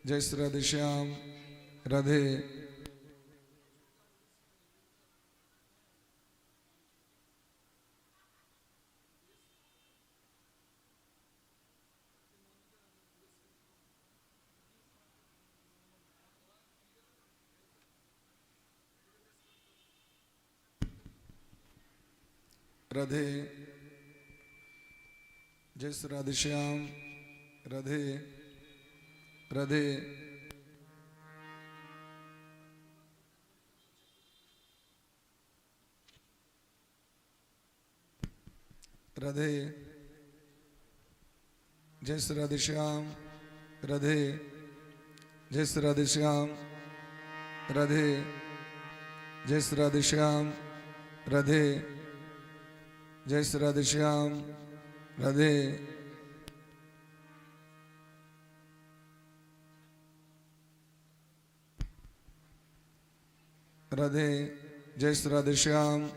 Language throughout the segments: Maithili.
जय श्री राधे श्याम राधे। राधे। जय श्री राधे श्याम राधे राधे। राधे। जय श्री राधे श्याम राधे। जय श्री राधे श्याम राधे। जय श्री राधे श्याम राधे। जय श्री राधे श्याम राधे। राधे। जय श्री राधे श्याम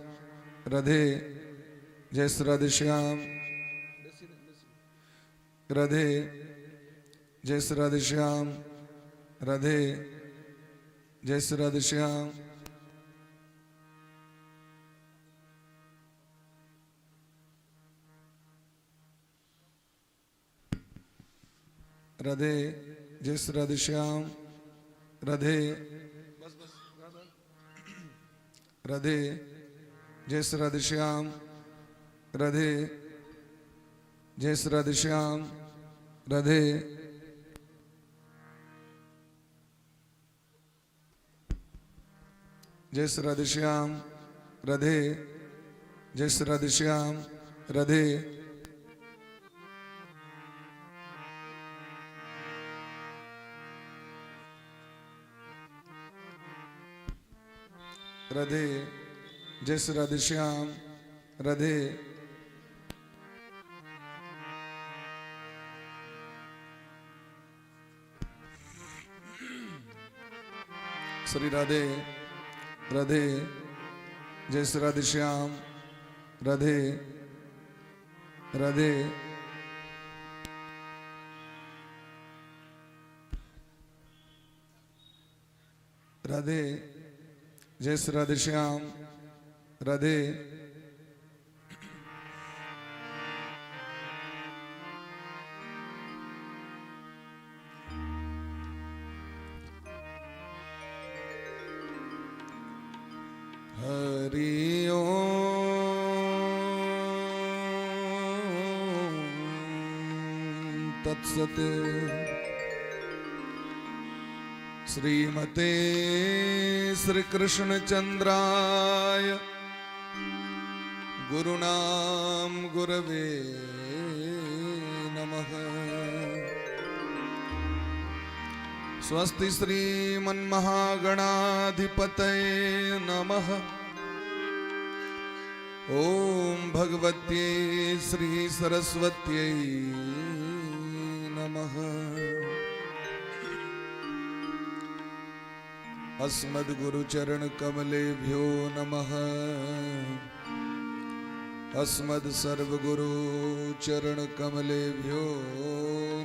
राधे। जय श्री राधे श्याम राधे। जय श्री राधे श्याम राधे। जय श्री राधे श्याम राधे। जय श्री राधे श्याम राधे। राधे। जय श्री राधे श्याम राधे। जय श्री राधे श्याम राधे। जय श्री राधे श्याम राधे। जय श्री राधे श्याम राधे। राधे। जय श्री राधे श्याम राधे। श्री राधे राधे। जय श्री राधे श्याम राधे राधे। राधे। जय श्री राधे श्याम राधे। हरि ओम तत्सत्। श्रीमते श्री कृष्ण चंद्राय गुरुणाम गुरवे नमः। स्वस्ति श्रीमन्महागणाधिपतये नमः। ॐ भगवत्यै श्री सरस्वत्यै नमः। अस्मद्गुरुचरणकमलेभ्यो नमः। अस्मद् सर्वगुरुचरणकमलेभ्यो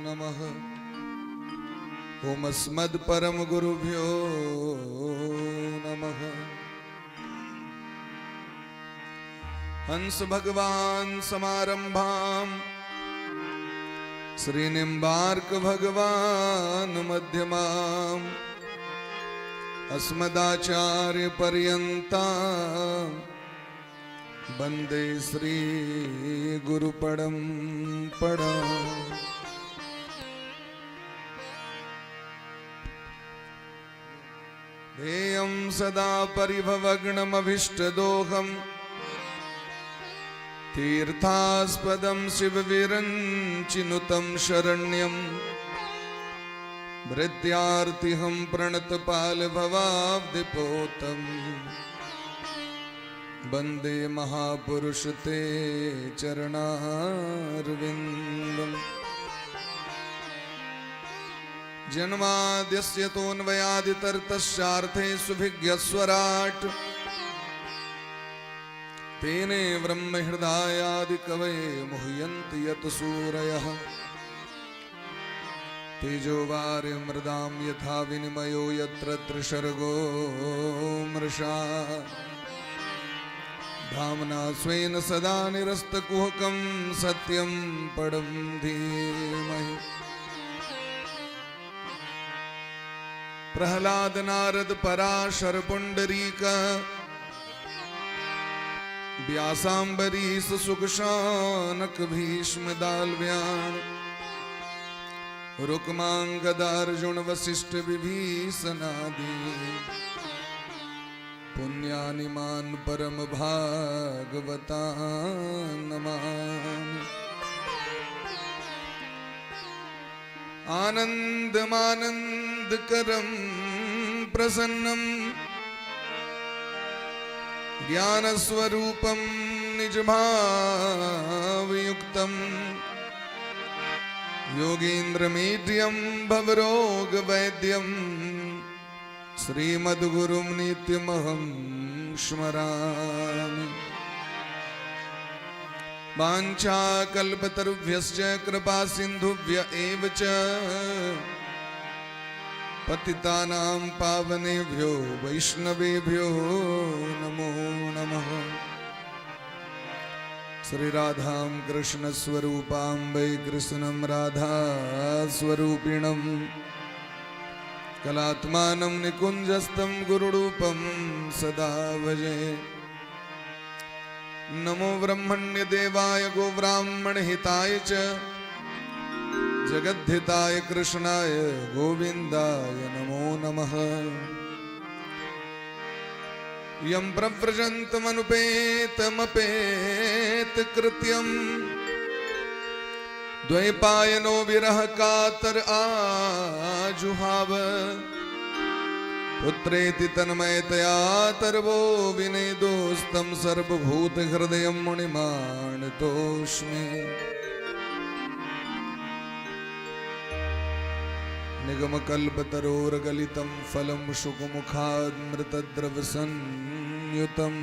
नमः। ॐ अस्मद् परमगुरुभ्यो नमः। हंस भगवान समारंभाम श्री निम्बार्क भगवान मध्यमाम अस्मदाचार्य पर्यंताम वंदे श्री गुरु परंपरा। ध्येयं सदा परिभवग्नमभीष्टदोहं तीर्थास्पदं शिवविरञ्चिनुतं शरण्यं भृत्यार्तिहं प्रणतपालभवाब्धिपोतम् वन्दे महापुरुष ते चरणारविन्दम्। जन्माद्यस्य तोऽन्वयादितरतश्चार्थे सुभिज्ञस्वराट् तेने ब्रह्महृदायादिकवये मुह्यन्ति यत् सूरयः। तेजोवारि मृदां यथा विनिमयो यत्र त्रिसर्गो मृषा। धाम्ना स्वेन सदा निरस्तकुहकं सत्यं परं धीमहि। प्रहलाद नारद पराशर पुंडरीक व्यासाम्बरीश सुखशानक भीष्म दालव्याण रुक्मांगदार्जुन वशिष्ठ विभीषणादि पुण्यानिमान परम भागवता नमामि। आनंदमानंद करम प्रसन्नम ज्ञानस्वरूपं निजभावयुक्तं योगीन्द्रमीड्यं भवरोगवैद्यं श्रीमद्गुरुं नित्यमहं स्मरामि। वाञ्छाकल्पतरुभ्यश्च कृपा सिन्धुभ्य एव च पतितानां पावनेभ्यो वैष्णवेभ्यो नमो नमः। श्री राधां कृष्ण स्वरूपां वै कृष्णं राधा स्वरूपिणं कलात्मानं निकुञ्जस्थं गुरुरूपं सदा भजे। नमो ब्रह्मण्य देवाय गोब्राह्मण हिताय च जगद्धिताय कृष्णाय गोविन्दाय नमो नमः। यं प्रव्रजन्तमनुपेतमपेतकृत्यं द्वैपायनो विरह कातर आजुहाव पुत्रेति तन्मयतया तर्वो विनेदोस्तं सर्वभूतहृदयं मुनिमानतोऽस्मि। निगमकल्पतरोर्गलितं फलं शुकमुखामृतद्रवसंयुतं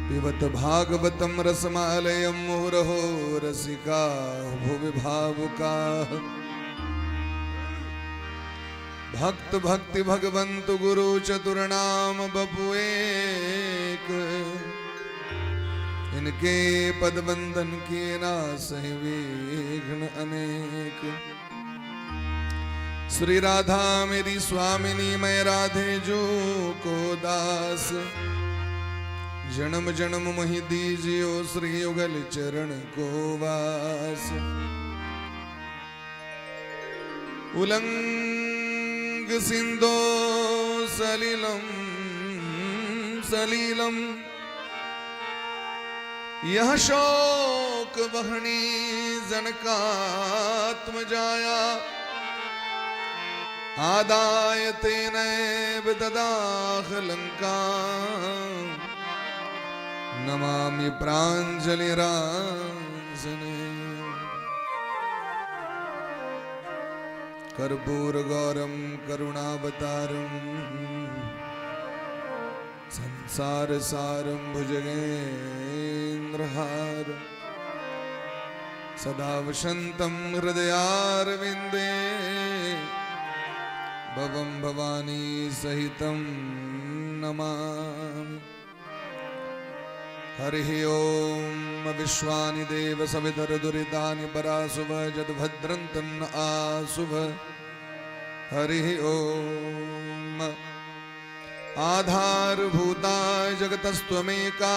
पिबत भागवतं रसमालयं मुहुरहो रसिका भुवि भावुकाः। भक्त भक्ति भगवंत गुरु चतुर्नाम बपु एक, इनके पद वंदन किए ना सही विघ्न अनेक। श्री राधा मेरी स्वामिनी मैं राधे जो को दास, जन्म जन्म मोहि दीजियो श्री युगल चरण को वास। उलंग सिंधो सलीलम सलीलम यह शोक वहनी जनकात्म जाया, आदाय तेनैव ददाह लंका नमामि प्रांजलिराजने। कर्पूर गौरम करुणावतारम संसार सारम भुजगेन्द्रहार सदा वसन्तं हृदयारविन्दे भवं भवानी सहितं नमामि। हरिः ॐ विश्वानि देव सवितर्दुरितानि परासुव यद्भद्रं तन्न आसुव। हरिः ॐ आधारभूताय जगतस्त्वमेका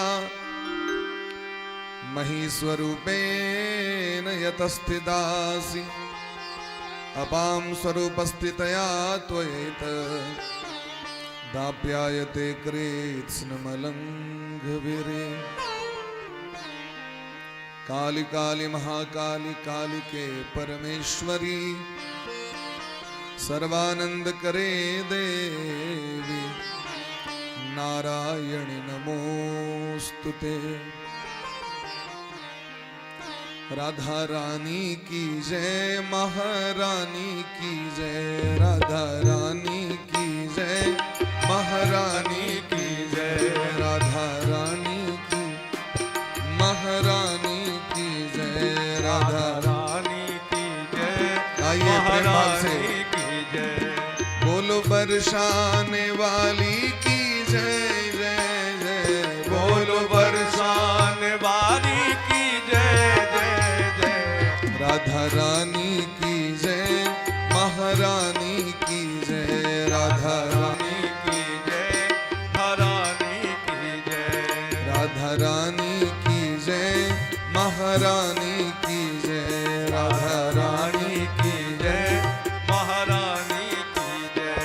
महीस्वरूपेण यतस्थितासि अपां स्वरूपस्थितया त्वयैत दाप्यायते कृत्स्नमलङ्घविरे। काली काली महाकाली कालिके परमेश्वरी सर्वानंद करे देवी नारायणि नमोस्तुते। राधा रानी की जय, महारानी की जय, राधा रानी की जय, महारानी की जय, राधा रानी की महारानी की जय, राधा रानी की जय। आइए। जय। बोलो बरसाने वाली की जय जय जय। बोलो बरसाने वाली की जय जय जय। राधा रानी की जय, महारानी की जय। राधा रानी की जय, महारानी की जय। राधा रानी की जय, महारानी की जय। राधा रानी की जय, महारानी की जय।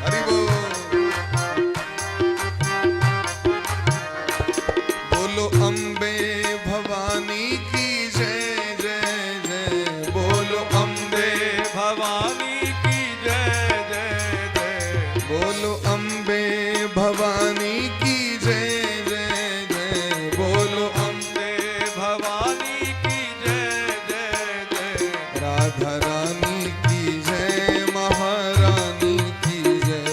हरि बोल। बोलो अम्बे भवानी की जय जय जय। बोलो अम्बे भवानी की जय जय जय। बोलो अम्बे भवानी की जय जय जय। बोलो अम्बे भवानी की जय जय जय। राधा रानी की जय, महारानी की जय।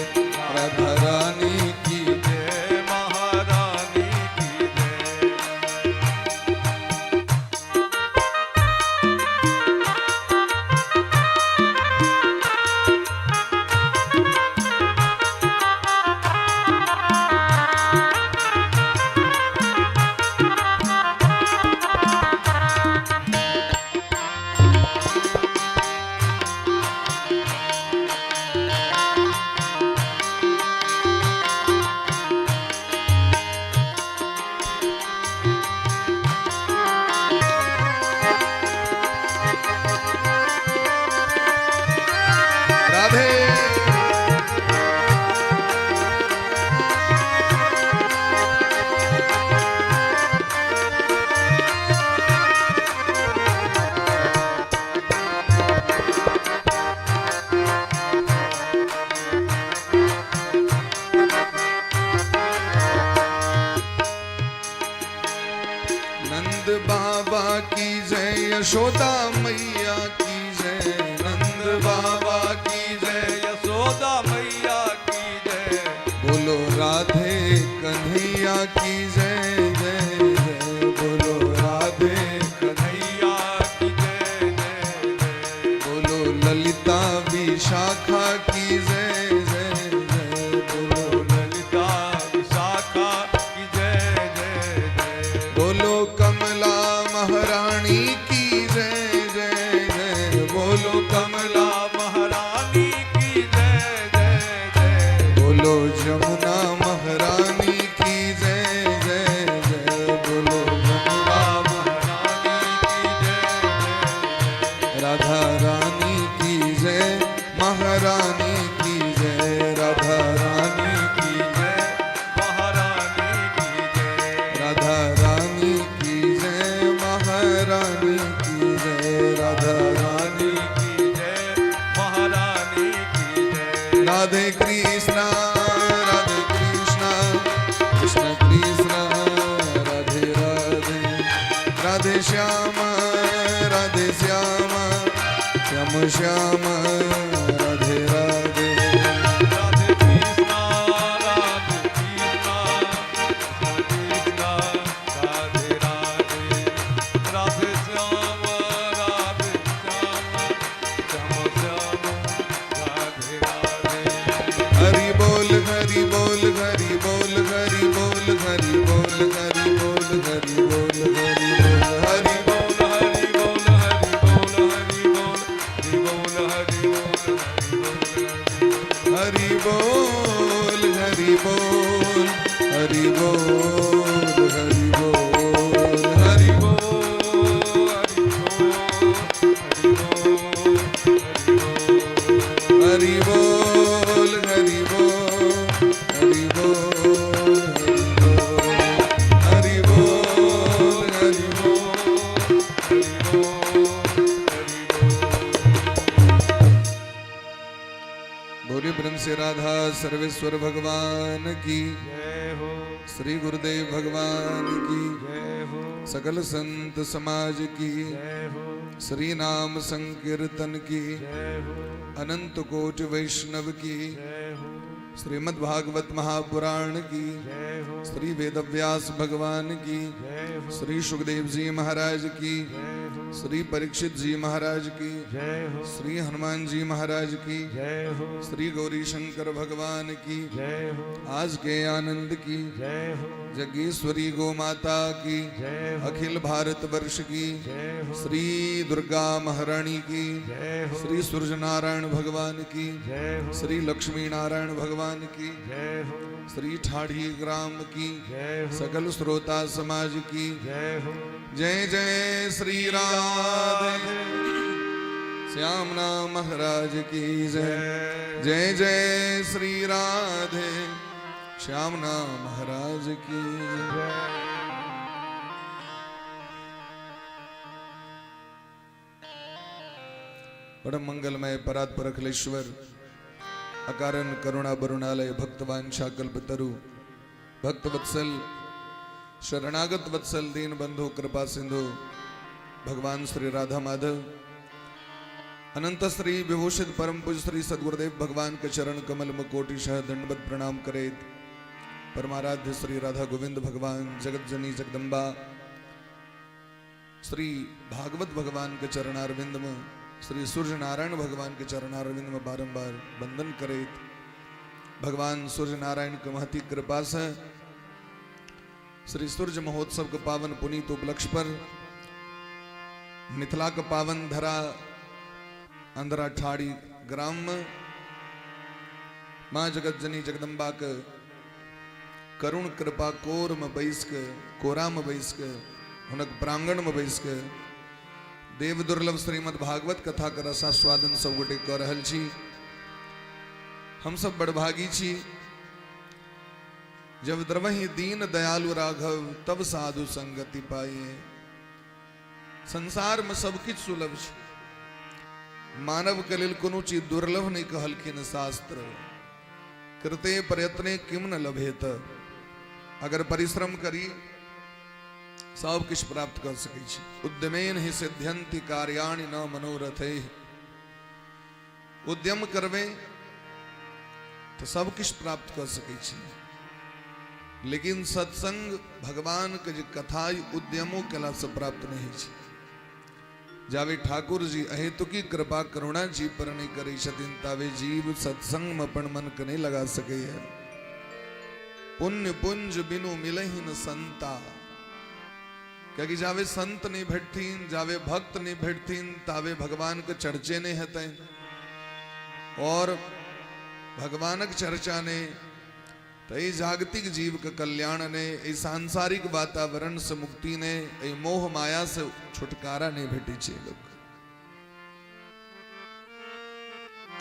राधा रानी की जय, महारानी की जय। राधे। नंद बाबा की जय, यशोदा मैया की जय। नंद बाबा की जय, यशोदा मैया की जय। बोलो राधे कन्हैया की जय जय जय। बोलो राधे कन्हैया की जय जय जय। बोलो ललिता विशाखा की जय जय जय। बोलो ललिता विशाखा की जय जय जय। बोलो कमला महारानी की जय जय जय। बोलो कमला कमला महारानी की जय जय जय। बोलो जमुना महारानी की जय जय जय। बोलो जमुना महारानी की जय जय जय। राधा रानी की जय, महारानी की जय। राधा रानी की जय, महारानी की जय। राधा रानी की जय, महारानी की जय। राधा रानी की जय, महारानी की जय। राधे कृष्णा राधे कृष्णा कृष्ण कृष्ण राधे राधे। राधे श्याम राधे श्याम श्याम श्याम राधे राधे। राधे कृष्णा राधे कृष्णा कृष्ण कृष्ण राधे राधे। राधे श्याम राधे श्याम श्याम श्याम राधे राधे। हरि बोल हरि बोल हरि बोल हरि बोल हरि बोल हरि बोल हरि बोल हरि बोल हरि बोल हरि बोल हरि बोल हरि बोल हरि बोल हरि बोल हरि बोल हरि बोल हरि बोल हरि बोल हरि हरि बोल हरि बोल हरि बोल हरि बोल हरि बोल हरि बोल हरि बोल। बोले ब्रह्म से राधा सर्वेश्वर भगवान की जय हो। श्री गुरुदेव भगवान की जय हो। सकल संत समाज की जय हो। श्री नाम संकीर्तन की जय हो। अनंत कोटि वैष्णव की जय हो। श्रीमद् भागवत महापुराण की जय हो। श्री वेदव्यास भगवान की जय हो। श्री सुखदेव जी महाराज की जय हो। श्री परीक्षित जी महाराज की जय हो। श्री हनुमान जी महाराज की जय हो। श्री गौरी शंकर भगवान की जय हो। आज के आनंद की जय हो। जगेश्वरी गो माता की जय हो। अखिल भारत वर्ष की जय हो। श्री दुर्गा महारानी की जय हो। श्री सूर्य नारायण भगवान की जय हो। श्री लक्ष्मी नारायण भगवान की जय हो। श्री ठाढ़ी ग्राम की जय हो। सकल श्रोता समाज की जय हो। जय जय श्री राधे श्याम नाम महाराज की जय। जय जय श्री राधे श्याम नाम महाराज की जय। परम मंगलमय परात्पर अखिलेश्वर अकारण करुणा बरुणालय भक्तवांछा कल्पतरु भक्त वत्सल शरणागत वत्सल दीन बंधु कृपा सिंधु भगवान श्री राधा माधव अनंत श्री विभूषित परम पूज्य श्री सदगुरुदेव भगवान के चरण कमल में कोटि शह दंडवत प्रणाम करेत परमाराध्य श्री राधा गोविंद भगवान जगत जननी जगदम्बा श्री भागवत भगवान के चरणारविंद में श्री सूर्य नारायण भगवान के चरणारविंद में बारंबार वंदन करेत भगवान सूर्य नारायण के महती कृपा से श्री सूर्य महोत्सव के पावन पुनीत उपलक्ष्य पर मिथिला के पावन धरा अंधरा ठाड़ी ग्राम में माँ जगत जननी जगदम्बा के करुण कृपा कोर में बैस के कोरा में बैस के हुनक प्रांगण में बैस के देव दुर्लभ श्रीमद् भागवत कथा के रसास्वादन सब गोटे कऽ रहल छी। हम सब बड़भागी छी। जब द्रवहि दीन दयालु राघव तब साधु संगति पाइए। संसार में सब किछु सुलभ छै, मानव के लेल कोनो चीज दुर्लभ नहीं कहलखिन शास्त्र। कृते प्रयत्ने किम न लभेत, अगर परिश्रम करी सब किछु प्राप्त कर सकै छी। उद्यमेन ही सिद्ध्यन्ति कार्याणि न मनोरथे, उद्यम करबै तो सब किछु प्राप्त कर सकै छी। लेकिन सत्संग भगवान के जे कथा उद्यमो कला से प्राप्त नहीं होइ छै। जावे ठाकुर जी अहेतुकी कृपा करुणा जीव पर नहीं करै छथिन तावे जीव सत्संग में अपन मन के नहीं लगा सकैए। पुण्य पुंज बिनु मिलहि न संता, कियाकि जावे संत नहीं भेटथिन, जावे भक्त नहीं भेटथिन, तावे भगवान के चर्चे नहीं हेतनि। और भगवानक चर्चा ने तो एहि जागतिक जीव के कल्याण ने, एहि सांसारिक वातावरण से मुक्ति ने, एहि मोह माया से छुटकारा नहीं भेटै छै लोक।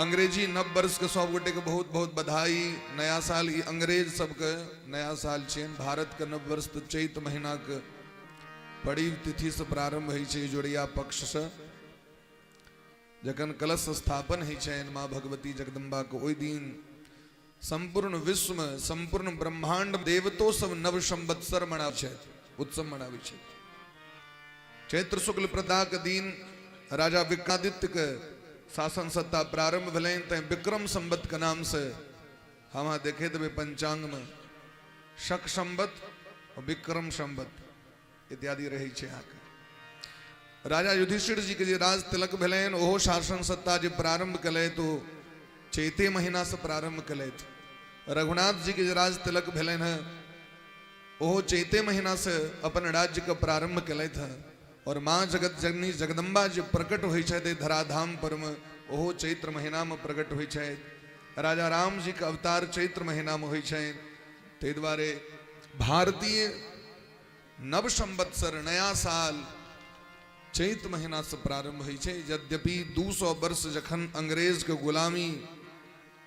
अंग्रेजी नव वर्ष के सब गोटे के बहुत बहुत बधाई। नया साल ई अंग्रेज सबके नया साल छियनि। भारत के नव वर्ष तो चैत महीना के पड़ीव तिथि से प्रारंभ होइ छै, जोड़िया पक्ष से जखन कलश स्थापन होइ छनि माँ भगवती जगदम्बा के, ओहि दिन संपूर्ण विश्व में संपूर्ण ब्रह्मांड देवतो सब नव संवत्सर मनाबै छथि, उत्सव मनाबै छथि। चैत्र शुक्ल प्रतिपदा के दिन राजा विक्रमादित्य के शासन सत्ता प्रारंभ भेलनि, तैं विक्रम संवत के नाम से हम अहाँ देखे देबै पंचांग में शक संवत और विक्रम संवत इत्यादि रहै छै। अहाँके राजा युधिष्ठिर जी के जे राज तिलक भेलनि, ओहो शासन सत्ता जे प्रारंभ केलथि ओ चैते महीना से प्रारंभ केलथि। रघुनाथ जी के जे राज तिलक भेलनि हँ, ओहो चैते महीना से अपन राज्य के प्रारंभ केलथि हँ। और माँ जगत जननी जगदम्बा जे प्रकट होइ छथि धराधाम पर में, ओहो चैत्र महीना में प्रकट होइ छथि। राजा राम जी के अवतार चैत्र महीना में होइ छनि। ताहि दुआरे भारतीय नव संवत्सर नया साल चैत महीना से प्रारंभ होइ छै। यद्यपि 200 वर्ष जखन अंग्रेज के गुलामी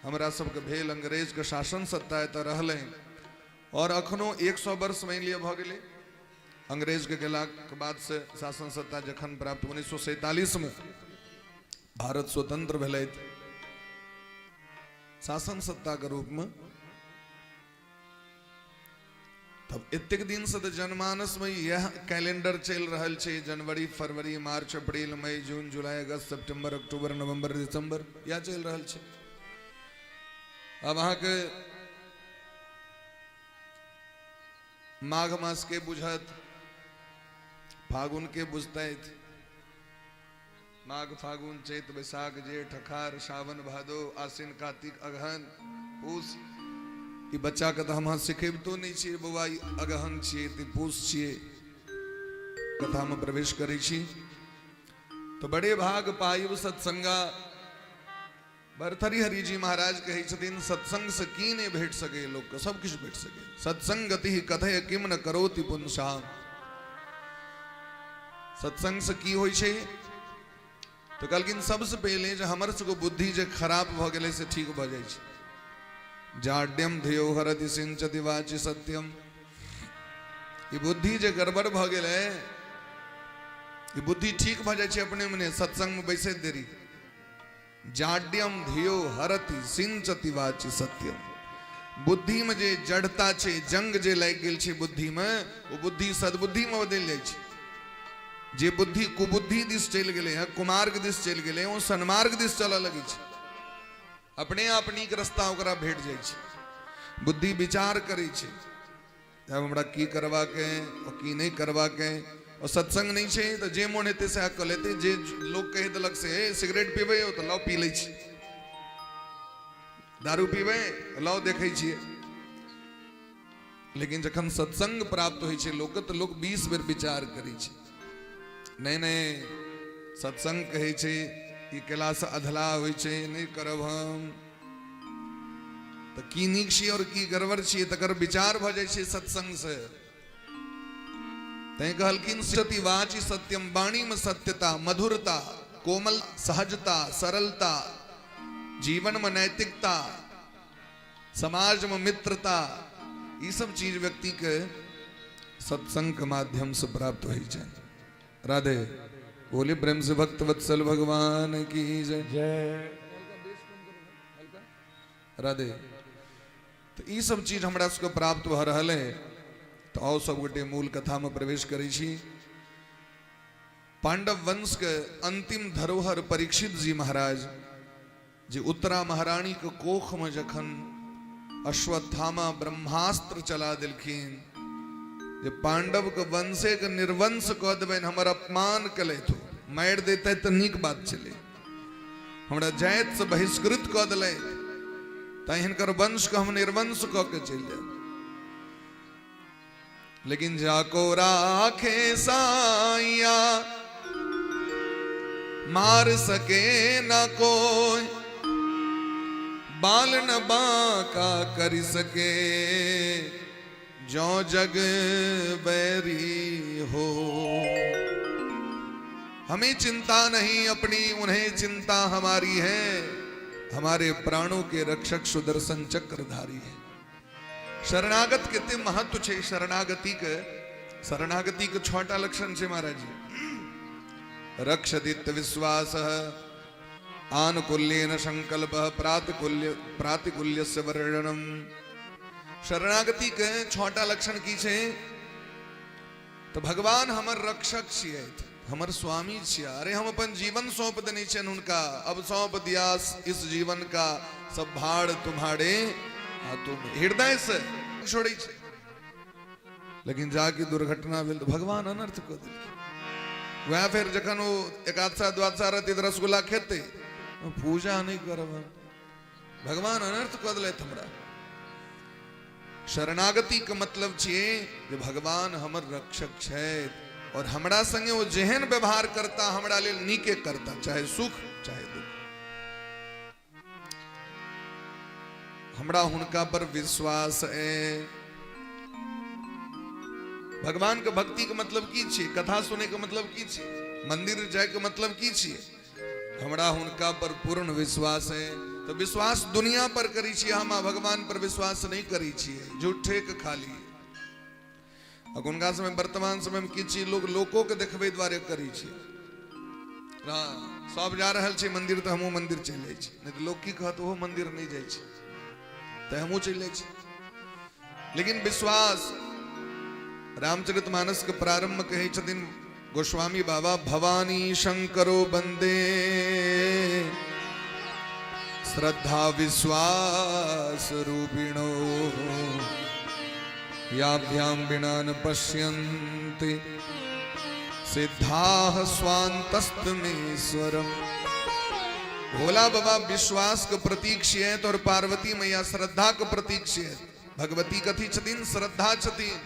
हमरा सबके भेल, अंग्रेज के शासन सत्ता एतऽ रहलै, और अखनो 100 वर्ष मानि लिअ भऽ गेलै अंग्रेज के गेलाके बाद से शासन सत्ता जखन प्राप्त 1947 में भारत स्वतंत्र भेलै, शासन सत्ता के रूप में तब एतेक दिनसँ तऽ जनमानसमे इएह कैलेंडर चलि रहल छै, जनवरी, फरवरी, मार्च, अप्रैल, मई, जून, जुलाई, अगस्त, सितम्बर, अक्टूबर, नवंबर, दिसंबर, इएह चलि रहल छै। आब अहाँके माघ मासके बुझत, फागुनके बुझतथि, माघ, फागुन, चैत, बैसाख, जेठ, अखार, सावन, भादो, आश्विन, कार्तिक, अगहन, पूस। ई बच्चाके तऽ हम अहाँ सिखेबितो नहि छियै, बौआ ई अगहन छियै तऽ पूस छियै। कथामे प्रवेश करै छी तऽ बड़े भाग पाइब सत्संगा। भरथरी हरि जी महाराज कहै छथिन, सत्संग से की नहि भेट सकै लोकके, सब किछु भेट सकै। सत्संगति कथय किम न करोति पुंसाम। सत्संग से की होइ छै? तऽ कहलखिन सबसँ पहिले जे हमर सबके बुद्धि जे खराब भऽ गेलै से ठीक भऽ जाइ छै। जाड्यम धियो हरति सिंचति वाचि सत्यम। ई बुद्धि जे गड़बड़ भऽ गेलै, ई बुद्धि ठीक भऽ जाइ छै अपने मने सत्संग में बैसैत देरी। जाड्यम धियो हरति सिंचति वाचि सत्यम। बुद्धि में जे जड़ता छै, जंग जे लागि गेल छै बुद्धि में, ओ बुद्धि सद्बुद्धि में बदलि जाइ छै। जे बुद्धि कुबुद्धि दिस चलि गेलै हँ, कुमार्ग दिस चलि गेलै, ओ सन्मार्ग दिस चलऽ लगै छै। अपने आप नीक रस्ता ओकरा भेट जाइ छै। बुद्धि विचार करै छै, आब हमरा की करबाक है और की नहि करबाक है। और सत्संग नहि छै तऽ जे मोन हेतै सएह कऽ लेतै। जे लोक कहि देलक से, हे सिगरेट पीबै हो तऽ लाउ पी लै छी, दारू पीबै लाउ देखै छियै। लेकिन जखन सत्संग प्राप्त होइ छै लोकके, तऽ लोक 20 बेर विचार करै छै। नहि नहि, सत्संग कहै छै ई केलासँ अधलाह होइ छै, नहि करब हम। तऽ की नीक छियै और की गड़बड़ छियै तकर विचार भऽ जाइ छै सत्संग से। तैं कहलखिन सति वाचि सत्यम। वाणी में सत्यता, मधुरता, कोमल सहजता, सरलता, जीवन में नैतिकता, समाज में मित्रता, ई सब चीज व्यक्ति के सत्संग के माध्यम से प्राप्त होइ छै। राधे बोले प्रेम से भक्त वत्सल भगवान की जय। जय। राधे। तऽ ई सब चीज हमरा सबके प्राप्त भऽ रहल है। तऽ आओ सब गोटे मूल कथामे प्रवेश करै छी। पांडव वंश के अंतिम धरोहर परीक्षित जी महाराज, जे उत्तरा महारानी के कोख में जखन अश्वत्थामा ब्रह्मास्त्र चला देलखिन जे पांडव के वंशे के निर्वंश कऽ देबनि, हमर अपमान केलथि, मारि देते तऽ नीक बात छलै, हमरा जाति से बहिष्कृत कऽ देलथि, तैं हिनकर वंश के हम निर्वंश कऽ के चलि जायब। लेकिन जाको राखे साइया मार सके ना कोई, बाल न बांका कर सके जो जग बैरी हो। हमें चिंता नहीं अपनी, उन्हें चिंता हमारी है, हमारे प्राणों के रक्षक सुदर्शन चक्रधारी है। शरणागत कते महत्व छै शरणागति के। शरणागति के छटा लक्षण छै महाराज जी। रक्षदित्य विश्वास, आनुकूल्येन संकल्प, प्रातिकूल्य प्रातिकूल्यस्य वर्णनम। शरणागति के छटा लक्षण की छै? तऽ भगवान हमर रक्षक छियै, हमर स्वामी छियै। अरे हम अपन जीवन सौंप देने छियनि हुनका। अब सौंप दिया इस जीवन का सब भाड़ तुम्हारे हाथों में। हृदय से छोड़ै छै। लेकिन जाके दुर्घटना भेल तऽ भगवान अनर्थ कऽ देलखिन। वएह फेर जखन ओ एकादशा द्वादशा रहतै तऽ रसगुल्ला खेतै, पूजा नहि करब हम, भगवान अनर्थ कऽ देलथि हमरा। शरणागति के मतलब छियै जे भगवान हमर रक्षक छथि और हमरा संगे ओ जेहन व्यवहार करता हमरा लेल नीके करता, चाहे सुख चाहे दुख। हमरा हुनका पर विश्वास है। भगवान के भक्ति के मतलब की छियै? कथा सुने के मतलब की छियै? मंदिर जाय के मतलब की छियै? हमरा हुनका पर पूर्ण विश्वास है। तऽ विश्वास दुनिया पर करै छियै हम आ भगवान पर विश्वास नहि करै छियै, झूठे के खाली। अखुनका समय, वर्तमान समय में की छी, लोग लोको के देखबै दुआरे करै छै। हँ, सब जा रहल छै मंदिर तऽ हमहूँ मंदिर चलि जाइ छी, नहि तऽ लोक की कहत, ओहो मंदिर नहि जाइ छै तऽ हमहूँ चलि जाइ छी। लेकिन विश्वास रामचरित मानस के प्रारंभ कहै छथिन गोस्वामी बाबा, भवानी शंकरो वंदे श्रद्धा विश्वास रूपिणो याभ्याम बिना न पश्यन्ति सिद्धाः स्वान्तस्तमेश्वरम। भोला बाबा विश्वास के प्रतीक छियैत और पार्वती मैया श्रद्धा के प्रतीक छियैत। भगवती कथी छथिन? श्रद्धा छथिन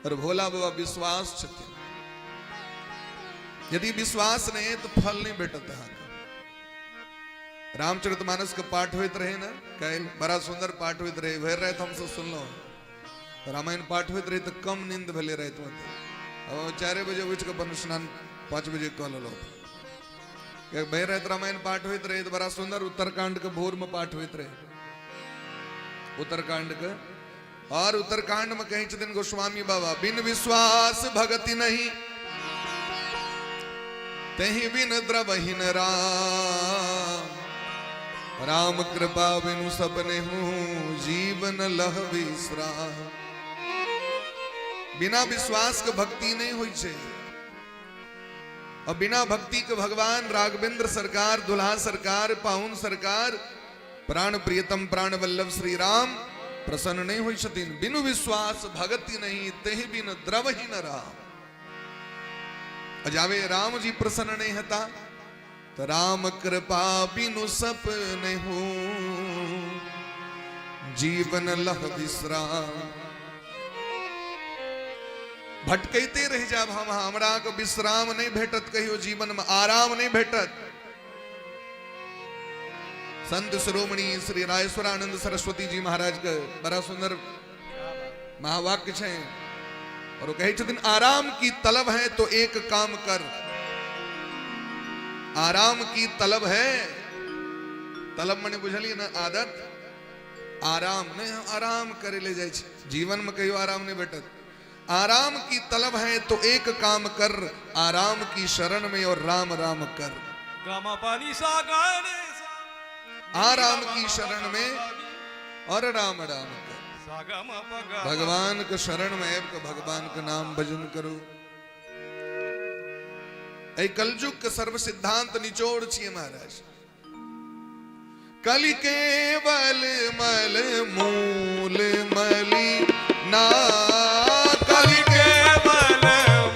और भोला बाबा विश्वास छथिन। यदि विश्वास नहीं है तो फल नहीं भेटत अहाँके। रामचरित मानस के पाठ होइत रहे ने काल्हि, बड़ा सुंदर पाठ होइत रहे, भरि राति हमसब सुनलहुँ। रामायण पाठ होइत रहे तऽ कम नींद भेलै रातिमे। तऽ 4 बजे उठि कऽ अपन स्नान 5 बजे कऽ लेलहुँ। किएक भरि राति रामायण पाठ होइत रहे तऽ बड़ा सुंदर उत्तरकांड के भोर में पाठ होइत रहे उत्तरकांड के। और उत्तरकांड में कहै छथिन गोस्वामी बाबा, बिन विश्वास भगति नहीं तहि बिन द्रवहिन राम, राम कृपा बिनु सपने हूँ जीवन लह विश्राम। बिना विश्वास के भक्ति नहीं होइ छै और बिना भक्ति के भगवान राघवेंद्र सरकार, दुल्हा सरकार, पाहुन सरकार, प्राण प्रियतम प्राण वल्लभ श्री राम प्रसन्न नहीं होइ छथिन। बिनु विश्वास भगति नहीं तहि बिन द्रवहि न राम। जावे राम जी प्रसन्न नहीं हता तो राम कृपा बिनु सपने हो जीवन लह विश्राम। भटकैते रहि जाब हम, हमरा के विश्राम नहीं भेटत, कहियो जीवन में आराम नहीं भेटत। संत शिरोमणि श्री रायेश्वरानंद सरस्वती जी महाराज के बड़ा सुंदर महावाक्य छै और वो कहै छथिन, आराम की तलब है तो एक काम कर, आराम की तलब है, तलब मने बुझलिए ना, आदत, आराम नहीं, हम आराम करे ले जाइ छै, जीवन में कहियो आराम नहीं भेटत। आराम की तलब है तो एक काम कर, आराम की शरण में और राम राम कर। गामा पानी सा गाने सा। आराम की शरण में और राम राम कर। सा गा मा प गा। भगवान के शरण में आबि के भगवान के नाम भजन करू। एहि कलयुग के सर्व सिद्धांत निचोड़ छियै महाराज। कलि केवल मल मूल मली ना, कलि केवल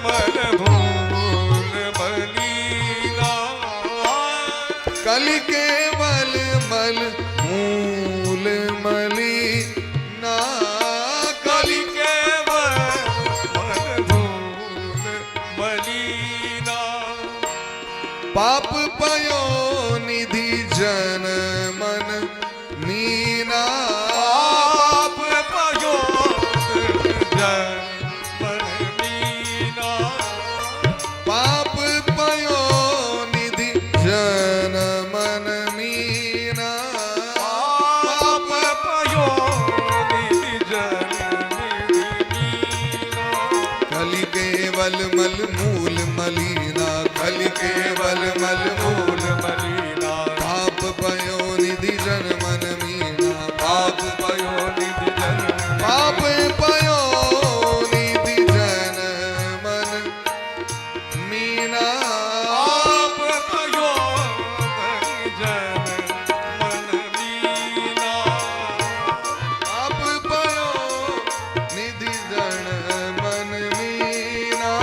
मल भूल मलीना। कलि केवल मल मूल मली ना, कलि केवल मल भूल मलीना। पाप पयो निधि जन मन मीना। पाप पयो जन मन मीना। पाप पयो निधि जन मन मीना। पाप पयो निधि जन मीना। कलि केवल मल मूल मलीना, कलि केवल मल मूल मूल मलीना। पाप पयो निधि जन मन मीना। पाप पयो निधि जन पाप पयो निधि जन मन मीना। पाप पयो निधि जन मन मीना। पाप पयो निधि जन मन मीना।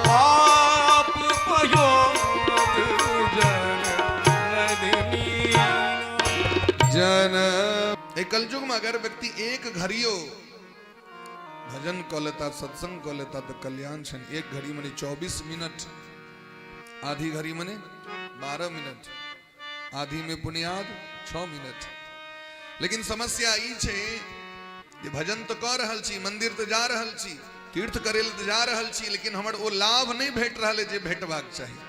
पाप पयो जन मन मीना। जन ए कलयुग में अगर व्यक्ति एक घड़ियो भजन कऽ लेता, सत्संग कऽ लेता तऽ कल्याण छनि। एक घड़ी मने 24 मिनट, आधी घड़ी मने 12 मिनट, आधी में बुनियाद 6 मिनट। लेकिन समस्या ई छै जे भजन तऽ कऽ रहल छी, मंदिर तऽ जा रहल छी, तीर्थ करै लए तऽ जा रहल छी, लेकिन हमर ओ लाभ नहि भेट रहल अइ जे भेटबाक चाही।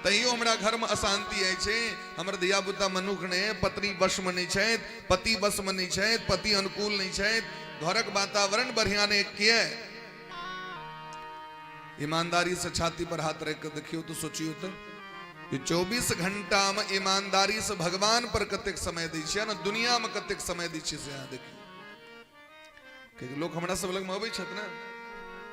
तैयो हमरा घरमे अशान्ति अछि छै, हमर धियापुता मनुख नहि, पत्नी वशमे नहि छथि, पति वशमे नहि छथि, पति अनुकूल नहि छथि, घरक वातावरण बढ़िया नहि। किए? ईमानदारी से छाती पर हाथ रख के देखियो तो, सोचियो तो, 24 घंटा में ईमानदारी से भगवान पर कतेक समय दै छियै ने, दुनिया में कतेक समय दै छियै से अहाँ देखियौ। कियाकि लोक हमरा सब लगमे अबै छथि ने,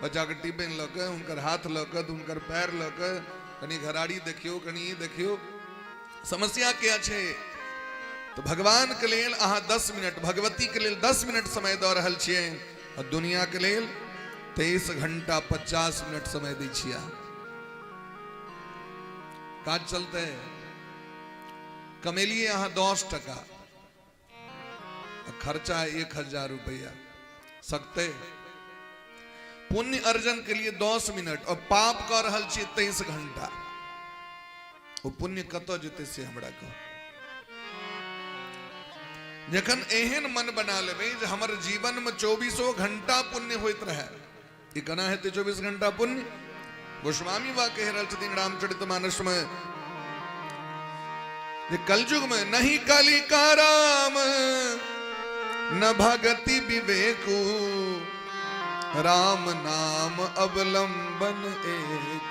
बच्चाके टिफिन लऽ कऽ, हुनकर हाथ लऽ कऽ, हुनकर पैर लऽ कऽ, कनि घराड़ी देखियौ, कनि ई देखियौ। समस्या क्या छै? तऽ भगवानके लेल अहाँ 10 मिनट, भगवतीके लेल 10 मिनट समय दऽ रहल छियै आ दुनियाके लेल 23 घंटा 50 मिनट समय दै छियै अहाँ। काज चलतै? कमेलियै अहाँ 10 टका आ खर्चा 1000 रुपया, सकते? पुण्य अर्जन के लिए 10 मिनट और पाप कर रहल छी 23 घंटा, ओ पुण्य कतऽ जेतै से हमरा कहू। जखन एहन मन बना लेबै जे हमर जीवन में 24 घंटा पुण्य होइत रहे, ई केना हेतै 24 घंटा पुण्य? गोस्वामी बा कहि रहल छथिन रामचरित मानस में जे कलयुग में नहीं कली का राम न भगति विवेकू, राम नाम अवलंबन एक।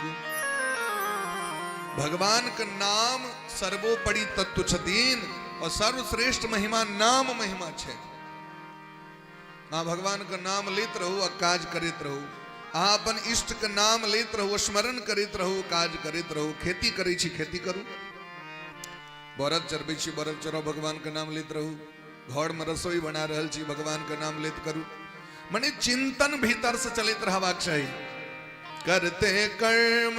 भगवान के नाम सर्वोपरि तत्व छथिन और सर्वश्रेष्ठ महिमा नाम महिमा छै। अहाँ भगवान के नाम लैत रहू आ काज करैत रहू। अहाँ अपन इष्ट के नाम लैत रहू, स्मरण करैत रहू, काज करैत रहू। खेती करै छी, खेती करू। बरद चरबै छी, बरद चराउ, भगवान के नाम लैत रहू। घर में रसोई बना रहल छी, भगवान के नाम लैत करू। मने चिंतन भीतर से चलैत रहबाक चाही। करते कर्म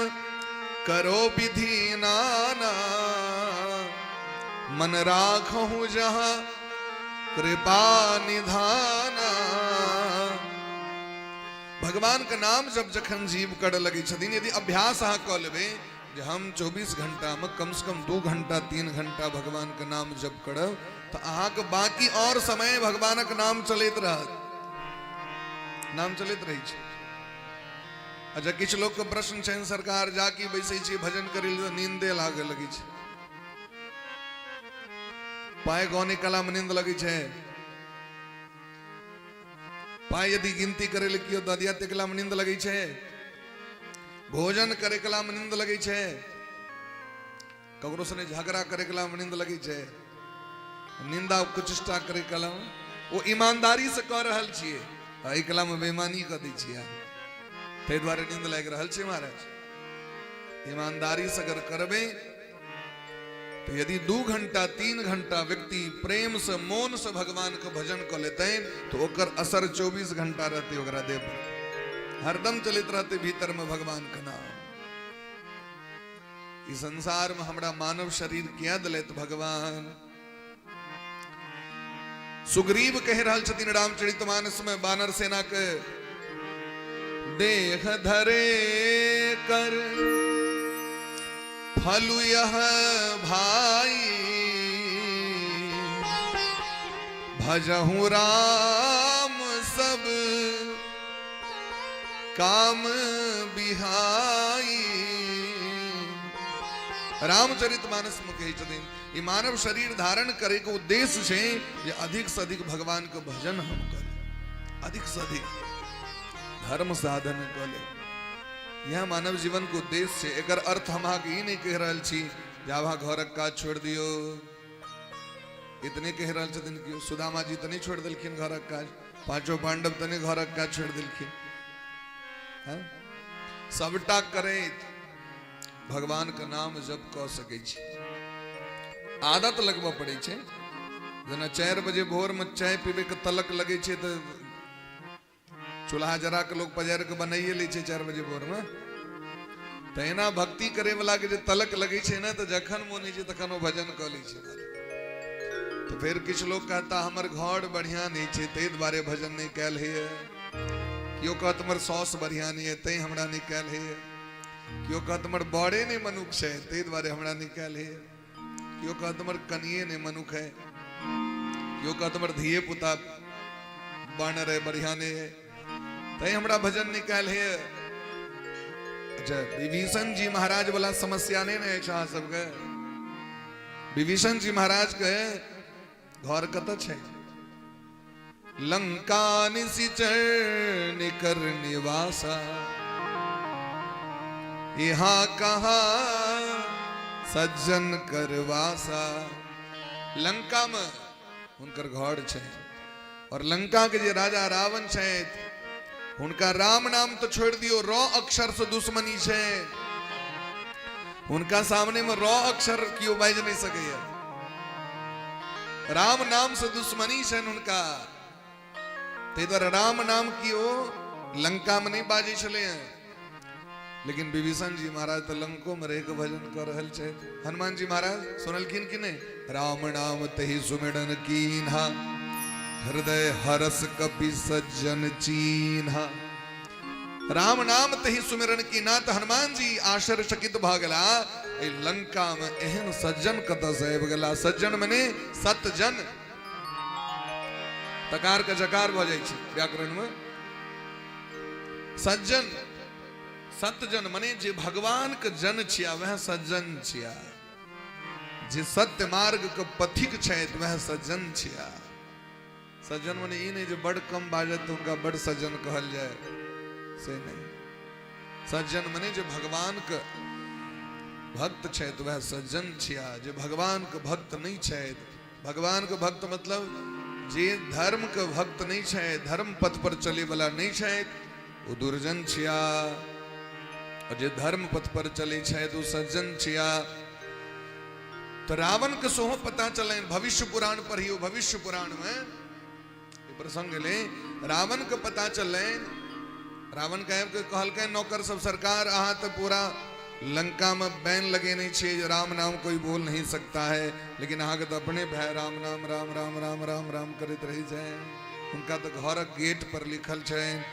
करो विधि नाना, मन राखहु जहां कृपा निधाना। भगवान के नाम जब जखन जीव कर लगे छथिन, यदि अभ्यास अहाँ कऽ लेबै जे हम 24 घंटा में कम से कम 2 घंटा 3 घंटा भगवान के नाम जप करब, तऽ अहाँके बाकी और समय भगवानक नाम चलैत रहत, नाम चलैत रहै छै। अच्छा, किछु लोकके प्रश्न छनि, सरकार जाकी बैसै छी भजन करै लए तऽ नींदे लागऽ लगै छै, पाय गौने कला में नींद लगै छै, पाय यदि गिनती करै लए केओ दऽ दिया तेकला में नींद लगै छै, भोजन करै कला में नींद लगै छै, ककरो सने झगड़ा करै कला में नींद लगै छै, निंदा कुचेष्टा करै कला में, ओ ईमानदारी से कऽ रहल छियै, एहि कला में बेईमानी कऽ दै छियै, ताहि दुआरे नींद लागि रहल छै। महाराज, ईमानदारी से अगर करबै तो यदि 2 घंटा 3 घंटा व्यक्ति प्रेम से मोन से भगवान के भजन कऽ लेतै तो ओकर असर 24 घंटा रहतै ओकरा देह पर, हरदम चलैत रहतै भीतर में भगवान के नाम। ई संसार में हमरा मानव शरीर किया दिलैत भगवान? सुग्रीव कहि रहल छथिन रामचरितमानस में बानर सेना के, देह धरे कर फलु यह भाई, भजहु राम सब काम बिहाई। रामचरित मानस में कहै छथिन ई मानव शरीर धारण करे के उद्देश्य छै जे अधिक से अधिक भगवान के भजन हम करी, अधिक से अधिक धर्म साधन कऽ ले। यह मानव जीवन के उद्देश्य छै। एकर अर्थ हम अहाँके ई नहि कहि रहल छी जे आब अहाँ घरक काज छोड़ि दियौ। इतने कहि रहल छथिन कि सुदामा जी तऽ नहि छोड़ि देलखिन घरक काज, पांचो पांडव तऽ नहि घरक काज छोड़ि देलखिन। हँ? सबटा करैत भगवान के नाम जप कऽ सकै छी। आदत लगबऽ पड़ै छै। जेना 4 बजे भोर में चाय पीबै के तलक लगै छै तऽ चूल्हा जरा के लोग पजारि के बनाइए लै छै 4 बजे भोर में। तहिना भक्ति करे वाला के जे तलक लगै छै ने, तऽ जखन मोन होइ छै तखन ओ भजन कऽ लै छै। तऽ फेर किछु लोग कहता हमर घर बढ़िया नहि छै ताहि दुआरे भजन नहि कयल होइए। केओ कहत हमर साउस बढ़िया नहि है तैं हमरा नहि कयल होइए। केओ कहत हमर बड़े नहि मनुख छै ताहि दुआरे हमरा नहि कयल होइए। केओ कहत हमर कनिए नहि मनुख है। केओ कहत हमर धिये पुता बानर है बढ़िया नहि है तैं हमरा भजन नहि कयल होइए। अच्छा, विभीषण जी महाराज वाला समस्या नहि ने अछि अहाँ सबके? विभीषण जी महाराज के घर कतऽ छै? लंका निशिचर निकर निवासा, यहाँ कहा सज्जन करवासा। लंका में हुनकर घर छै। और लंका के जे राजा रावण छथि हुनका राम नाम तऽ छोड़ि दियौ, र अक्षर से दुश्मनी छै। हुनका सामने में र अक्षर केओ बाजि नहि सकैया। राम नाम से दुश्मनी छनि हुनका, ताहि दुआरे राम नाम केओ लंका में नहि बाजै छलै हँ। लेकिन विभीषण जी महाराज तऽ लंको में रहि कऽ भजन कऽ रहल छथि। हनुमान जी महाराज सुनलखिन कि नहि? राम नाम तहि सुमिरन कीन्हा, हृदय हरस कपि सज्जन चीन्हा। राम नाम तहि सुमिरन कीन्हा, तऽ हनुमान जी आश्चर्यचकित भऽ गेला, एहि लंका में एहन सज्जन कतऽ से आबि गेला। सज्जन मने सतजन, तकार के जकार भऽ जाइ छै व्याकरण में। सज्जन सतजन मने जे भगवान के जन छिया वह सज्जन छिया, जे सत्य मार्ग के पथिक छथि वह सज्जन छिया। सज्जन मने ई नहि जे बड़ कम बाजत तऽ हुनका बड़ सज्जन कहल जाय, से नहि। सज्जन मने जे भगवान के भक्त छथि वह सज्जन छिया, जे भगवान के भक्त नहीं छथि, भगवान के भक्त मतलब जे धर्म के भक्त नहीं छै, धर्म पथ पर चले वाला नहीं छै, ओ दुर्जन छिया, और जे धर्म पथ पर चले छै तो सज्जन छिया। तो रावण के सोहो पता चले, भविष्य पुराण पढ़ियो, भविष्य पुराण में प्रसंग ले रावण के पता चलनि। रावण के आबि के कहलकै नौकर सब, सरकार अहाँ तऽ पूरा लंका में बैन लगेने छियै जे राम नाम कोई बोल नहीं सकता है, लेकिन अहाँके तऽ अपने भाय राम नाम राम राम राम राम राम करैत रहै छै। हुनका तऽ घरक गेट पर लिखल छै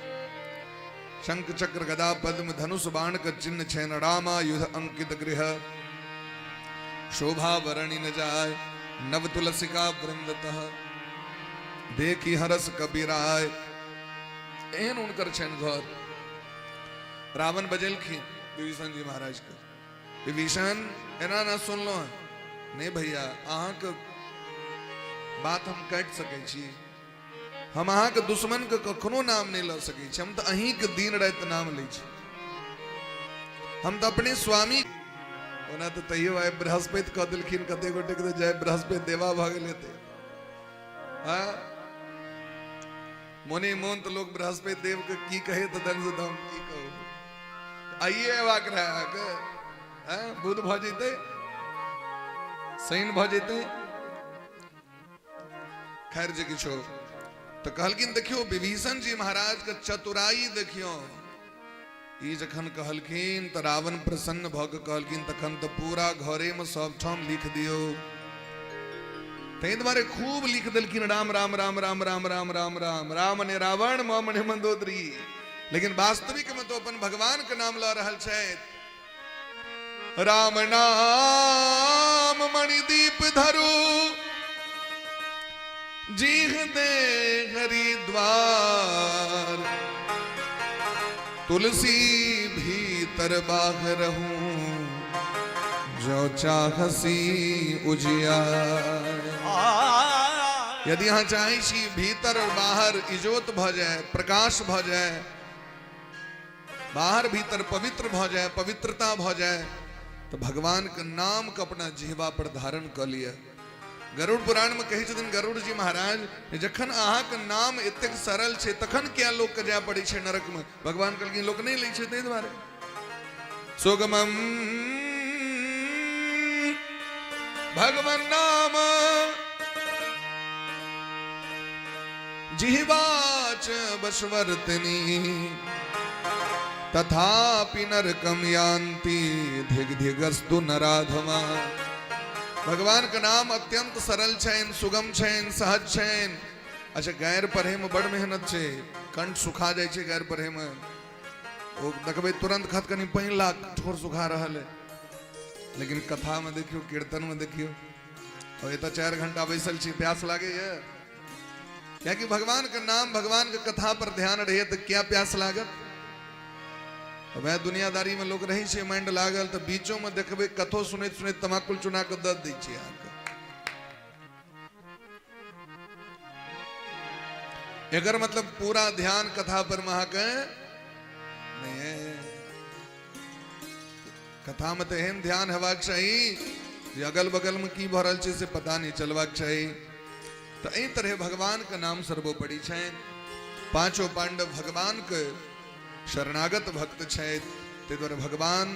शंख चक्र गदा पद्म धनुष बाण के चिन्ह छनि, रामा युध अंकित गृह शोभा वरणि न जाय, नव तुलसिका वृंदतः देखी हरस कबीराय। एहन हुनकर छनि घर। रावण बजेलखिन विभीषण जी महाराज के, विभीषण एना ना सुनलहुँ हँ। नहीं भैया, अहाँके बात हम काटि सकै छी, हम अहाँके दुश्मन के कखनो नाम नहि लऽ सकै छी, हम तऽ अहींके दिन राति नाम लै छी, हम तऽ अपने स्वामी। ओना तऽ तैयो आइ बृहस्पति कऽ देलखिन, कते गोटे के तऽ जय बृहस्पति देवा भऽ गेल हेतै। हाँ मोने मोन तऽ लोक बृहस्पति देव के की कहे तऽ दम से दम की कहू, आइए अयबाक रहै अहाँके, हाँ बुध भऽ जेतै, शनि भऽ जेतै, खैर जे किछु। तऽ कहलखिन देखियौ विभीषण जी महाराज के चतुराई देखियौ। ई जखन कहलखिन तऽ रावण प्रसन्न भऽ कऽ कहलखिन तखन तऽ पूरा घरेमे सबठाम लिख दियौ। ताहि दुआरे खूब लिख देलखिन राम राम राम राम राम राम राम राम राम ने रावण मम ने मंदोदरी। लेकिन वास्तविक में तो अपन भगवान के नाम लऽ रहल छथि। राम नाम मणिदीप धरू जीह दे हरिद्वार, तुलसी भीतर बाहर रहूं जो चाहसी उजियार। यदि अहाँ चाहै छी भीतर और बाहर इजोत भऽ जाय, प्रकाश भऽ जाय, बाहर भीतर पवित्र भऽ जाय, पवित्रता भऽ जाय, तऽ भगवान के नाम के अपना जिहवा पर धारण कऽ लिअ। गरुड़ पुराण में कहै छथिन गरुड़ जी महाराज, जखन अहाँके नाम एतेक सरल छै तखन किया लोक के जाय पड़ै छै नरक में? भगवान कहलखिन लोक नहि लै छै ताहि दुआरे। सुगमम भगवान नाम जिह्वाच बशवर्तिनी तथापि नरकम यान्ति धिग धिगस्तु नराधमा। भगवान के नाम अत्यंत सरल छनि, सुगम छनि, सहज छनि। अच्छा गैर पढ़े में बड़ मेहनत छै, कंठ सुखा जाइ छै गैर पढ़े में। ओ देखबै तुरंत खत कनि पानि लाग ठोर सुखा रहल है। लेकिन कथा में देखियौ, कीर्तन में देखियौ, और एतऽ 4 घंटा बैसल छी, प्यास लागैए? कियाकि भगवान के नाम भगवान के कथा पर ध्यान रहे तऽ क्या प्यास लागत? वएह दुनियादारी में लोग रहै छै माइंड लागल, तऽ बीचो में देखबै कथो सुनैत सुनैत तमाकुल चुना कऽ दऽ दै छै अहाँके। एकर मतलब पूरा ध्यान कथा पर में अहाँके नहि है। कथा में तऽ एहन ध्यान हेबाक चाही जे अगल बगल में की भऽ रहल छै से पता नहि चलबाक चाही। तऽ एहि तरहे भगवानके नाम सर्वोपरि छनि। पांचों पांडव भगवानके शरणागत भक्त छथि, ताहि दुआरे भगवान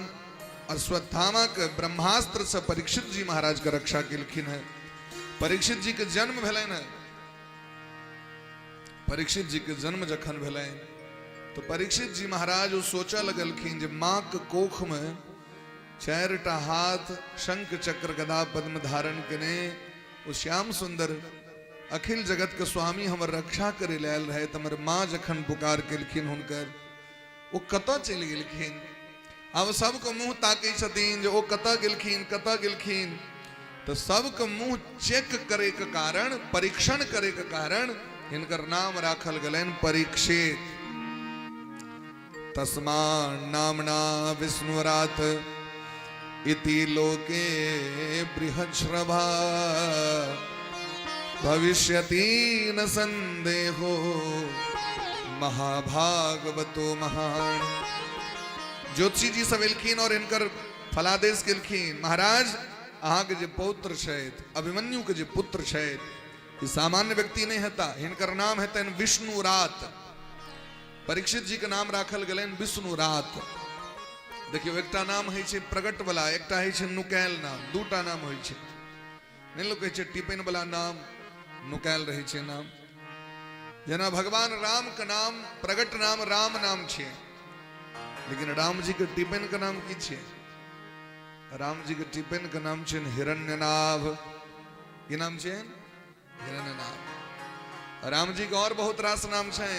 अश्वत्थामाके ब्रह्मास्त्रसँ परीक्षित जी महाराजके रक्षा केलखिन हेँ। परीक्षित जीके जन्म भेलनि हेँ। परीक्षित जीके जन्म जखन भेलनि तऽ परीक्षित जी महाराज ओ सोचऽ लगलखिन जे माँके कोखमे चारिटा हाथ शंख चक्र गदा पद्म धारण केने ओ श्याम सुंदर अखिल जगत के स्वामी हमर रक्षा करे लए आयल रहे, हमर माँ जखन पुकार केलखिन हुनकर, ओ कतऽ चलि गेलखिन? आब सबके मुँह ताकै छथिन जे ओ कतऽ गेलखिन, कतऽ गेलखिन। तऽ सबके मुँह चेक करैके कारण, परीक्षण करैके कारण हिनकर नाम राखल गेलनि परीक्षित। तस्मा नामना विष्णुरात इति लोके बृहच्छ्रवा भविष्यति न संदेहो महाभागवतो महान। ज्योतिषी जी सब एलखिन और हिनकर फलादेश केलखिन, महाराज अहाँके जे पौत्र छथि, अभिमन्यु के जे पुत्र छथि, ई सामान्य व्यक्ति नहि हेता, हिनकर नाम हेतनि विष्णुरात। परीक्षित जी के नाम राखल गेलनि विष्णुरात। देखियौ, एकटा नाम होइ छै प्रगट वाला, एकटा होइ छै नुकायल नाम, दूटा नाम होइ छै। नहि लोक कहै छै टिपन वाला नाम नुकायल रहै छै नाम। जेना भगवान राम के नाम प्रगट नाम राम नाम छै, लेकिन राम जी के टिपन के नाम की छै? राम जी के टिपन के नाम छै हिरण्यनाभ। की नाम छै? हिरण्यनाभ। राम जी के और बहुत रास नाम छै।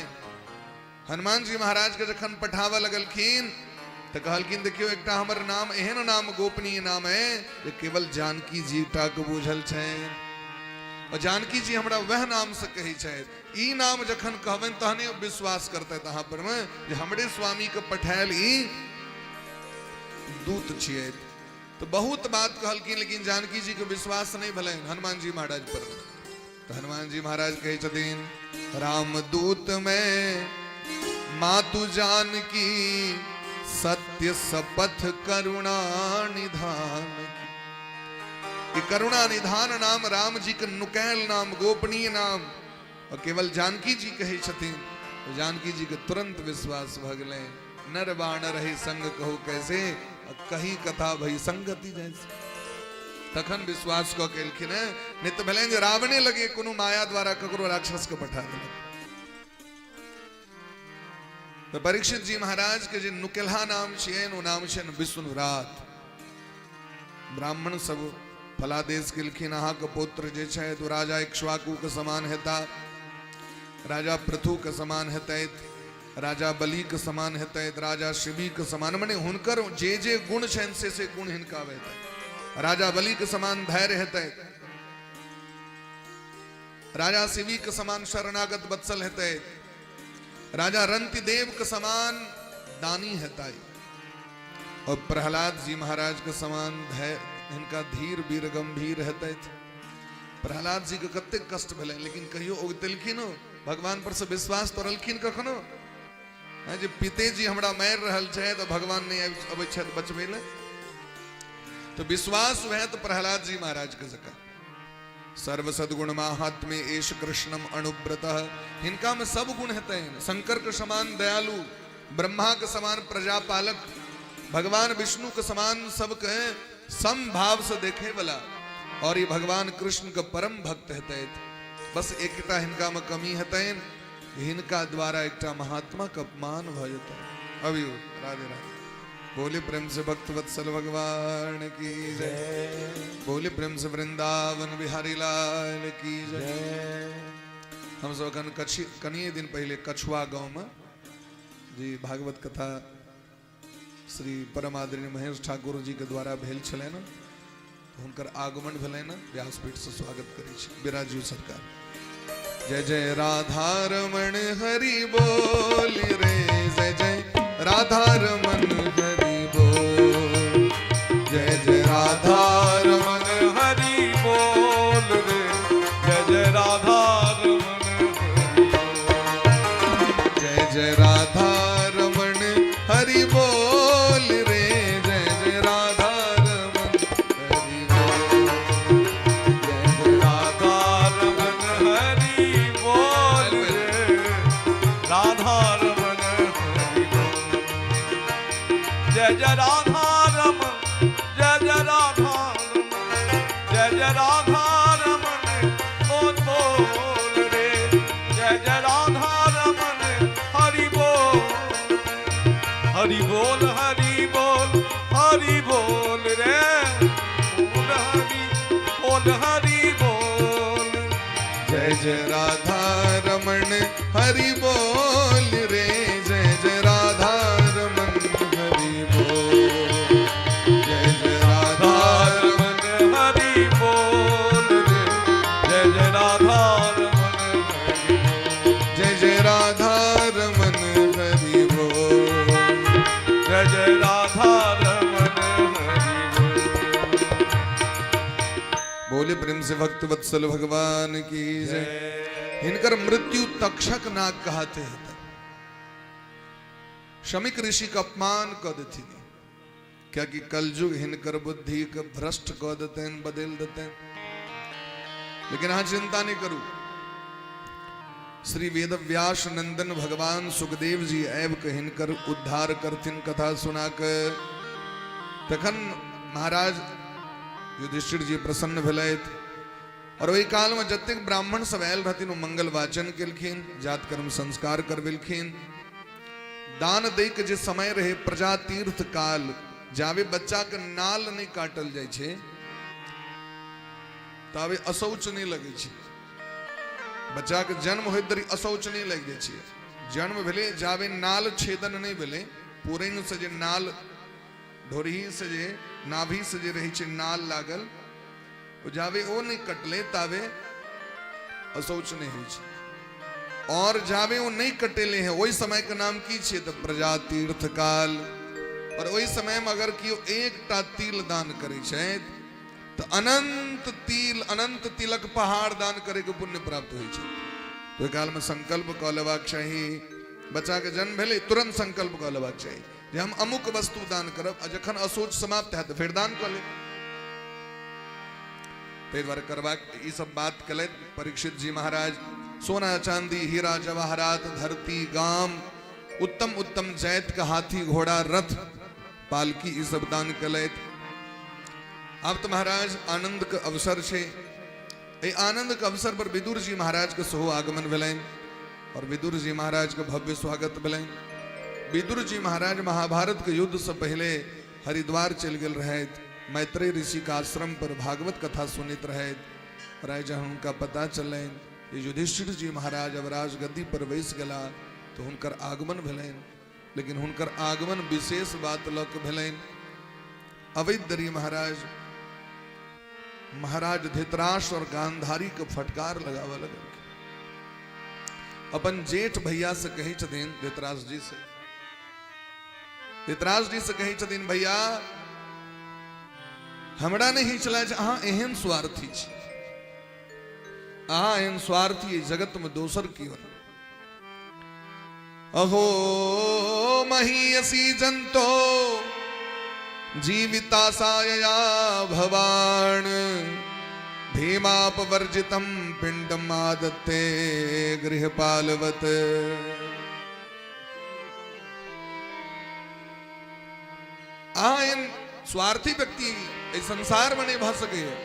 हनुमान जी महाराज के जखन पठाबऽ लगलखिन तऽ कहलखिन देखियौ एकटा हमर नाम एहन नाम गोपनीय नाम है जे केवल जानकी जी टा के बुझल छै, और जानकी जी हमरा वएह नाम से कहै छथि। ई नाम जखन कहबनि तहने विश्वास करतथि अहाँ पर मे जे हमरे स्वामी के पठायल ई दूत छियै। तऽ बहुत बात कहलखिन, लेकिन जानकी जी के विश्वास नहि भेलनि हनुमान जी महाराज पर। तऽ हनुमान जी महाराज कहै छथिन रामदूत में मातु जानकी सत्य शपथ करुणा निधान की। ई करुणा निधान नाम राम जी के नुकैल नाम, गोपनीय नाम, और केवल जानकी जी कहै छथिन। जानकी जी के तुरंत विश्वास भऽ गेलनि। नर बाण रही संग कहू कैसे, कही कथा भई संगति जैसे। तखन विश्वास कऽ के एलखिन हेँ, नहि तऽ भेलनि जे रावणे लगे कोनो माया द्वारा ककरो राक्षस के पठा देलक। तऽ परीक्षित जी महाराज के जे नुकेलहा नाम छियनि ओ नाम छियनि विष्णुरात। ब्राह्मण सब फलादेश केलखिन, अहाँके पुत्र जे छथि ओ राजा इक्ष्वाकु के समान हेता, राजा पृथु के समान हेतथि, राजा बलि के समान हेतथि, राजा शिवी के समान, मने हुनकर जे जे गुण छनि से से गुण हिनका हेतनि। राजा बलि के समान धैर्य हेतथि, राजा शिवी के समान शरणागत वत्सल हेतथि, राजा रंतिदेव के समान दानी हेतै, और प्रहलाद जी महाराज के समान हिनका धीर वीर गंभीर हेतथि। प्रहलाद जी के कतेक कष्ट भेलनि, लेकिन कहियो उगतेलखिन, भगवान पर से विश्वास तोड़लखिन कखनो? जे पितेजी हमरा मारि रहल छै तऽ भगवान नहि अबै छथि बचबै लए। तऽ विश्वास वएह तऽ प्रहलाद जी महाराज के जकाँ सर्व सद्गुण महात्म्य एष कृष्णम अणुव्रत, हिनका में सब गुण हेतनि। शंकर के समान दयालु, ब्रह्मा के समान प्रजापालक, भगवान विष्णु के समान सबके समभाव से देखे वाला, और ये भगवान कृष्ण के परम भक्त हेतथि। बस एकटा हिनका में कमी हेतनि, हिनका द्वारा एकटा महात्मा के अपमान भऽ जेतनि। अभी राधे राधे बोले प्रेम से भक्त वत्सल भगवान की जय, बोले प्रेम से वृंदावन बिहारी लाल की जय। हम सब अखन कनिए दिन पहले कछुआ गांव में जी भागवत कथा श्री परम आदरणीय महेश ठाकुर जी के द्वारा भेल छलनि ने, हुनकर आगमन भेलनि ने, व्यासपीठ से स्वागत करै छी बिराजू सरकार। जय जय राधा रमण हरि बोल रे, जय जय राधा रमण हरि बोल, जय जय राधा रमण हरि बोल रे, जय जय राधा रमण हरि बोल, जय जय राधा रमण हरि बोल रे, जय जय राधा रमण हरि बोल, जय जय राधा रमण हरि जय जय राधा रमन, जय जय राधा रमन, जय जय राधा रमन बोल बोल रे, जय जय राधा रमन हरि बोल, हरि बोल हरि बोल हरि बोल रे, बोल हरि बोल हरि बोल। जय जय राधा रमन हरि बोल रे, जय जय राधा रमन हरि बोल, जय जय राधा रमन रमन हरि बोल रे, जय जय राधा रमन हरि बोल, जय जय राधा रमन हरि बोल, जय जय राधा रमन हरि बोल। बोले प्रेम से भक्त वत्सल भगवान की जय। हिनकर मृत्यु तक्षक नाग कहते हैं। शमिक ऋषि का अपमान क देथिन, कियाकि कलयुग हिनकर बुद्धि के भ्रष्ट क देतनि, बदल देतनि। लेकिन अहाँ चिंता नहीं करू, श्री वेद व्यास नंदन भगवान सुखदेव जी आबि के हिनकर उद्धार करथिन कथा सुना के। तखन महाराज युधिष्ठिर जी प्रसन्न भेलथि और ओहि काल में जतेक ब्राह्मण सब आयल रहथिन ओ मंगल वाचन केलखिन, जात कर्म संस्कार करबेलखिन। दान दै के जे समय रहे प्रजा तीर्थ काल, जाबे बच्चा के नाल नहीं काटल जाइ छै ताबे अशौच नहीं लगै छै। बच्चा के जन्म होइत देरी अशौच नहीं लागि जाइ छै। जन्म भेलै जाबे नाल छेदन नहीं भेलै, पुरैन से जे नाल ढोरही से जे नाभि से जे रहै छै नाल लागल, ओ जाबे ओ नहीं कटले ताबे अशौच नहीं होइ छै। और जाबे ओ नहीं कटेले हैं ओहि समय के नाम की छै तऽ प्रजा तीर्थ काल। और ओहि समय में अगर केओ एकटा तिल दान करै छथि तऽ अनंत तिल, अनंत तिलक पहाड़ दान करे के पुण्य प्राप्त होइ छै। तो ओहि काल में संकल्प कऽ लेबाक चाही, बच्चा के जन्म भेलै तुरंत संकल्प कऽ लेबाक चाही जे हम अमुक वस्तु दान करब, आ जखन अशौच समाप्त हैत फेर दान कऽ लेब। ताहि दुआरे करबाक ई सब बात केलथि परीक्षित जी महाराज। सोना चांदी हीरा जवाहरात धरती गाम उत्तम उत्तम जैत के हाथी घोड़ा रथ पालकी ई सब दान केलथि। आब तऽ महाराज आनंद के अवसर छै। एहि आनंद के अवसर पर विदुर जी महाराज के सेहो आगमन भेलनि और विदुर जी महाराज के भव्य स्वागत भेलनि। विदुर जी महाराज महाभारत के युद्ध से पहले हरिद्वार चलि गेल रहथि, मैत्रेय ऋषि के आश्रम पर भागवत कथा सुनैत रहथि। और आइ जहन हुनका पता चललनि जे युधिष्ठिर जी महाराज अब राजगद्दी पर बैस गेला तऽ हुनकर आगमन भेलनि। लेकिन हुनकर आगमन विशेष बात लऽ के भेलनि। अवैध दरी महाराज महाराज धृतराष्ट्र और गांधारी के फटकार लगाबऽ लगलखिन। अपन जेठ भैया से कहै छथिन धृतराष्ट्र जी से, धृतराष्ट्र जी से कहै छथिन भैया हमरा नहि छलै जे अहाँ एहन स्वार्थी छी, अहाँ एहन स्वार्थी जगत में दोसर केओ नहि। अहो महीयसी जंतो जीविता सायया भवान भीमापवर्जितम पिंडम आदत्ते गृहपालवत। अहाँ एहन स्वार्थी व्यक्ति एहि संसार में नहीं भऽ सकैए।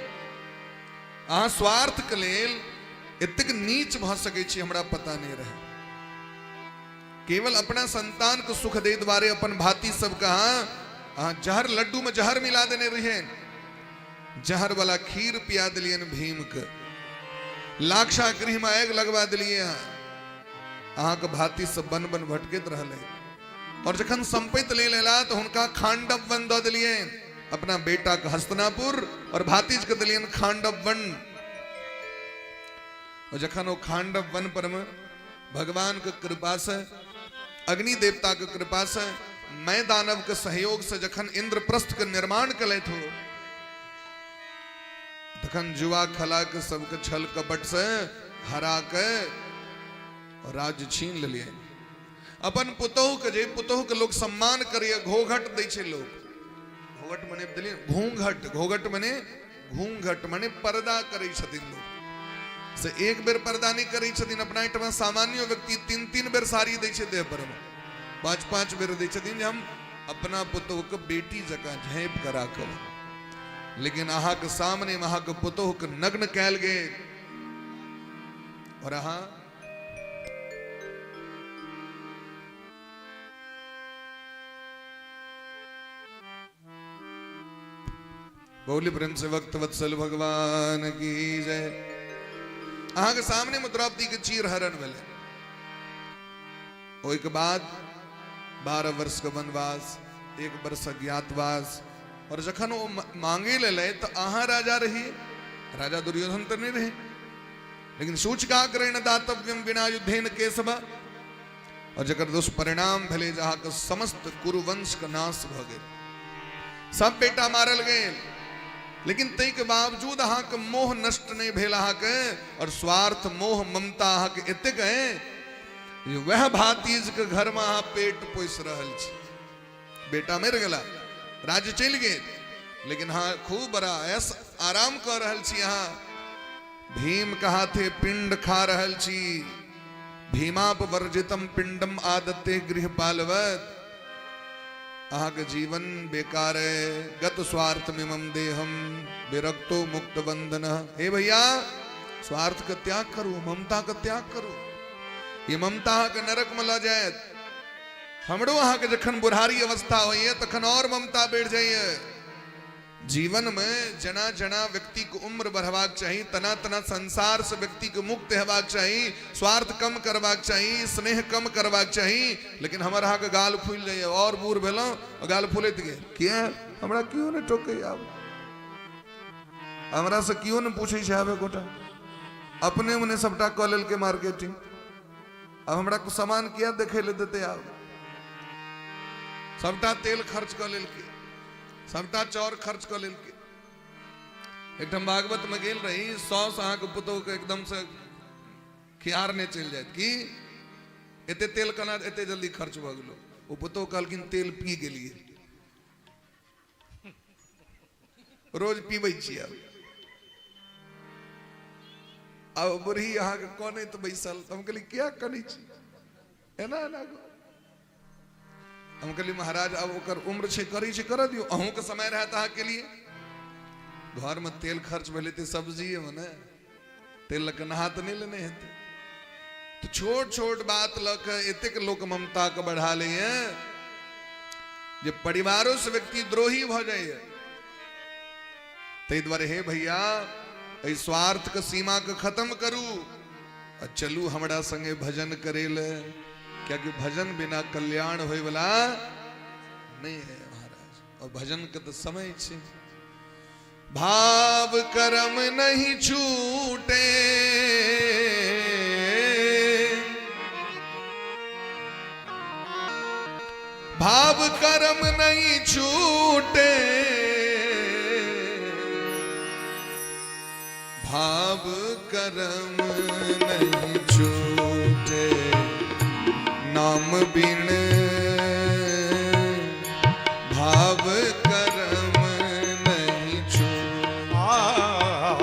अहाँ स्वार्थ के लेल एतेक नीच भऽ सकै छी हमरा पता नहीं रहे। केवल अपना संतान के सुख दे द्वारे अपन भाती सबके अहाँ जहर लड्डू में जहर मिला देने रहियनि, जहर वाला खीर पिया दिलियनि भीम के, लाक्षा गृह में आगि लगवा दिलियै अहाँ, अहाँके भाती सब बन बन भटकैत रहलै। और जखन संपत्ति ले लेला तो हुनका खांडव वन दऽ दिलियनि, अपना बेटा के हस्तिनापुर और भातीज के दिलियनि खांडव वन। और जखन ओ खांडव वन पर में भगवान के कृपा से, अग्नि देवता के कृपा से, मैं दानव के सहयोग से जखन इंद्रप्रस्थ के निर्माण कलैत हो, तखन जुआ खला के सबके छल कपट से हरा के और राज्य छीन लेलियनि। अपन पुतोहु के, जे पुतोहु के लोग सम्मान करिए, घोघट दै छै लोग, घोघट मने देलियै घूंघट, घोघट मने घूंघट मने पर्दा करै छथिन लोग, से एक बेर पर्दा नहीं करै छथिन। अपना एहिठाम सामान्य व्यक्ति तीन तीन बेर साड़ी दै छै देह पर में, पांच पांच बेर दै छथिन जे हम अपना पुतोहके बेटी जकाँ झाँपि कऽ राखब, लेकिन अहाँके सामने अहाँके पुतोहके नग्न कयल गेल और अहाँ बोली प्रेम से वक्त वत्सल भगवान की जय। अहाँके सामने में द्रौपदी के चीर हरण भेलै। ओहिके बाद 12 वर्ष के वनवास, 1 वर्ष अज्ञातवास, और जखन ओ मांगे लेलै तऽ अहाँ राजा रही, राजा दुर्योधन तऽ नहि रहे, लेकिन सूचकाग्रेण दातव्यम बिना युद्धेन केशव, और जकर दुष्परिणाम भेलै जे अहाँके समस्त कुरुवंश के नाश भऽ गेल, सब बेटा मारल गेल, लेकिन ताहिके बावजूद अहाँके मोह नष्ट नहि भेल अहाँके, और स्वार्थ मोह ममता अहाँके एतेक है वह भातीज के घर में अहाँ पेट पोसि रहल छी। बेटा मरि गेला, राज्य चलि गेल, लेकिन अहाँ खूब बड़ा ऐस आराम कऽ रहल छी। अहाँ भीम के हाथे पिंड खा रहल छी। भीमाप वर्जितम पिंडम आदत्ते गृह पालवत। अहाँके जीवन बेकार है। गत स्वार्थ मिमम देहम विरक्तो मुक्त बंधन। हे भैया, स्वार्थ के त्याग करू, ममता के त्याग करू। ई ममता अहाँके नरक में लऽ जायत। हमरो अहाँके जखन बुढ़ारी अवस्था होइए तखन और ममता बढ़ि जाइए। जीवन में जना जना व्यक्ति के उम्र बढ़बाक चाही, तना तना संसार से व्यक्ति के मुक्त हेबाक चाही, स्वार्थ कम करबाक चाही, स्नेह कम करबाक चाही। लेकिन हमर अहाँके गाल फूलि जाइए, और बूढ़ भेलहुँ गाल फूलैत गेल। किया हमरा केओ नहि टोकै, आब हमरा से केओ नहि पूछै छै, आब एकोटा अपने मने सबटा कऽ लेलकै मार्केटिंग, आब हमरा सामान किया देखै लए देतै? आब सबटा तेल खर्च कऽ लेलकै, सबटा चाउर खर्च कऽ लेलकै। एकठाम भागवत में गेल रही, साउस अहाँके पुतोहु के एकदम से खिहारने चलि जायत कि एते तेल केना एते जल्दी खर्च भऽ गेलो। ओ पुतोहु कहलखिन तेल पी गेलियै, रोज पीबै छियै। आब आब बूढ़ी अहाँके कनैत बैसल, तऽ हम कहलियै किया कनै छी एना एना? हम कहलियै महाराज आब ओकर उम्र छै, करै छै, करऽ दियौ, अहूँके समय रहत अहाँके लिए। घरमे तेल खर्च भेलै तऽ सब्जिएमे ने, तेल लऽ कऽ नहा तऽ नहि लेने हेतै। तऽ छोट छोट बात लऽ कऽ एतेक लोक ममताके बढ़ा लैए जे परिवारो से व्यक्ति द्रोही भऽ जाइए। ताहि दुआरे हे भैया, एहि स्वार्थके सीमाके खत्म करू आ चलू हमरा संगे भजन करे ले, कियाकि भजन बिना कल्याण होय वाला नहीं है महाराज। और भजन के तो समय छे। भाव कर्म नहीं छूटे, भाव कर्म नहीं छूटे, भाव कर्म नहीं छूटे, नाम बिन भाव कर्म नहीं छूटे। भाव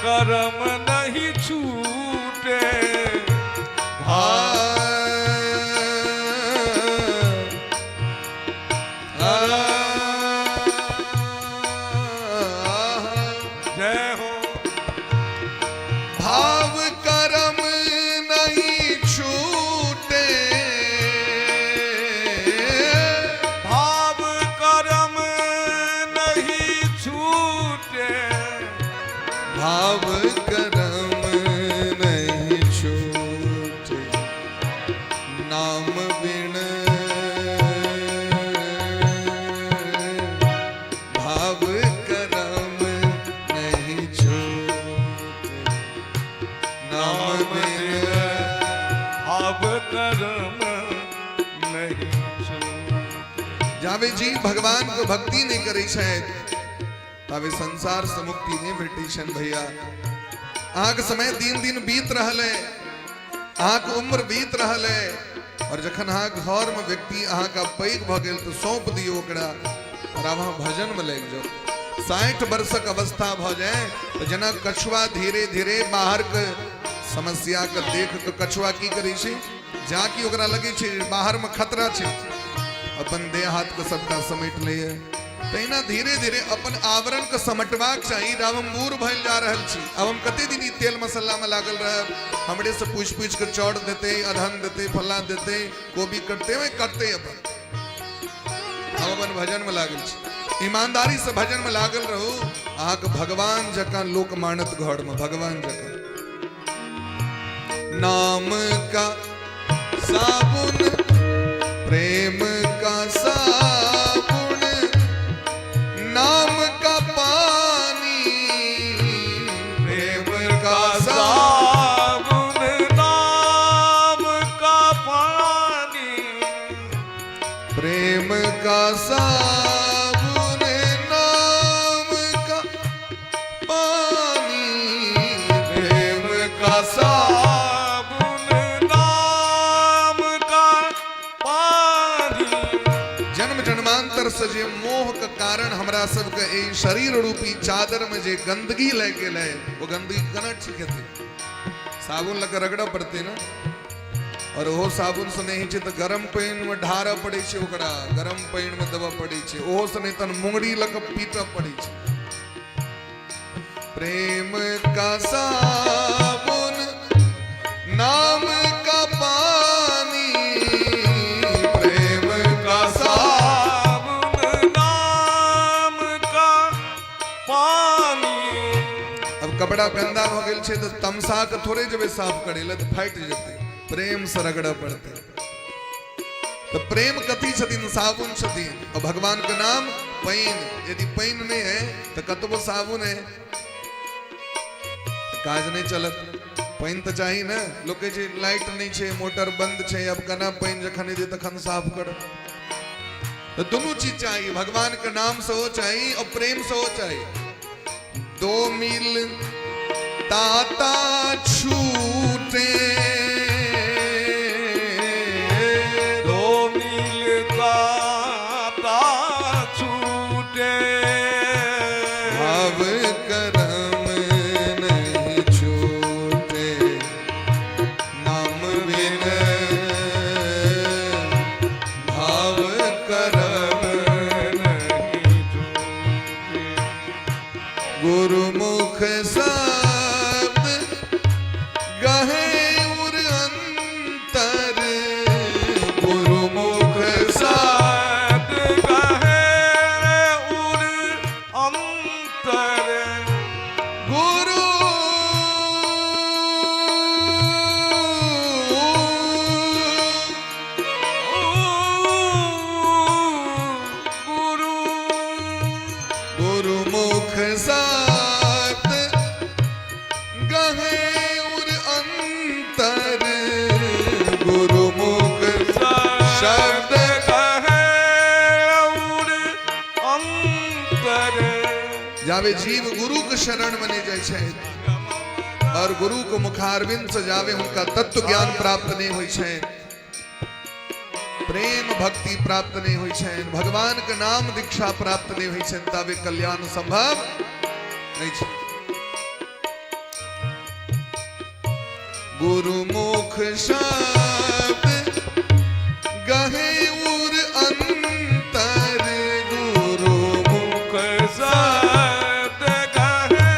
कर्म नहीं छूटे, जय हो। भाव कर्म नहीं छूटे, भाव कर्म नहीं छूटे, भाव कर्म नहीं छूटे, नाम बिन भाव कर्म नहीं छूटे, नाम बिन भाव कर्म नहीं छूटे। जावे जी भगवान को भक्ति नहीं करै छथि तावे संसार से मुक्ति नहीं भेटै छनि। भैया, अहाँके समय दिन दिन बीत रहल है, अहाँके उम्र बीत रहल है, और जखन अहाँ घर में व्यक्ति अहाँके पैघ भऽ गेल तऽ सौंप दियौ ओकरा और आब अहाँ भजन में लागि जाउ। 60 वर्षक अवस्था भऽ जाए तऽ जेना कछुआ धीरे धीरे बाहर के समस्या के देख के कछुआ की करै छै, जाकि ओकरा लगै छै बाहरमे खतरा छै, अपन देह हाथके सबटा समेट लैए। तहिना धीरे धीरे अपन आवरणके समेटबाक चाही। आब हम बूढ़ भेल जा रहल छी, आब हम कते दिन ई तेल मसालामे लागल रहब, हमरेसँ पूछि पूछि कऽ चाउर देतै, अदहन देतै, फल्लाँ देतै, कोबी कटतै, ओहि कटतै। अपन हम अपन भजनमे लागल छी। ईमानदारीसँ भजनमे लागल रहू, अहाँके भगवान जकाँ लोक मानत घरमे, भगवान जकाँ। नाम का साबुन, प्रेम का साबुन, नाम का पानी, प्रेम का साबुन, नाम का पानी, प्रेम का साबुन, नाम का पानी, प्रेम का साबुन, नाम का पानी। जन्म जन्मांतर से जे मोह के कारण हमरा सबके एहि शरीर रूपी चादर में जे गंदगी लागि गेल है, वो गंदगी केना ठीक हेतै? साबुन लऽ कऽ रगड़ऽ पड़तै ने। और ओहो साबुन से नहि होइ छै तऽ गरम पानिमे ढारऽ पड़ै छै, ओकरा गरम पानिमे देबऽ पड़ै छै। ओहो से नहि तहन मुंगरी लऽ कऽ पीटऽ पड़ै छै। प्रेम का साबुन, नाम का पानी, प्रेम का साबुन, नाम का पानी। अब कपड़ा गंदा भऽ गेल छै तऽ तमसा के थोड़े जेबै साफ करै लए, तऽ फाटि जेतै। प्रेम से रगड़ऽ पड़तै। तऽ प्रेम कथी छथिन? साबुन छथिन। और भगवान के नाम पानि। यदि पानि नहि है तऽ कतबो साबुन है काज नहि चलत। पानि तऽ चाही ने। लोक कहै छै लाइट नहि छै, मोटर बंद छै, अब केना पानि जखन एतै तखन साफ करब। तऽ दुनू चीज चाही, भगवान के नाम सेहो चाही और प्रेम सेहो चाही। दो मिल ताता छूटे, दो मिल ताता छूटे, भाव करम नहीं छूटे, नाम बिन भाव करम नहीं छूटे। गुरुमुख शब्द गहे उर अंतर, गुरुमुख शब्द गहे उर अंतर, गुरु गुरु गुरुमुख शब्द गहे उर अंतर, गुरुमुख शब्द गहे उर अंतर। जावे जीव गुरु के शरण में नहीं जाइ छै और गुरु के मुखारविंद से जावे हुनका तत्व ज्ञान प्राप्त नहीं होइ छै, प्रेम भक्ति प्राप्त नहीं होइ छै, भगवान के नाम दीक्षा प्राप्त नहीं होइ छै, ताबे कल्याण संभव नहीं छै। गुरुमुख शब्द गहे उर अंतर, गुरुमुख शब्द गहे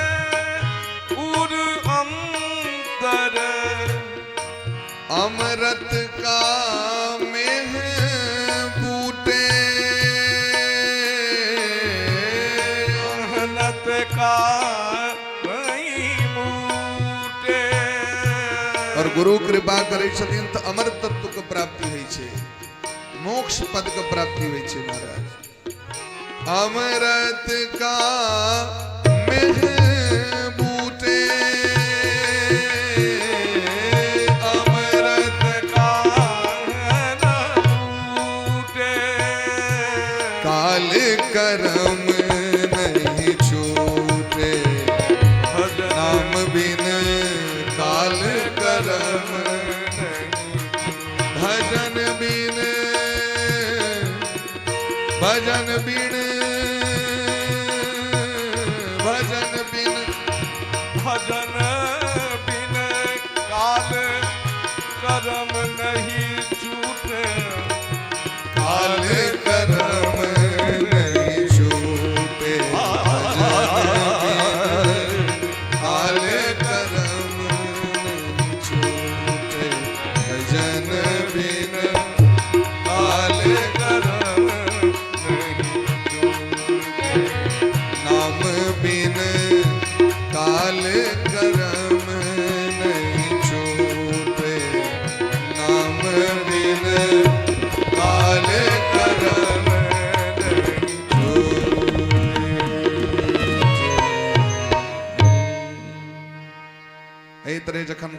उर अंतर। अमृत का मेह बूटे, अमृत का नहीं मूटे। और गुरु कृपा करै छथिन तऽ अमर तत्व के प्राप्ति होइ छै, मोक्ष पद के प्राप्ति होइ छै। महाराज अमृत का मेह बूटे, अमृत का मूटे, काल करम नहीं छूटे, नाम बिन काल करम, भजन बिन, भजन बिन, भजन बिन, भजन बिन काल करम नहीं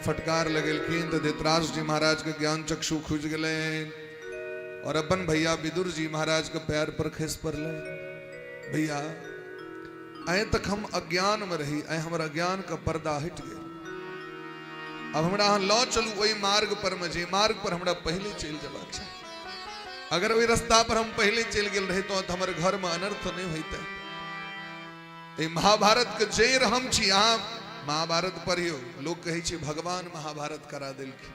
फटकार लगेलखिन तऽ धृतराष्ट्र जी महाराज के ज्ञान चक्षु खुजि गेलनि और अपन भैया विदुर जी महाराज के पैर पर खसि पड़लै। भैया, आइ तक हम अज्ञान में रही, आइ हमर अज्ञान के पर्दा हटि गेल। अब हमरा अहाँ लऽ चलू ओहि मार्ग पर में जे मार्ग पर हमरा पहिले चलि जेबाक चाही। अगर ओहि रास्ता पर हम पहिले चलि गेल रहितहुँ तऽ हमर घर में अनर्थ नहि होइतै। एहि महाभारत के जड़ि हम छी। अहाँ महाभारत पढ़ियौ, लोक कहै छै भगवान महाभारत करा देलखिन।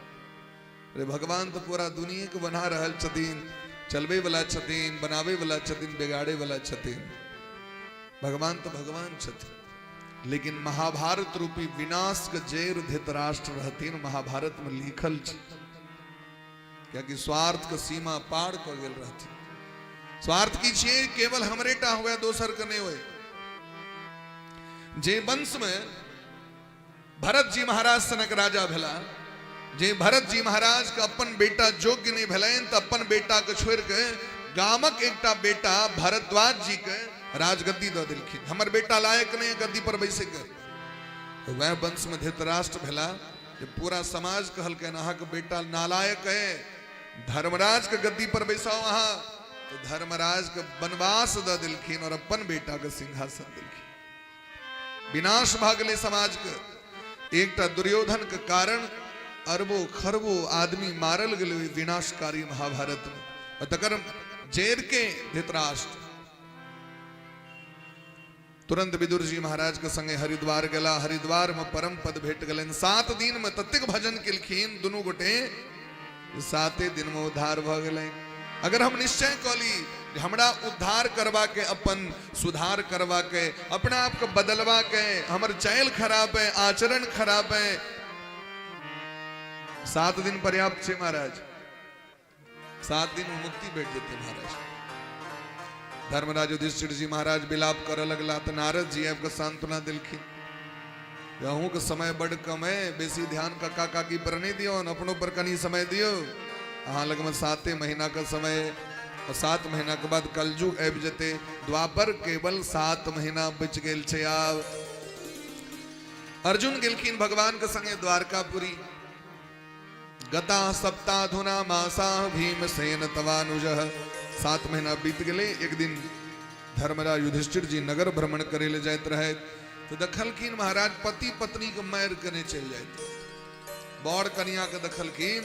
अरे भगवान तऽ पूरा दुनिया के बना रहल छथिन, चलबै वाला छथिन, बनाबै वाला छथिन, बिगाड़े वाला छथिन। भगवान तऽ भगवान छथिन, लेकिन महाभारत रूपी विनाश के जड़ि धृतराष्ट्र रहथिन, महाभारत में लिखल छै। कियाकि स्वार्थ के सीमा पार कऽ गेल रहथिन। स्वार्थ की छियै? केवल हमरे टा हुए, दोसर के नहि हुए। जे वंश में भरत जी महाराज सनक राजा भेला, जे भरत जी महाराज के अपन बेटा योग्य नहीं भेलनि तऽ अपन बेटा के छोड़ि के गामक एकटा बेटा भरद्वाज जी के राजगद्दी दऽ देलखिन। हमर बेटा लायक नहीं है गद्दी पर बैसे के। तो वह वंश में धृतराष्ट्र भेला जे पूरा समाज कहलकनि अहाँके बेटा नालायक है, धर्मराज के गद्दी पर बैसाओ अहाँ। तो धर्मराज के वनवास दऽ देलखिन और अपन बेटा के सिंहासन देलखिन। विनाश भऽ गेलै समाज के। एकटा दुर्योधन के कारण अरबों खरबों आदमी मारल गेलै ओहि विनाशकारी महाभारत में, और तकर जड़ के धृतराष्ट्र। तुरंत विदुर जी महाराज के संगे हरिद्वार गेला। हरिद्वार में परम पद भेट गेलनि। 7 दिन में ततेक भजन केलखिन दुनू गोटे, 7 दिन में उद्धार भऽ गेलनि। अगर हम निश्चय कऽ ली जे हमरा उद्धार करबा के, अपन सुधार करबा के, अपना आप के बदलवा के, हमर चालि खराब है, आचरण खराब है, 7 दिन पर्याप्त छै महाराज। 7 दिन में मुक्ति भेट जेतै महाराज। धर्मराज युधिष्ठिर जी महाराज विलाप करऽ लगला तऽ नारद जी आबि कऽ सांत्वना देलखिन, अहूँ के समय बड कम है, बेसी ध्यान काका काकी पर नहीं दियौ, अपनो पर कनी समय दियौ। अहाँ लगमे 7 महीना के समय, और 7 महीना के बाद कलयुग आबि जेतै। द्वापर केवल 7 महीना बचि गेल छै। आब अर्जुन गेलखिन भगवान के संगे द्वारकापुरी। गता सप्ताधुना मासा भीमसेन तवानुज। 7 महीना बीत गेलै। एक दिन धर्मराज युधिष्ठिर जी नगर भ्रमण करे ले जाइत रहे तो देखलखिन महाराज पति पत्नी के मारि केने चलि जाइत। बर कनिया के देखलखिन,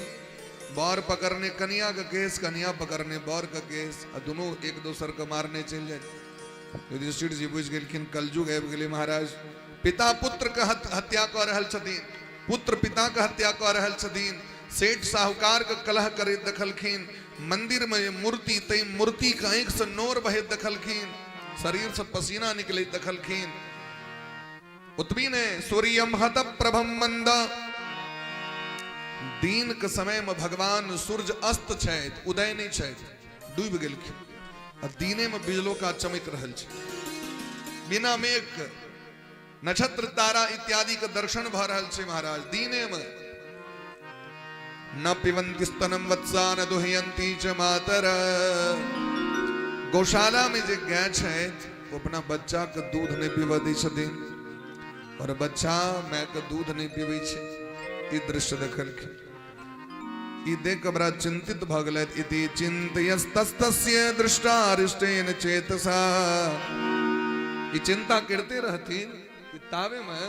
बर पकड़ने कनिया के केस, कनिया पकड़ने बर के केस, आ दुनू एक दोसर के मारने चलि जाइत। युधिष्ठिर जी बुझि गेलखिन कलयुग आबि गेलै महाराज। पिता पुत्र के हत्या कऽ रहल छथिन, पुत्र पिता के हत्या कऽ रहल छथिन, सेठ साहूकार के कलह करैत देखलखिन, मंदिर में मूर्ति तै मूर्ति के आँखि से नोर बहैत देखलखिन, शरीर से पसीना निकलैत देखलखिन। ओतबी ने सूर्यम हत प्रभम मंद, दिन के समय में भगवान सूर्य अस्त छथि, उदय नहीं छथि, डूबि गेलखिन आ दिने में बिजलोका चमक रहल छै, बिना मेघ के नक्षत्र तारा इत्यादि के दर्शन भऽ रहल छै महाराज दिने में। न पिबंती स्तनम वत्सा न दुहयंती च मातर। गौशाला में जे गाय छथि ओ अपना बच्चा के दूध नहीं पीबऽ दै छथिन और बच्चा माय के दूध नहीं पीबै छै। ई दृश्य देखलखिन, ई देख के बड़ा चिंतित भऽ गेलथि। इति चिंतयस्तस्य दृष्टारिष्टेन चेतसा। ई चिंता करते रहथिन कि ताबे में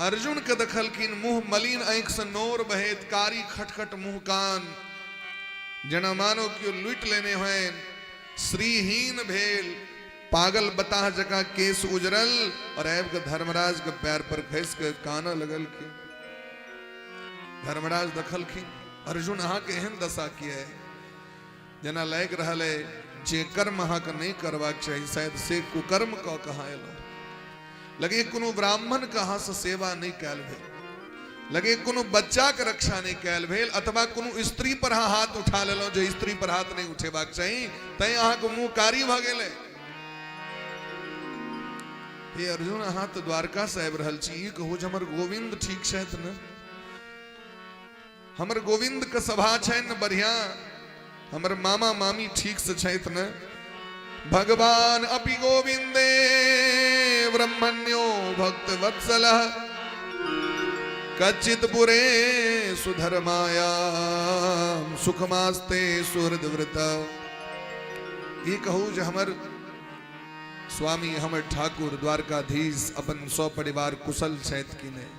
अर्जुन के देखलखिन मुंह मलिन, आँखि से नोर बहैत, कारी खटखट मुंह कान, जेना मानो केओ लूटि लेने होइन, श्रीहीन भेल, पागल बताह जकाँ केस उजरल और आबि के धर्मराज के पैर पर खसि के कानऽ लगलखिन। धर्मराज देखलखिन अर्जुन अहाँके एहन दशा किया है, जेना लागि रहल है जे कर्म अहाँके नहि करबाक चाही शायद से कुकर्म कऽ के अहाँ एलहुँ। लगे कोनो ब्राह्मण के अहाँ से सेवा नहि कयल भेल, लगे कोनो बच्चा के रक्षा नहि कयल भेल, अथवा कोनो स्त्री पर अहाँ हाथ उठा लेलहुँ जे स्त्री पर हाथ नहि उठेबाक चाही, तैं अहाँके मुँह कारी भऽ गेलै। हे अर्जुन, अहाँ तऽ द्वारका से आबि रहल छी, ई कहू जे हमर गोविंद ठीक छथि ने? हमर गोविंद के सभा छनि बढ़िया? हमर मामा मामी ठीक से छथि ने? भगवान अपि गोविंदे ब्रह्मण्यो भक्त वत्सल कचित पुरे सुधर्माया सुखमास्ते सुहृद व्रत। ई कहू जे हमर स्वामी, हमर ठाकुर द्वारकाधीश अपन सपरिवार कुशल छथि कि नहि?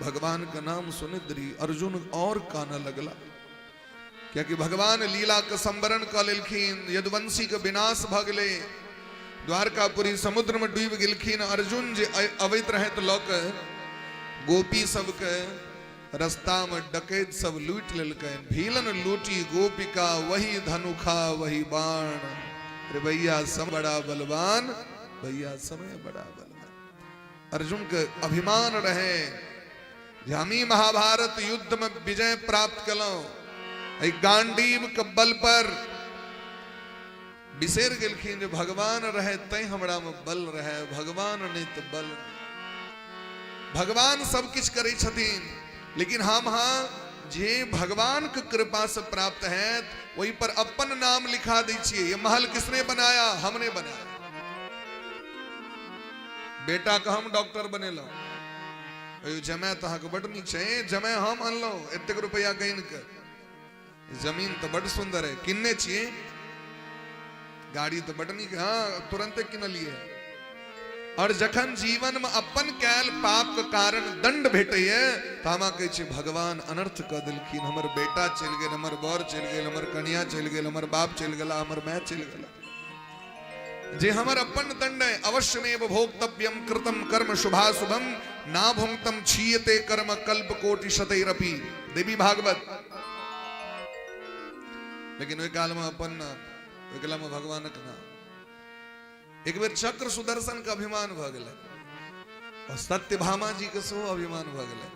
भगवान के नाम सुनैत रही अर्जुन और कानऽ लगला, कियाकि भगवान लीला के संवरण कऽ लेलखिन, यदुवंशी के विनाश भऽ गेलै, द्वारकापुरी समुद्र में डूबि गेलखिन। अर्जुन जे अबैत रहै तऽ लऽ के गोपी सबके रस्ता में डकैत सब लूटि लेलकनि। भीलन लूटी गोपिका वही धनुखा वही बाण। अरे भैया समय बड़ा बलवान, भैया समय बड़ा बलवान। अर्जुन के अभिमान रहे जे हम ई महाभारत युद्ध में विजय प्राप्त केलहुं एहि गांडीव के बल पर। बिसरि गेलखिन जे भगवान रहे तैं हमरा में बल रहे, भगवान नहीं तो बल नहीं। भगवान सब किछु करै छथिन, लेकिन हम हाँ जे भगवान के कृपा से प्राप्त है ओहि पर अपन नाम लिखा दै छियै। ये महल किसने बनाया? हमने बनाया। बेटा के हम डॉक्टर बनेलहुँ। अयो जमाय तऽ अहाँके बड्ड नीक छै। जमाय हम अनलहुँ एतेक रुपैआ गिन कऽ। जमीन तऽ बड्ड सुन्दर है, किनने छियै। गाड़ी तऽ बड्ड नीक, हाँ तुरंते किनलियै। और जखन जीवन में अपन कैल पाप के कारण दंड भेटैए तऽ हम कहै छियै भगवान अनर्थ कऽ देलखिन, हमर बेटा चलि गेल, हमर बर चलि गेल, हमर कनिया चलि गेल, हमर बाप चलि गेला, हमर माय चलि गेला। जे हमर अपन दंड है, अवश्यमेव भोक्तव्यम कृतम कर्म शुभाशुभम ना भुंक्तम क्षीयते कर्म कल्प कोटि शतैरपि। देवी भागवत। लेकिन ओहि काल में अपन नाम, ओहि काल में भगवानक नाम। एक बेर चक्र सुदर्शन के अभिमान भऽ गेलै और सत्यभामा जी के सेहो अभिमान भऽ गेलै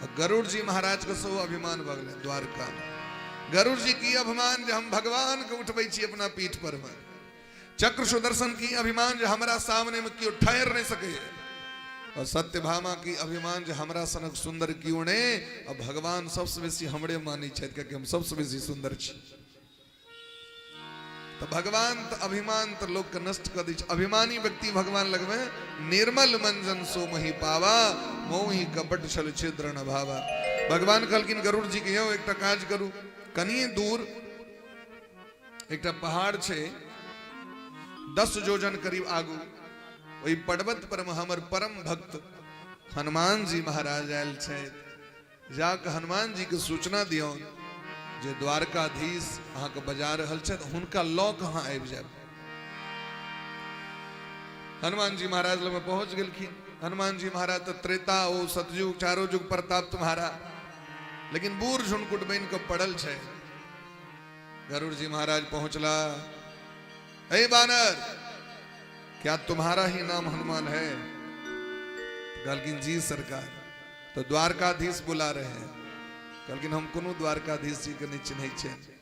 और गरुड़ जी महाराज के सेहो अभिमान भऽ गेलै द्वारका में। गरुड़ जी की अभिमान जे हम भगवान के उठबै छी अपना पीठ पर में। चक्र सुदर्शन की अभिमान जे हमरा सामने में केओ ठहर नहीं सकैए। और सत्यभामा की अभिमान जे हमरा सनक सुंदर केओ नहि, और भगवान सबसे बेसी हमरे मानै छथि कियाकि हम सबसे बेसी सुंदर छी। तऽ भगवान तऽ अभिमान तऽ लोकके नष्ट कऽ दै छै। अभिमानी व्यक्ति भगवान लगमे निर्मल मंजन सो मही पावा, मोहि कपट छल छिद्र न भावा। भगवान कहलखिन गरुड़ जी के यौ एकटा काज करू, कनिए दूर एकटा पहाड़ छै 10 जोजन करीब आगू, ओहि पर्वत पर मे हमर परम भक्त हनुमान जी महाराज आयल छथि। जाकऽ हनुमान जी के सूचना दियौन जे द्वारकाधीश अहाँके बजा रहल छथि, हुनका लऽ कऽ अहाँ आबि जायब। हनुमान जी महाराज लग पहुंच गेलखिन। हनुमान जी महाराज तऽ त्रेता ओ सतयुग चारो युग प्रताप तुम्हारा, लेकिन बूढ़ झुनकुट बनि कऽ पड़ल छै। गरुड़ जी महाराज पहुंचला, हे बानर, क्या तुम्हारा ही नाम हनुमान है? कहलखिन जी सरकार। तो द्वारकाधीश बुला रहे हैं। कहलखिन हम कोनो द्वारकाधीश जी के नहीं चिन्है छियनि,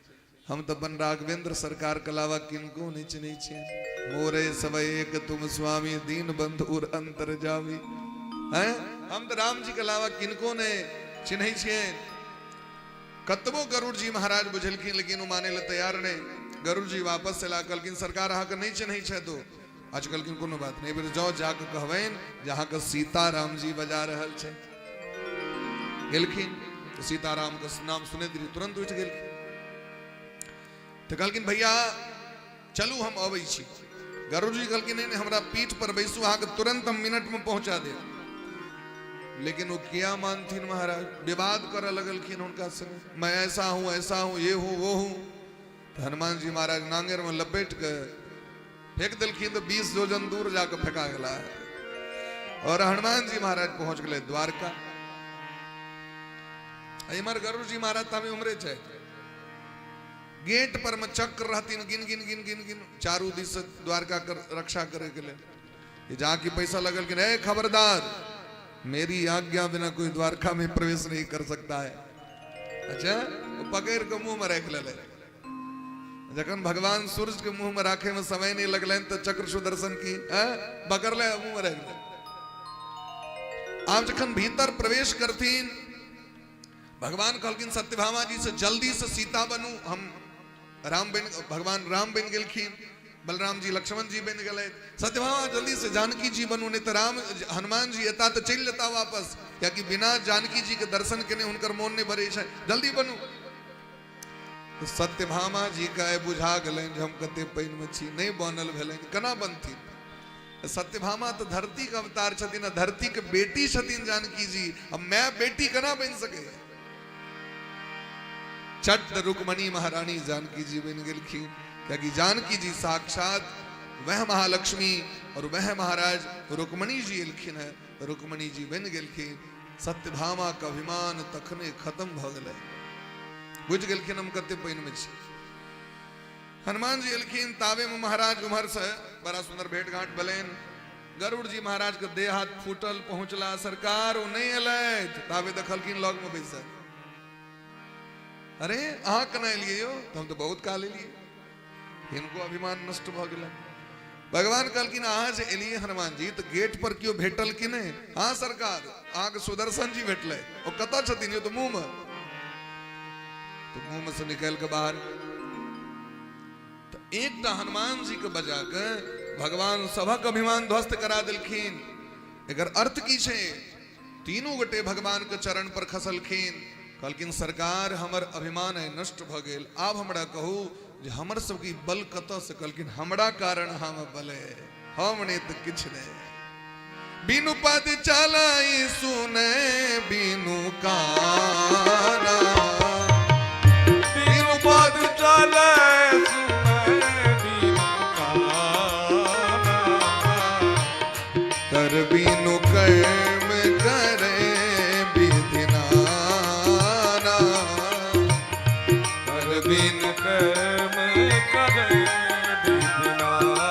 हम तऽ अपन राघवेंद्र सरकार के अलावा किनको नहीं चिन्है छियनि। मोरे सब एक तुम स्वामी दीन बंधु उर अंतर जावी। हैं, हम तऽ राम जी के अलावा किनको नहीं चिन्है छियनि। कतबो गरुड़ जी महाराज बुझलखिन लेकिन ओ माने लए तैयार नहीं। गरुड़ जी वापस एला, कहलखिन सरकार अहाँके नहीं चिन्है छथि ओ। आज कहलखिन कोनो बात नहीं, बेर जाओ जाके कहबनि जे अहाँके सीताराम जी बजा रहल छै। गेलखिन तऽ सीताराम के नाम सुनैत रही तुरंत उठि गेलखिन। तऽ कहलखिन भैया चलू हम अबै छी। गरुड़ जी कहलखिन नहीं नहीं, हमरा पीठ पर बैसू, अहाँके तुरंत हम मिनट में पहुंचा देब। लेकिन वो किया मानथिन महाराज, विवाद करऽ लगलखिन हुनका संग, मैं ऐसा हूं ऐसा हूं ये हूं वो हूं। तऽ हनुमान जी महाराज नांगेर में लपेट के फेंक देलखिन तऽ 20 जोजन दूर जाके फेंका गेला और हनुमान जी महाराज पहुंच गेले द्वारका। इमहर गरुड़ जी महाराज तऽ उमरे छै, गेट पर में चक्र रहथिन गिन गिन गिन गिन गिन चारू दिस से द्वारका कर रक्षा करे के लिए। जाके पैसा लगल कि ए खबरदार, मेरी आज्ञा बिना कोई द्वारका में प्रवेश नहीं कर सकता है। अच्छा, वो पकड़ के मुंह में रख ले। जखन भगवान सूरज के मुंह में राखे में समय नहीं लगलनि तऽ चक्र सुदर्शन की पकड़ ले मुंह में रख ले। आब जखन भीतर प्रवेश करथिन, भगवान कहलखिन सत्यभामा जी से जल्दी से सीता बनू, हम राम बन, भगवान राम बन गेलखिन। बलराम जी लक्ष्मण जी बनि गेलथि। सत्यभामा जल्दी से जानकी जी बनू, नहीं तऽ राम हनुमान जी एता तऽ चलि जेता वापस, कियाकि बिना जानकी जी के दर्शन केने हुनकर मोन नहि भरै छै, जल्दी बनू। तऽ सत्यभामा जी के आइ बुझा गेलनि जे हम कते पानि मे छी, नहि बनल भेलनि, केना बनथिन? सत्यभामा तऽ धरती के अवतार छथिन आ धरती के बेटी छथिन जानकी जी, आ my बेटी केना बनि सकैया? चट रुक्मणी महारानी जानकी जी बनि गेलखिन, कियाकि जानकी जी साक्षात वह महालक्ष्मी और वह महाराज रुक्मणी जी एलखिन है, रुक्मणी जी बनि गेलखिन। सत्यभामा के अभिमान तखने खत्म भऽ गेलै, बुझि गेलखिन हम कते पानि में छी। हनुमान जी एलखिन ताबे में महाराज उम्हर से बड़ा सुंदर भेंट घाट भेलनि। गरुड़ जी महाराज के देह हाथ फूटल पहुंचला, सरकार ओ नहि एलथि। ताबे देखलखिन लग में बैसल, अरे अहाँ केना एलियै यौ? तऽ हम तऽ बहुत काल एलियै। हिनको अभिमान नष्ट भऽ गेलनि। भगवान कहलखिन अहाँ जे एलियै हनुमान जी तऽ गेट पर केओ भेटल कि नहि? हाँ सरकार, अहाँके सुदर्शन जी भेटलै। ओ कतऽ छथिन यौ? तऽ मुँह मे, तऽ मुँह मे से निकालि कऽ बाहर। तऽ एकटा हनुमान जी के बजा के भगवान सभक अभिमान ध्वस्त करा देलखिन। एकर अर्थ की छै? तीनू गोटे भगवान के चरण पर खसलखिन, कहलखिन सरकार हमर अभिमान है नष्ट भऽ गेल, आब हमरा कहू जे हमर सबके बल कतऽ से? कहलखिन हमरा कारण हम बल है, हम नहीं तऽ किछु नहीं। बिनु पद चलाई सुने बिनु काना, बिनु पद चले सुने बिनु काना, कर बिनु कर्म करे विधि नाना, कर बिनु कर्म करे विधि नाना।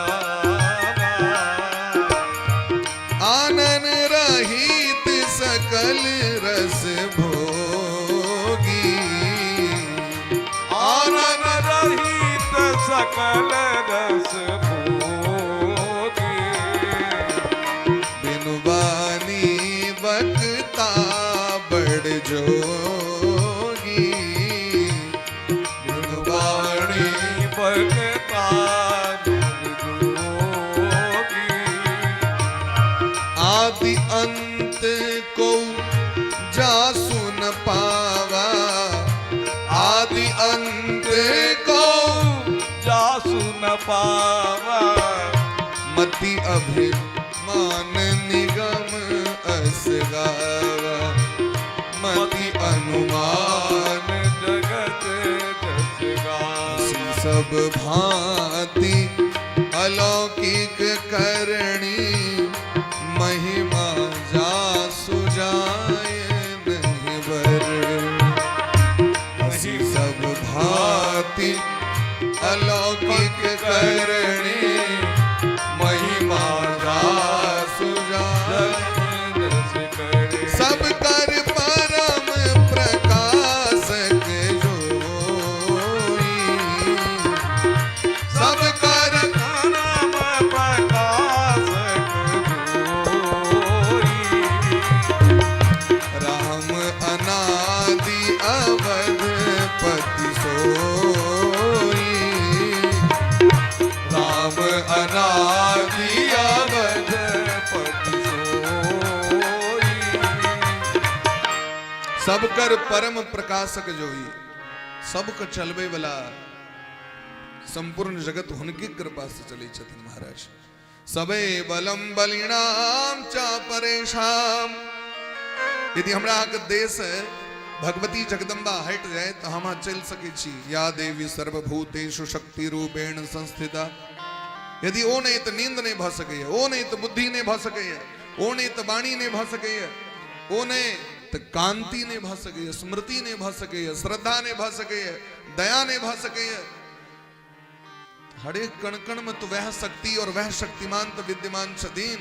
आनन रहित सकल रस भोगी, आनन रहित सकल रस भोगी, बिनु बानी बकता बड़ जोगी, बिनु बाणी बकता बड़ जोगी। आदि अंत को जासु न पावा, आदि अंत को जासु न पावा, मति अभिमान निगम अस गावा, मति अनुमान जगत जस गावा। सब भांति अलौकिक करणी महिमा जासु जाय नहीं वर्णी। हसी सब भांति अलौकिक करणी महिमा जासु जाय, सब कर परम प्रकाशक जोई, सब कर परम प्रकाशक जोई। राम अनादि अवध पति सोई, राम अनादि अवध पति सोई। सबकर परम प्रकाशक जोई, सबके चलबे वाला संपूर्ण जगत हुनके कृपा से चलै छथिन महाराज। सबे बलम बलिणाम च परेशाम। यदि हमरा अहाँके देश भगवती जगदम्बा हटि जाए तऽ हम अहाँ चलि सकै छी। या देवी सर्वभूतेषु शक्ति रूपेण संस्थिता। यदि ओ नहि तऽ नींद नहि भऽ सकैए, ओ नहि तऽ बुद्धि नहि भऽ सकैए, ओ नहि तऽ वाणी नहि भऽ सकैए, ओ नहि तऽ कांति नहि भऽ सकैए, स्मृति नहि भऽ सकैए, श्रद्धा नहि भऽ सकैए, दया नहि भऽ सकैए। हरेक कण कण में तो वह शक्ति और वह शक्तिमान तो विद्यमान छथिन।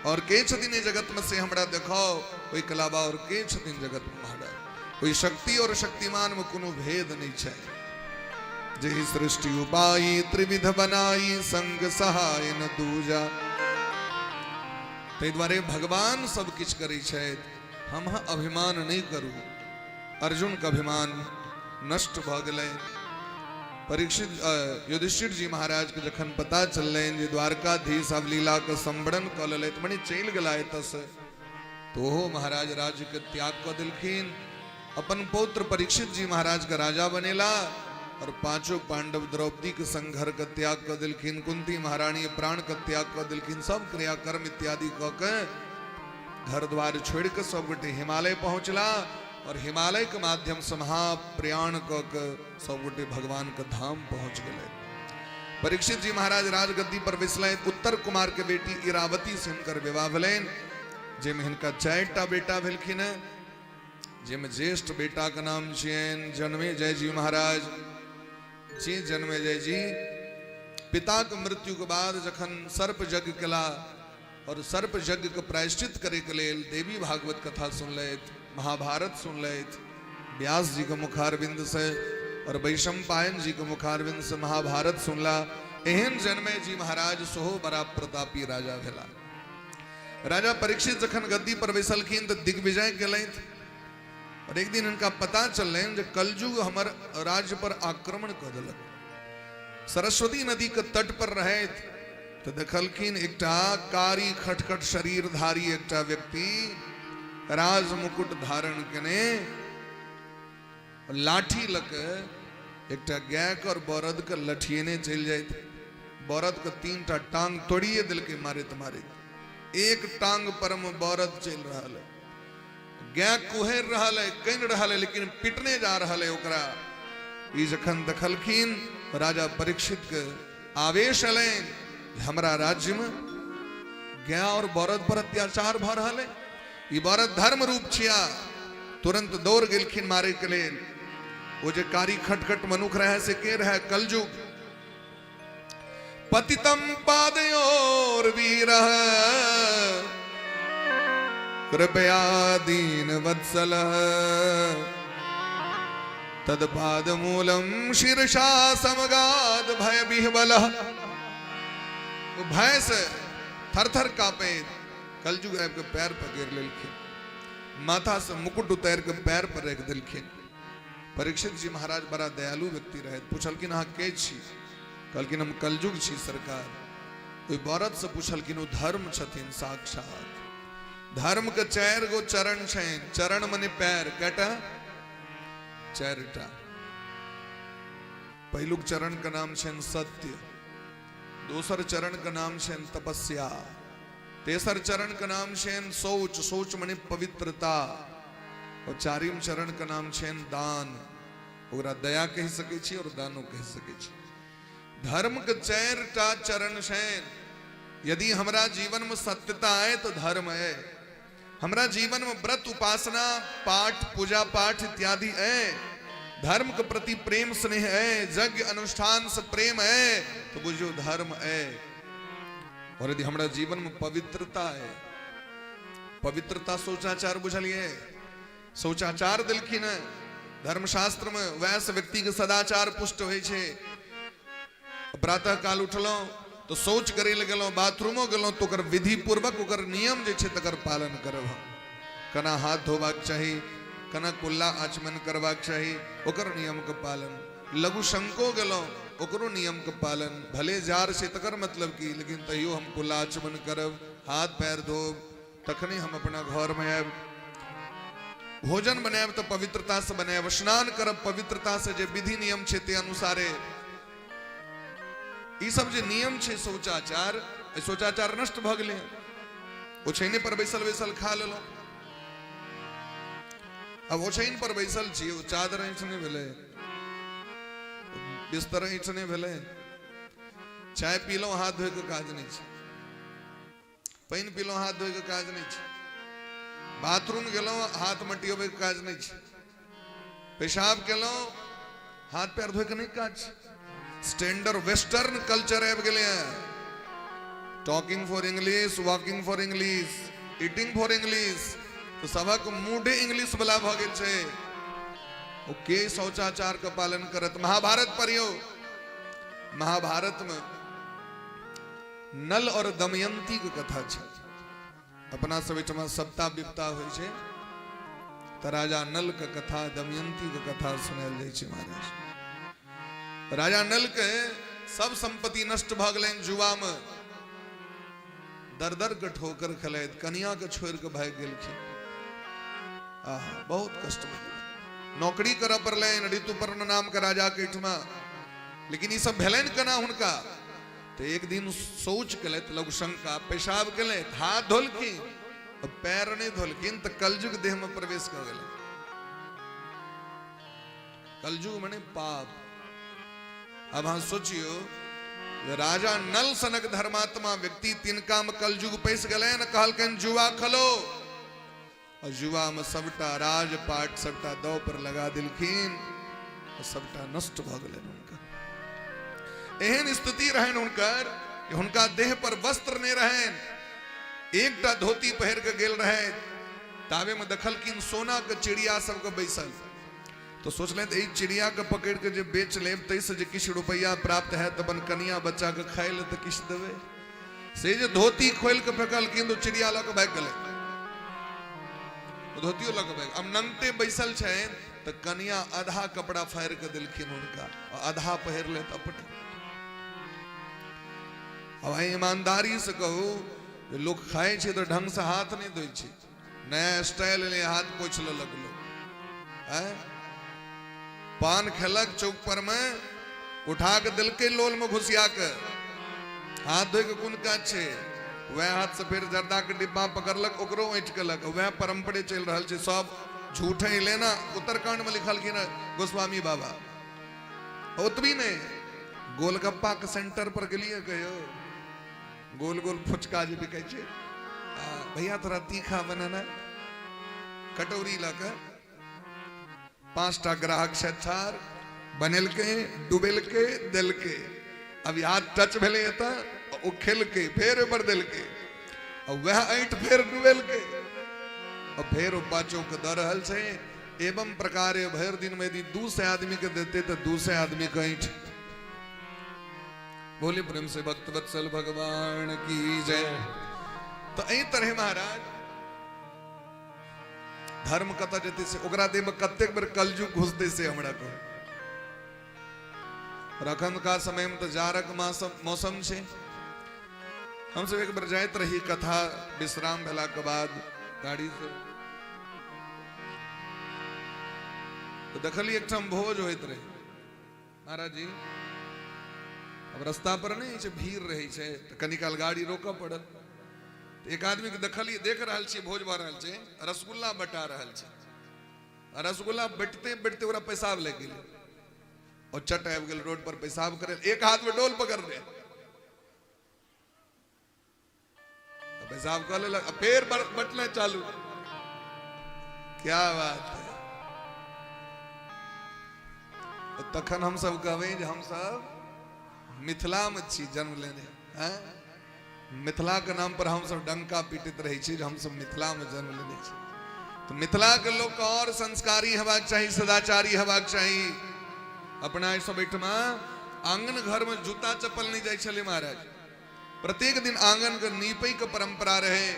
और के छथिन एहि जगत में से हमरा देखाओ, ओहिके अलावा और के छथिन जगत में महाराज? ओहि शक्ति और शक्तिमान में कोनो भेद नहीं छै। जेहि सृष्टि उपाई त्रिविध बनाई संग सहाय न दूजा। ताहि दुआरे भगवान सब किछु करै छथि, हम अभिमान नहि करू। अर्जुन के अभिमान नष्ट भऽ गेलै। परीक्षित युधिष्ठिर जी महाराज के जखन पता चललनि जे द्वारकाधीश अब लीला के संवरण कऽ लेलथि, मने चलि गेला एतऽसँ, तऽ ओहो महाराज राज्य के त्याग कऽ देलखिन। अपन पौत्र परीक्षित जी महाराज के राजा बनेला और पांचों पांडव द्रौपदी के संग घर के त्याग कऽ देलखिन, कुंती महारानी प्राण के त्याग कऽ देलखिन, सब क्रियाकर्म इत्यादि कऽ के घर द्वार छोड़ के सब गोटे हिमालय पहुंचला और हिमालय के माध्यम से महाप्रयाण कऽ के सब गोटे भगवान के धाम पहुंच गए। परीक्षित जी महाराज राजगद्दी पर बैसलनि। उत्तर कुमार के बेटी इरावती से हिनकर विवाह भेलनि, जाहिमे हिनका 4टा बेटा भेलखिन हैं, जाहिमे ज्येष्ठ बेटा के नाम छियनि जन्मे जय जी महाराज। जी जन्मे जय जी पिता के मृत्यु के बाद जखन सर्प यज्ञ केला और सर्प यज्ञ के प्रायश्चित करे के लेल देवी भागवत कथा सुनलथि, महाभारत सुनलथि व्यास जी के मुखारविंद से और वैशंपायन जी के मुखारविंद से महाभारत सुनला। एहन जन्मे जी महाराज सोहो बड़ा प्रतापी राजा भेला। राजा परीक्षित जखन गद्दी पर बैसलखिन तऽ दिग्विजय केलथि और एक दिन हिनका पता चललनि जे कलयुग हमर राज्य पर आक्रमण कऽ देलक। सरस्वती नदी के तट पर रहैत तऽ देखलखिन एकटा कारी खटखट शरीरधारी एकटा व्यक्ति राज मुकुट धारण केने लाठी लऽ के एकटा गायके और बरद के लठिएने चलि जाइत। बरद के 3टा टांग तोड़िए देलकै मारैत मारैत, एक टांग पर में बरद चलि रहल है, गाय कुहरि रहल है, कानि रहल है, लेकिन पिटने जा रहल है ओकरा। ई जखन देखलखिन राजा परीक्षित के आवेश एलनि, हमरा राज्य में गाय और बरद पर अत्याचार भऽ रहल है, ई बरद धर्म रूप छिया। तुरंत दौड़ गेलखिन मारे के लेल। ओ जे कारी खटखट मनुख रहे से के रहे? कलयुग। पतितम पादयोर वीर कृपया दीन वत्सल तदपादमूलम शीर्षा समगाद भय विह्वल। ओ भय से थर थर कांपे कलयुग आबि के पैर पकड़ लेलखिन, माथा से मुकुट उतार के पैर पर रख देलखिन। परीक्षित जी महाराज बड़ा दयालु व्यक्ति रहे, पूछलखिन अहाँ के छी? कहलखिन हम कलयुग छी सरकार। ओहि बरद से पूछलखिन ओ धर्म छथिन साक्षात, धर्म के 4 गो चरण छनि, चरण मने पैर, कएटा? 4टा। पहिलुक चरण के नाम छनि सत्य, दोसर चरण के नाम छनि तपस्या, तेसर चरण के नाम छनि शौच, शौच मने पवित्रता, और चारिम चरण के नाम छनि दान। ओकरा दया कहि सकै छी और दानो कहि सकै छी। धर्म के 4टा चरण छनि। यदि हमरा जीवन में सत्यता आए तो धर्म है, हमरा जीवन में व्रत उपासना पाठ पूजा पाठ इत्यादि है, धर्म के प्रति प्रेम स्नेह है, यज्ञ अनुष्ठान से प्रेम है, तो बुझो धर्म है। और यदि हमरा जीवन में पवित्रता है, पवित्रता शौचाचार बुझलिए, शौचाचार दिलखिन है धर्मशास्त्र में, वैस व्यक्ति के सदाचार पुष्ट होइ छै। प्रातः काल उठलहुँ तो शौच करे लए गेलहुँ, बाथरूमो गेलहुँ तो ओकर विधि पूर्वक ओकर नियम जे छै तकर पालन करब हम। केना हाथ धोबाक चाही, केना कुल्ला आचमन करबाक चाही, ओकर नियम के पालन। लघु शंको गेलहुँ ओकरो नियम के पालन, भले जार छै तकर मतलब की, लेकिन तैयो हम कुल्ला आचमन करब, हाथ पैर धोब, तखने हम अपना घर में आयब। भोजन बनायब तो पवित्रता से बनायब, स्नान करब पवित्रता से, जे विधि नियम छै ते अनुसारे। ई सब जे नियम छै शौचाचार, एहि शौचाचार नष्ट भऽ गेलै। ओछैने पर बैसल बैसल खा लेलहुँ, आब ओछैन पर बैसल छी, ओ चादर ऐंठ नहि भेलै, बिस्तर ऐंठ नहि भेलै, चाय पीलहुँ हाथ धोइके काज नहि छै, पानि पीलहुँ हाथ धोइके काज नहि छै, बाथरूम गेलहुँ हाथ मटियबैके काज नहि छै, पेशाब केलहुँ हाथ पैर धोइके नहि काज छै। स्टैंडर्ड वेस्टर्न कल्चर आबि गेलै हँ, talking for English, walking for English, eating for English, तऽ सभक मूडे इंग्लिश वाला भऽ गेल छै। ओ के शौचाचार के पालन करत? महाभारत पढ़ियौ, महाभारत में नल और दमयंती के कथा छै। अपना सब एहिठमा सप्ताह विपता होइ छै तऽ राजा नल के कथा, दमयंती के कथा सुनायल जाइ छै महाराज। राजा नल के सब संपत्ति नष्ट भऽ गेलनि जुआमे। दर दर के ठोकर खेलैत कनिया के छोड़ि के भागि गेलखिन। आहा, बहुत कष्ट भेल। नौकरी करऽ पड़लनि ऋतुपर्ण नाम के राजा के एहिठमा। लेकिन ई सब भेलनि केना हुनका? तऽ एक दिन शौच केलथि, लघुशंका पेशाब केलथि, हाथ धोलखिन, पैर नहि धोलखिन, तऽ कलयुग देह में प्रवेश कऽ गेलै। कलयुग मने पाप। अब अहाँ सोचियो, राजा नल सनक धर्मात्मा व्यक्ति तिनका में कलयुग पैस गेलै ने, कहलकनि जुआ खलो, और जुआ में सबटा राजपाट सबटा दौ पर लगा देलखिन और सबटा नष्ट भऽ गेलनि हुनका। एहन स्थिति रहनि हुनकर कि हुनका देह पर वस्त्र नहि रहनि, एकटा धोती पहिर के गेल रहै। ताबे में देखलखिन सोना के चिड़िया सबके बैसल, तो सोचलनि एहि चिड़िया के पकड़ के जे बेच लेब ताहिसँ जे किछु रुपैआ प्राप्त हैत तऽ अपन कनिया बच्चा के खाय लए तऽ किछु देबै। से जे धोती खोलि के फेकलखिन तऽ चिड़िया लऽ के भागि गेलै, धोतियो लऽ के भागि। अब नंगटे बैसल छनि तऽ कनिया आधा कपड़ा फाड़ि के देलखिन हुनका, आधा पहिर लेत अपने। अब अहाँ ईमानदारी से कहू, लोक खाइ छै तऽ ढंग से हाथ नहि धोइ छै, नया स्टाइल एलै, हाथ पोछि लेलक लोक। आँय, पान खेलक चौक पर में, उठा के देलकै लोल में घुसिया के, हाथ धोइ के कोन काज छै? वएह हाथ से फेर जर्दा के डिब्बा पकड़लक, ओकरो ऐंठ केलक। वएह परम्परे चलि रहल छै, सब झूठ है लेना। उत्तरकांड में लिखलखिन गोस्वामी बाबा। ओतबी नहि, गोलगप्पा के सेंटर पर गेलियै कहियो? गोल गोल फुचका जे बिकै छै, भैया थोड़ा तीखा बनाना, कटोरी लऽ कऽ 5टा ग्राहक छै ठार, बनेलकै, डुबेलकै, देलकै। अब हाथ टच भेलै एतऽ, ओ खेलकै, फेर ओहिपर देलकै, आ वएह ऐंठ फेर डुबेलकै, आ फेर ओ पाँचो के दऽ रहल छै। एवं प्रकारे भरि दिन में यदि 200 आदमी के देते तऽ 200 आदमी के ऐंठ। बोले प्रेम से भक्त वत्सल भगवान की जय। तो एहि तरह महाराज धर्म कतऽ जेतै से, ओकरा देह में कतेक बेर कलयुग घुसतै से हमरा कहू। अखनका समय में तऽ जाड़क मौसम छै। हमसब एक बेर जाइत रही कथा विश्राम भेला के बाद गाड़ी से, तो देखलियै एकठाम भोज होइत रहे महाराज जी। अब रास्ता पर नहीं छै, भीड़ रहै छै, तऽ कनी काल गाड़ी रोकऽ पड़ल। तऽ एक आदमी के देखलियै, देख रहल छियै भोज भऽ रहल छै, रसगुल्ला बटा रहल छै, आ रसगुल्ला बटते बटते ओकरा पेशाब लागि गेलै और चट आबि गेल रोड पर पेशाब करे, एक हाथ में डोल पकड़ने पेशाब कऽ लेलक, आ फेर बटना चालू। क्या बात है। तखन हम सब कहबै जे हम सब मिथिला में छी जन्म लेने, हैं? मिथिला के नाम पर हम सब डंका पीटैत रहै छी जे हम सब मिथिला में जन्म लेने छी। तो मिथिला के लोक और संस्कारी हेबाक चाही, सदाचारी हेबाक चाही। अपना सब एहिठमा आंगन घर में जूता चप्पल नहीं जाइ छलै महाराज। प्रत्येक दिन आंगन के नीपै के परंपरा रहे,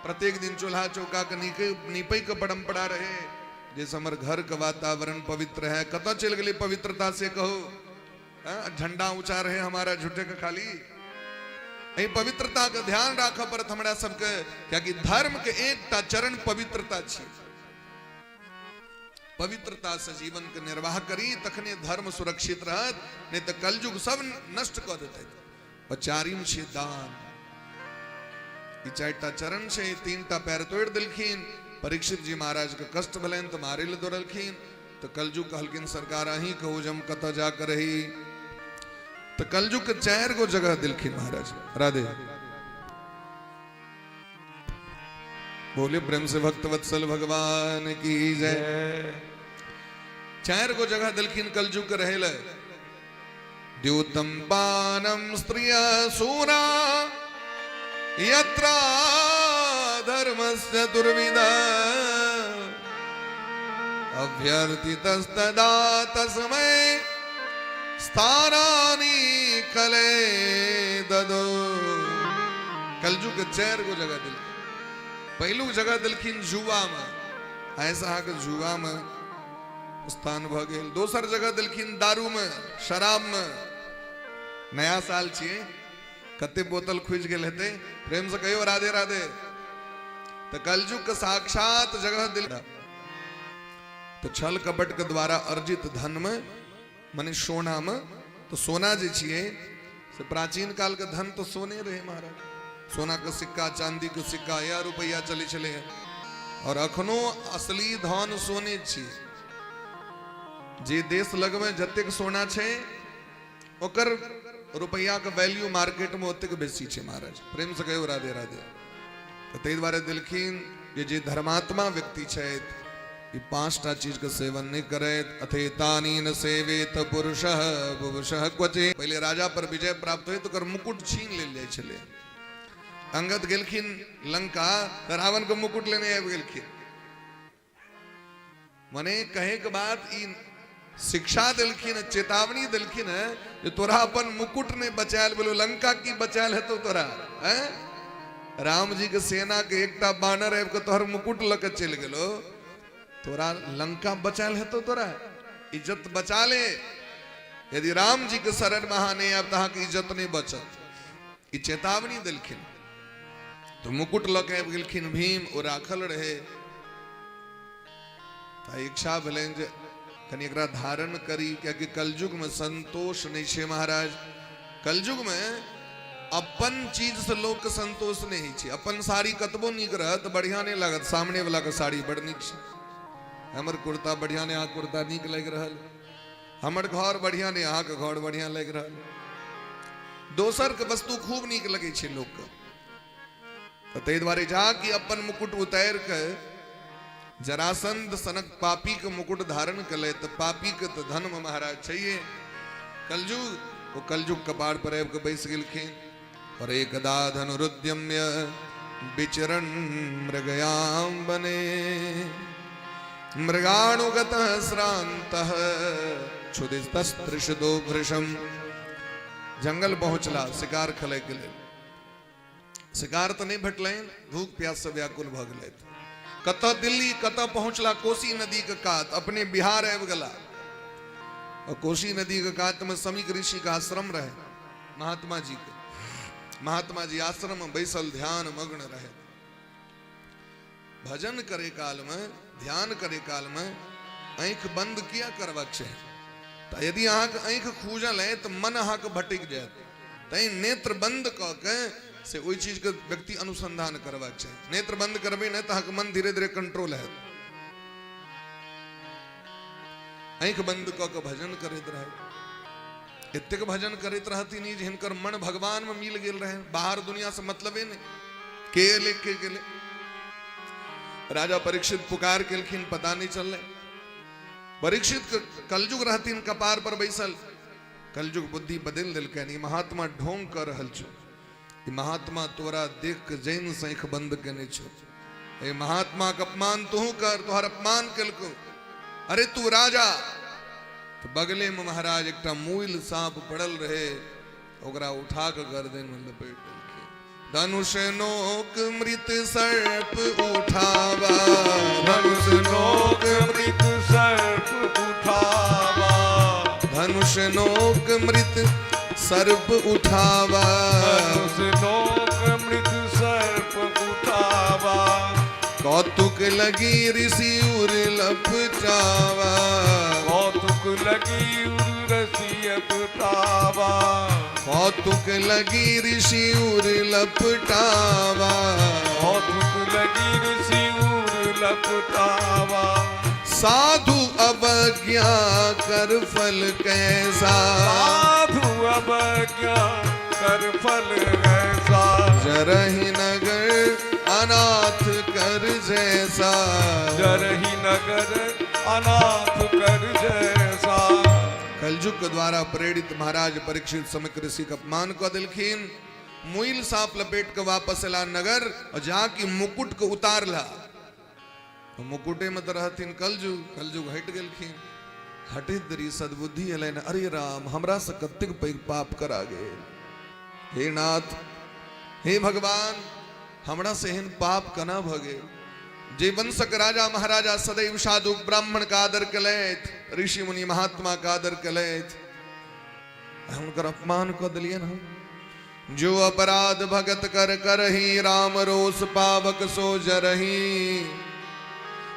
प्रत्येक दिन चूल्हा चौका के नीपै के परंपरा रहे, जैसे हमर घर के वातावरण पवित्र है। कतऽ चलि गेलै पवित्रता से कहू? झंडा ऊंचा रहे हमारा झूठे के खाली। एहि पवित्रता के ध्यान राखऽ पड़त हमरा सबके, कियाकि धर्म के एकटा चरण पवित्रता छै। पवित्रता से जीवन के निर्वाह करी तखने धर्म सुरक्षित रहत, नहीं तो कलयुग सब नष्ट कऽ देतै। और चारिम छै दान। ई 4टा चरण छै, 3टा पैर तोड़ि देलखिन। परीक्षित जी महाराज के कष्ट भेलनि तऽ मारे लए दौड़लखिन। तऽ कलयुग कहलखिन सरकार अहीं कहू जे हम कतऽ जा कऽ रही। तऽ कलयुग के 4 गो जगह देलखिन महाराज। राधे बोले प्रेम से भक्त वत्सल भगवान की जय। 4 गो जगह देलखिन कलयुग के रहे लए। द्यूतम पानम स्त्रिय सूरा यत्रा धर्मस्य दुर्विद अभ्यर्थितस्तदा तस्मै स्थानानि कले ददो। कलयुग के 4 गो जगह देलखिन। पहिलुक जगह देलखिन जुआ में। ऐसा अहाँके जुआ में स्थान भऽ गेल। दोसर जगह देलखिन दारूमे, शराबमे। नया साल छियै, कते बोतल खुजि गेल हेतै, प्रेमसँ कहियौ राधे राधे। तऽ कलयुग के साक्षात जगह दिल। तऽ छल कपट के द्वारा अर्जित धनमे, मने सोनामे, तऽ सोना जे छियै से प्राचीन काल के धन तऽ सोने रहे महाराज। सोना के सिक्का, चांदी के सिक्का या रुपैआ चलै छलै, और अखनो असली धन सोने छियै। जे देश लगमे जतेक सोना छै ओकर रुपैआ के वैल्यू मार्केट में ओतेक बेसी छै महाराज। प्रेम से कहियो राधे राधे। तऽ ताहि दुआरे देलखिन जे जे धर्मात्मा व्यक्ति छथि ई पांचटा चीज के सेवन नहि करैत। अथेतानी न सेवेत पुरुष पुरुष क्वचे। पहिले राजा पर विजय प्राप्त होय तऽ ओकर मुकुट छीन लेल जाइ छलै। अंगद गेलखिन लंका तऽ रावण के मुकुट लेने आबि गेलखिन। मने कहे के बात ई शिक्षा देलखिन, चेतावनी देलखिन है जे तोरा अपन मुकुट नहीं बचायल बोलो, लंका की बचायल हेतो तोरा हैं? राम जी के सेना के एकटा बानर आबि के तोहर मुकुट लऽ के चलि गेलो, तोरा लंका बचायल हेतो? तोरा इज्जत बचा ले। यदि राम जी के शरण में अहाँ नहीं आयब तऽ अहाँके इज्जत नहीं बचत। ई चेतावनी देलखिन। तो मुकुट लऽ के आबि गेलखिन भीम, ओ राखल रहे। तऽ इच्छा भेलनि जे कनि एकरा धारण करी, कियाकि कलयुग में संतोष नहीं छै महाराज। कलयुग में अपन चीज से लोक के संतोष नहीं होइ छै। अपन साड़ी कतबो नीक रहत बढ़िया नहीं लागत, सामने वाला के साड़ी बड़ नीक छै। हमर कुर्ता बढ़िया नहीं, अहाँ कुर्ता नीक लागि रहल। हमर घर बढ़िया नहीं, अहाँके घर बढ़िया लागि रहल। दोसर के वस्तु खूब नीक लगै छै लोकके। तऽ ताहि दुआरे जा कि अपन मुकुट उतारि के जरासंध सनक पापी के मुकुट धारण कले, तऽ पापी के तऽ धर्म महाराज छैहे कलयुग। ओ कलयुग कपार पर आबि के बैस गेलखिन। और एकदा धनुरुद्यम्य विचरण मृगयाम बने मृगाणुगत श्रांत क्षुदितस्त्रिषदो भृशम। जंगल पहुंचला शिकार खेलय के लेल। शिकार तऽ नहि भेटलनि, भूख प्यास से व्याकुल भऽ गेलथि। कतऽ दिल्ली कतऽ पहुंचला, कोसी नदी के कात, अपने बिहार आबि गेला। और कोसी नदी के कात में समीक ऋषि के आश्रम रहे महात्मा जी के। महात्मा जी आश्रम में बैसल ध्यान मग्न रहे। भजन करे काल में, ध्यान करे काल में आँखि बंद किया करबाक चाही। तऽ यदि अहाँके आँखि खूजल है तऽ मन अहाँके भटकि जायत। तैं नेत्र बंद कऽ के से ओहि चीजके व्यक्ति अनुसंधान करबाक चाही। नेत्र बंद करबै ने तऽ अहाँके मन धीरे धीरे कंट्रोल हैत। आँखि बंद कऽ के भजन करैत रहै, एतेक भजन करैत रहथिन जे हिनकर मन भगवान में मिल गेल रहे, बाहर दुनिया से मतलबे नहीं। के एले के गेले। राजा परीक्षित पुकार केलखिन, पता नहीं चललै। परीक्षित कलयुग रहथिन कपार पर बैसल। कलयुग बुद्धि बदलि देलकनि, ई महात्मा ढोंग कऽ रहल छौ, ई महात्मा तोरा देख के जैन से आँखि बंद केने छौ, एहि महात्मा के अपमान तोहू कर, तोहर अपमान केलकौ, अरे तू राजा। तऽ बगले में महाराज एकटा मुइल सांप पड़ल रहे, ओकरा उठा के गर्दन में लपेट देलखिन। धनुष नोक मृत सर्प उठावा, धनुष नोक मृत सर्प उठावा, धनुष नोक मृत सर्प उठावा, धनुष नोक मृत सर्प उठावा, कौतुक लगी ऋषि उर लपटावा, कौतुक लगी उर रसी अपटावा, कौतुक लगी ऋषि उर लपटावा, कौतुक लगी ऋषि उर लपटावा, साधु अवज्ञा कर फल कैसा, साधु अवज्ञा कर फल ऐसा, जरहि नगर अनाथ कर जैसा, जरहि नगर अनाथ कर जैसा। कलयुग के द्वारा प्रेरित महाराज परीक्षित समीक ऋषि के अपमान कऽ देलखिन। मुइल सांप लपेट के वापस एला नगर और जाकि मुकुट के उतारला। तो मुकुटे में तऽ रहथिन कलयुग, कलयुग हटि गेलखिन। हटैत देरी सद्बुद्धि एलनि, अरे राम हमरा से कतेक पैघ पाप करा गेल, हे नाथ हे भगवान हमरा से एहन पाप केना भऽ गेल। जे वंशक राजा महाराजा सदैव साधु ब्राह्मण का आदर केलथि, ऋषि मुनि महात्मा का आदर केलथि, हुनकर अपमान कऽ देलियनि हम। जो अपराध भगत कर करही, राम रोष पावक सो जरही।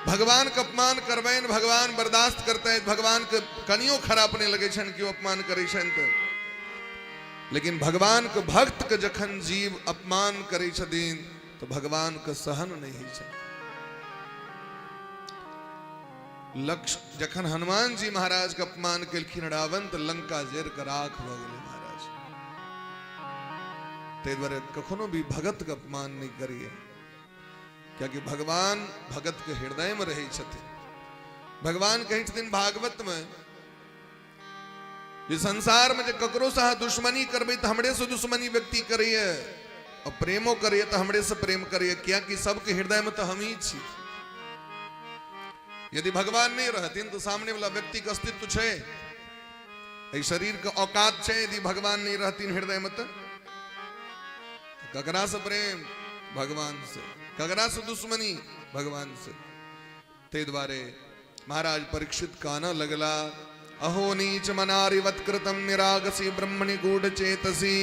भगवान के अपमान करबनि, भगवान बर्दाश्त करतै, भगवान के कनियो खराब नहि लगै छनि केओ अपमान करै छनि तऽ। लेकिन भगवान के भक्त के जखन जीव अपमान करै छथिन तऽ भगवान के सहन नहि होइ छनि। लक्ष्य जखन हनुमान जी महाराज के अपमान केलखिन रावण, तऽ लंका जरि कऽ राख भऽ गेलै महाराज। ताहि दुआरे कखनो भी भगत के अपमान नहि करियै, कियाकि भगवान भगत के हृदय में रहै छथिन। भगवान कहै छथिन भागवत में जे संसार में जे ककरो से अहाँ दुश्मनी करबै तऽ हमरे से दुश्मनी व्यक्ति करैए, और प्रेमो करैए तऽ हमरे से प्रेम करैए, कियाकि सबके हृदय में तऽ हम ही छी। यदि भगवान नहीं रहथिन तऽ सामने वाला व्यक्ति के अस्तित्व छै, एहि शरीर के औकात छै। यदि भगवान नहीं रहथिन हृदय में तऽ ककरा से प्रेम? भगवान से। ककरा से दुश्मनी? भगवान से। ताहि दुआरे महाराज परीक्षित कानऽ लगला, अहो नीच मनारिवत कृतम निरागसी ब्रह्मणि गूढ़ चेतसी।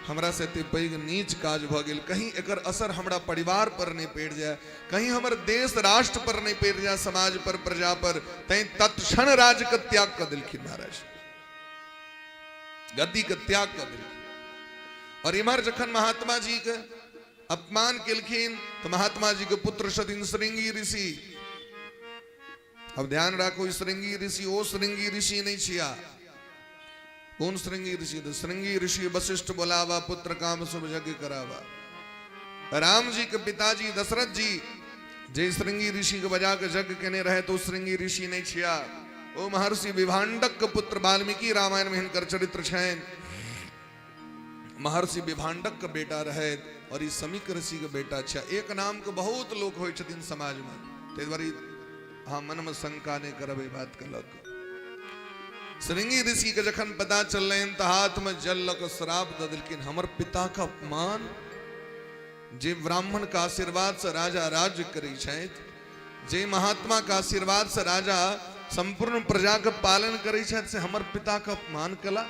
हमरा से एते पैघ नीच काज भऽ गेल, कहीं एकर असर हमरा परिवार पर नहि पड़ि जाय, कहीं हमर देश राष्ट्र पर नहि पड़ि जाय, समाज पर, प्रजा पर। तैं तत्क्षण राज के त्याग कऽ देलखिन महाराज, गद्दी के त्याग कऽ देलखिन। और इम्हर जखन महात्मा जी के अपमान केलखिन तऽ महात्मा जी के पुत्र छथिन श्रृंगी ऋषि। अब ध्यान राखू, श्रृंगी ऋषि ओ श्रृंगी ऋषि नहीं छिया। कौन श्रृंगी ऋषि? तो श्रृंगी ऋषि वशिष्ठ बोलावा, पुत्र काम शुभ यज्ञ करावा। राम जी के पिताजी दशरथ जी जे श्रृंगी ऋषि के बजा के यज्ञ केने रहे, तो श्रृंगी ऋषि नहीं छिया। ओ महर्षि विभांडक के पुत्र वाल्मीकि रामायण में हिनकर चरित्र छनि। महर्षि विभांडक के बेटा रहे और ई समीक ऋषि के बेटा छै। एक नाम के बहुत लोक होइ छथिन समाज में, ताहि दुआरे अहाँ मन में शंका नहि करब एहि बात के लऽ कऽ। श्रृंगी ऋषि के जखन पता चललनि तऽ हाथ में जल लऽ कऽ श्राप दऽ देलखिन, हमर पिता के अपमान, जे ब्राह्मण के आशीर्वाद से राजा राज्य करै छथि, जे महात्मा के आशीर्वाद से राजा संपूर्ण प्रजा के पालन करै छथि, से हमर पिता के अपमान कला।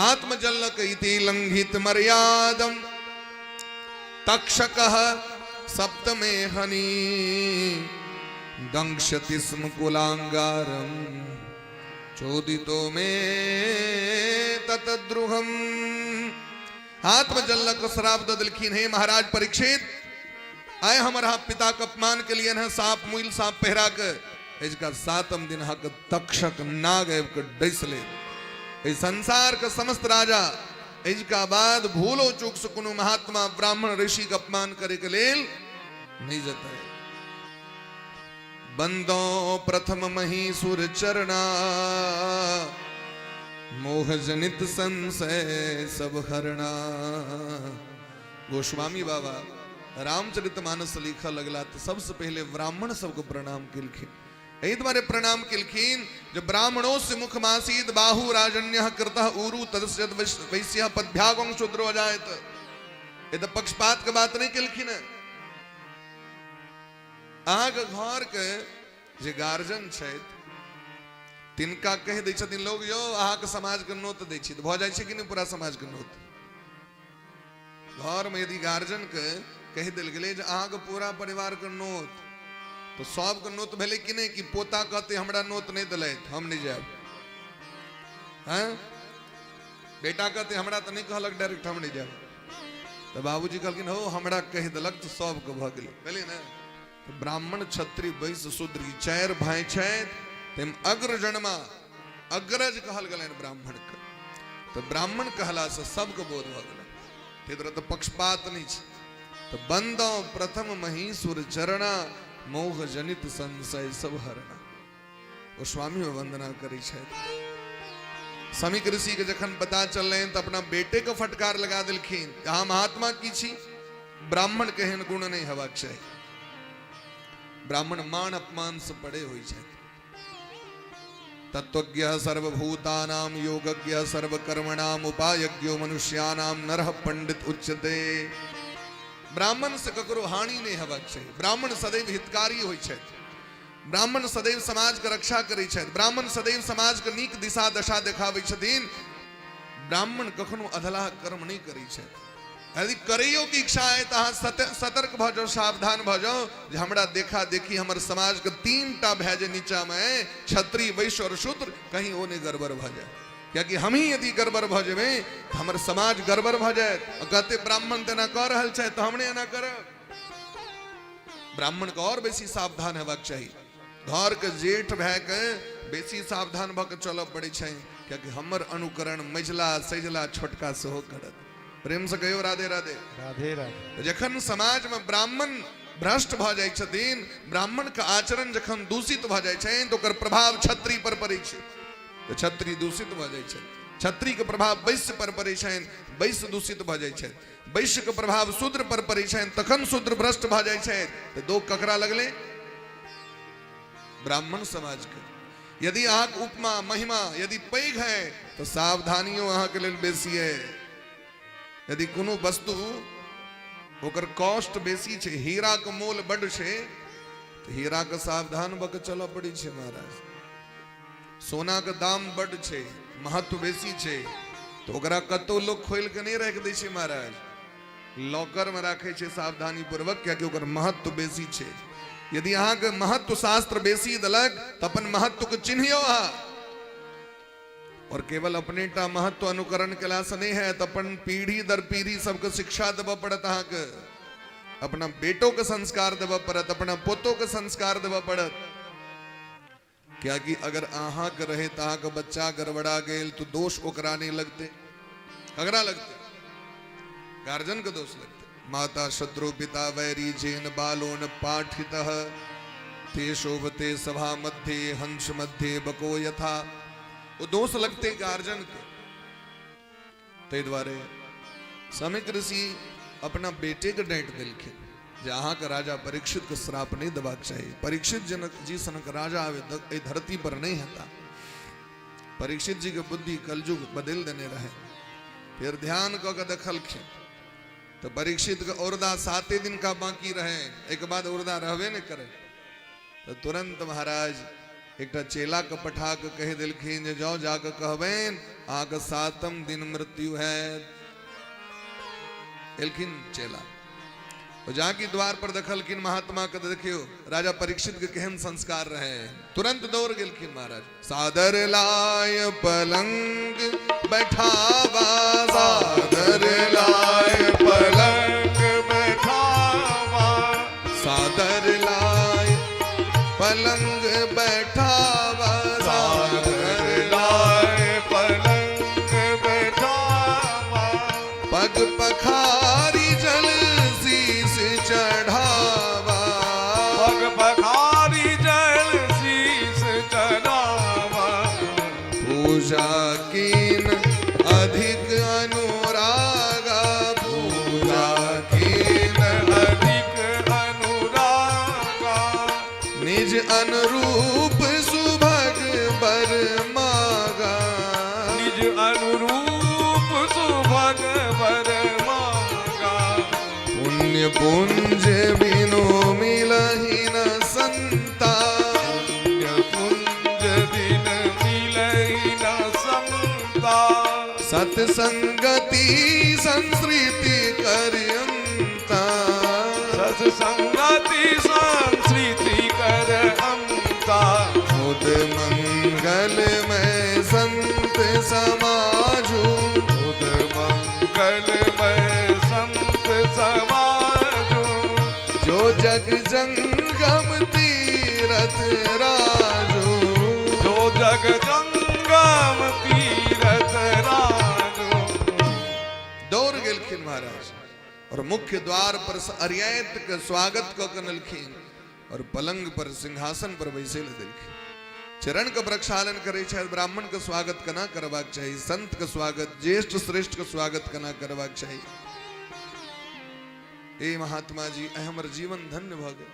आत्मजलक इति लंघित मर्यादम तक्षक सप्तमे हनि दंशति स्म कुलांगारम चोदितो मे ततद्रुहम। आत्मजलक श्राप दऽ देलखिन, हे महाराज परीक्षित, आय हमर अहाँ पिता के अपमान के लिए साप मुइल साप पहिरा के एजका सातम दिन अहाँके तक्षक नाग आबि कऽ डसि लेत। एहि संसार के समस्त राजा एजका बाद भूलो चूक से कोनो महात्मा ब्राह्मण ऋषि के अपमान करे के लेल नहीं जतै। बंदो प्रथम महीसुर चरणा, मोह जनित संशय सब हरणा। गोस्वामी बाबा रामचरित मानस लिखऽ लगला तऽ सबसे पहिले ब्राह्मण सबके प्रणाम केलखिन। एहि दुआरे प्रणाम केलखिन जे ब्राह्मणो से मुख मासीद बाहु राजन्य कृतः ऊरु तदस्य वैश्य पद्भ्यागं शूद्रो अजायत। ए तऽ पक्षपात के बात नहि केलखिन। अहाँके घर के जे गार्जियन छथि तिनका कहि दै छथिन लोग, यौ अहाँके समाजके नोत दै छी, तऽ भऽ जाइ छै कि नहि पूरा समाजके नोत? घरमे यदि गार्जियनके कहि देल गेलै जे अहाँके पूरा परिवारके नोत, तऽ सबके नोत भेलै कि नहि? कि पोता कहतै हमरा नोत नहि देलथि, हम नहि जायब? हैं, बेटा कहतै हमरा तऽ नहि कहलक डायरेक्ट, हम नहि जायब। तऽ बाबूजी कहलखिन हो हमरा कहि देलक तऽ सबके भऽ गेलै, भेलै ने? तऽ ब्राह्मण क्षत्रिय वैश्य शूद्र ई चारि भाय छथि, ताहिमे अग्रजन्मा अग्रज कहल गेलनि ब्राह्मणके, तऽ ब्राह्मण कहलासँ सबके बोध भऽ गेलै। ताहि दुआरे तऽ पक्षपात नहि छै। तऽ बंदो प्रथम महीसुर चरणा, मोह जनित संशय सब हरणा। ओ स्वामी वंदना करै छथि। समीक ऋषि के जखन पता चललनि तऽ अपना बेटे के फटकार लगा देलखिन, अहाँ महात्मा की छी, ब्राह्मण के एहन गुण नहि हेबाक चाही। ब्राह्मण मान अपमान से परे होइ छथि। तत्वज्ञ सर्वभूतानां योगज्ञ सर्वकर्मणाम उपायज्ञो मनुष्याणां नरः पंडित उच्यते। ब्राह्मण से ककरो हानि नहि हेबाक चाही। ब्राह्मण सदैव हितकारी होइ छथि, ब्राह्मण सदैव समाजके रक्षा करै छथि, ब्राह्मण सदैव समाजके नीक दिशा दशा देखाबै छथिन। ब्राह्मण कखनो अधलाह कर्म नहि करै छथि। यदि करैयोके इच्छा है तऽ अहाँ सतर्क भऽ जाउ, सावधान भऽ जाउ जे हमरा देखा देखी हमर समाजके 3 टा भए जे नीचामे अइ, क्षत्रिय, वैश्य आओर शूद्र, कहीं ओ नहि गड़बड़ भऽ जाय। कियाकि हमही यदि गड़बड़ भऽ जेबै तऽ हमर समाज गड़बड़ भऽ जायत। आ कहते ब्राह्मण तऽ एना कऽ रहल छथि तऽ हम नहि एना करब। ब्राह्मणके आओर बेसी सावधान हेबाक चाही। घरके जेठ भए के बेसी सावधान भऽ के चलऽ पड़ै छै, कियाकि हमर अनुकरण मझिला सझिला छोटका सेहो करत। प्रेम से कहियो राधे राधे। राधे राधे। जखन समाजमे ब्राह्मण भ्रष्ट भऽ जाइ छथिन, ब्राह्मणके आचरण जखन दूषित भऽ जाइ छनि, तऽ ओकर प्रभाव क्षत्रिय पर पड़ै छै, तऽ क्षत्रिय दूषित भऽ जाइ छै। क्षत्रियके प्रभाव वैश्य पर पड़ै छनि, वैश्य दूषित भऽ जाइ छथि। वैश्यके प्रभाव शूद्र पर पड़ै छनि, तखन शूद्र भ्रष्ट भऽ जाइ छथि। तऽ दोष ककरा लगलै? ब्राह्मण समाजके। यदि अहाँके उपमा महिमा यदि पैघ है तऽ सावधानियो अहाँके लेल बेसी है। यदि कोनो वस्तु ओकर कॉस्ट बेसी छै, हीराके मोल बड्ड छै, तऽ हीराके सावधान भऽ कऽ चलऽ पड़ै छै महाराज। सोनाके दाम बड्ड छै, महत्व बेसी छै, तऽ ओकरा कतहु लोक खोलि कऽ नहि राखि दै छै महाराज, लॉकरमे राखै छै सावधानी पूर्वक, कियाकि ओकर महत्व बेसी छै। यदि अहाँके महत्व शास्त्र बेसी देलक तऽ अपन महत्वके चिन्हियौ अहाँ। और केवल अपने टा महत्व अनुकरण केलासँ नहि हैत, अपन पीढ़ी दर पीढ़ी सबके शिक्षा देबऽ पड़त। अहाँके अपना बेटोके संस्कार देबऽ पड़त, अपना पोतोके संस्कार देबऽ पड़त, कियाकि अगर अहाँके रहे तऽ अहाँके बच्चा गड़बड़ा गेल तऽ दोष ओकरा नहि लगतै, ककरा लगतै? गार्जियन के दोष लगतै। माता शत्रु पिता वैरी जेन बालोन पाठित ते शोभते सभा मध्ये हंस मध्ये बको यथा। ओ दोष लगतै गार्जियन के। ताहि दुआरे समीक ऋषि अपना बेटेके डाँटि देलखिन जे अहाँके राजा परीक्षितके श्राप नहि देबाक चाही। परीक्षित जनक जी सनक राजा आब एहि धरती पर नहि हेता। परीक्षित जी के बुद्धि कलयुग बदलि देने रहे। फिर ध्यान कऽ के देखलखिन तऽ परीक्षित के औरदा 7 दिन का बाकी रहे, एहिके बाद औरदा रहबे नहि करे। तऽ तुरंत महाराज एकटा चेला के पठा के कहि देलखिन जे जाओ, जाके कहबनि अहाँके 7म दिन मृत्यु हैत। एलखिन चेला, ओ जाकि द्वार पर देखलखिन महात्मा के, देखियो राजा परीक्षित के केहन संस्कार रहे। तुरंत दौड़ गेलखिन महाराज। सादर लाय पलंग बैठावा, सादर लाय पलंग बैठावा, सादर लाय पलंग बैठावा, सादर लाय पलंग बैठावा, पग पखारी जल शीस चढ़ावा, पग पखारी जल शीस चढ़ावा, पूजा कीन अधिक अनुरागा, पूजा कीन अधिक अनुरागा, निज अनुरूप सुभग बर मागा, निज अनुरूप सुभग बर मागा, पुण्य पुंज बिनु मिलहि न संता, पुण्य पुंज बिन मिलहि न संता, सत्संगति संस्कृति करंता, सत्संगति संस्कृति कर अंता, मुद मंगल में संत समाजू, मुद मंगल में संत समाजो, जो जग जंगम तीरथ राजू, जो जग जंगम तीरथ राजो। दौड़ गेलखिन महाराज और मुख्य द्वार पर से अरियात के स्वागत कऽ के अनलखिन और पलंग पर सिंहासन पर बैसे लए देलखिन। चरण के प्रक्षालन करै छथि। ब्राह्मण के स्वागत केना करबाक चाही, संत के स्वागत, ज्येष्ठ श्रेष्ठ के स्वागत केना करबाक चाही। ए महात्मा जी, आइ हमर जीवन धन्य भऽ गेल।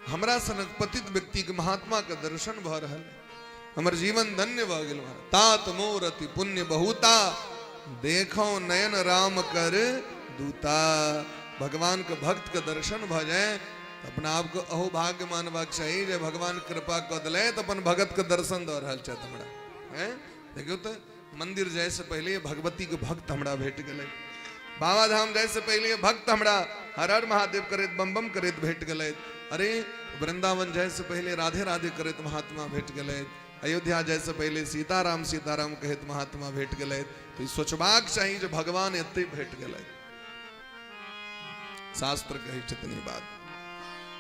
हमरा सनक पतित व्यक्ति के महात्मा के दर्शन भऽ रहल है, हमर जीवन धन्य भऽ गेल। तात मोर अति पुण्य बहुता, देखो नयन राम कर दूता। भगवान के भक्त के दर्शन भऽ जाय तऽ अपना आपके अहो भाग्य मानबाक चाही जे भगवान कृपा कऽ देलथि अपन भगत के दर्शन दऽ रहल छथि हमरा। हैं देखियौ तऽ मंदिर जाय से पहिले भगवती के भक्त हमरा भेट गेलै, बाबा धाम जाय से पहिले भक्त हमरा हर हर महादेव करैत बम बम करैत भेट गेलै, अरे वृंदावन जाय से पहिले राधे राधे करैत महात्मा भेट गेलै, अयोध्या जाय से पहिले सीताराम सीताराम कहैत महात्मा भेट गेलै। तऽ ई सोचबाक चाही जे भगवान एते भेट गेलै। शास्त्र कहै छथिन ई बात।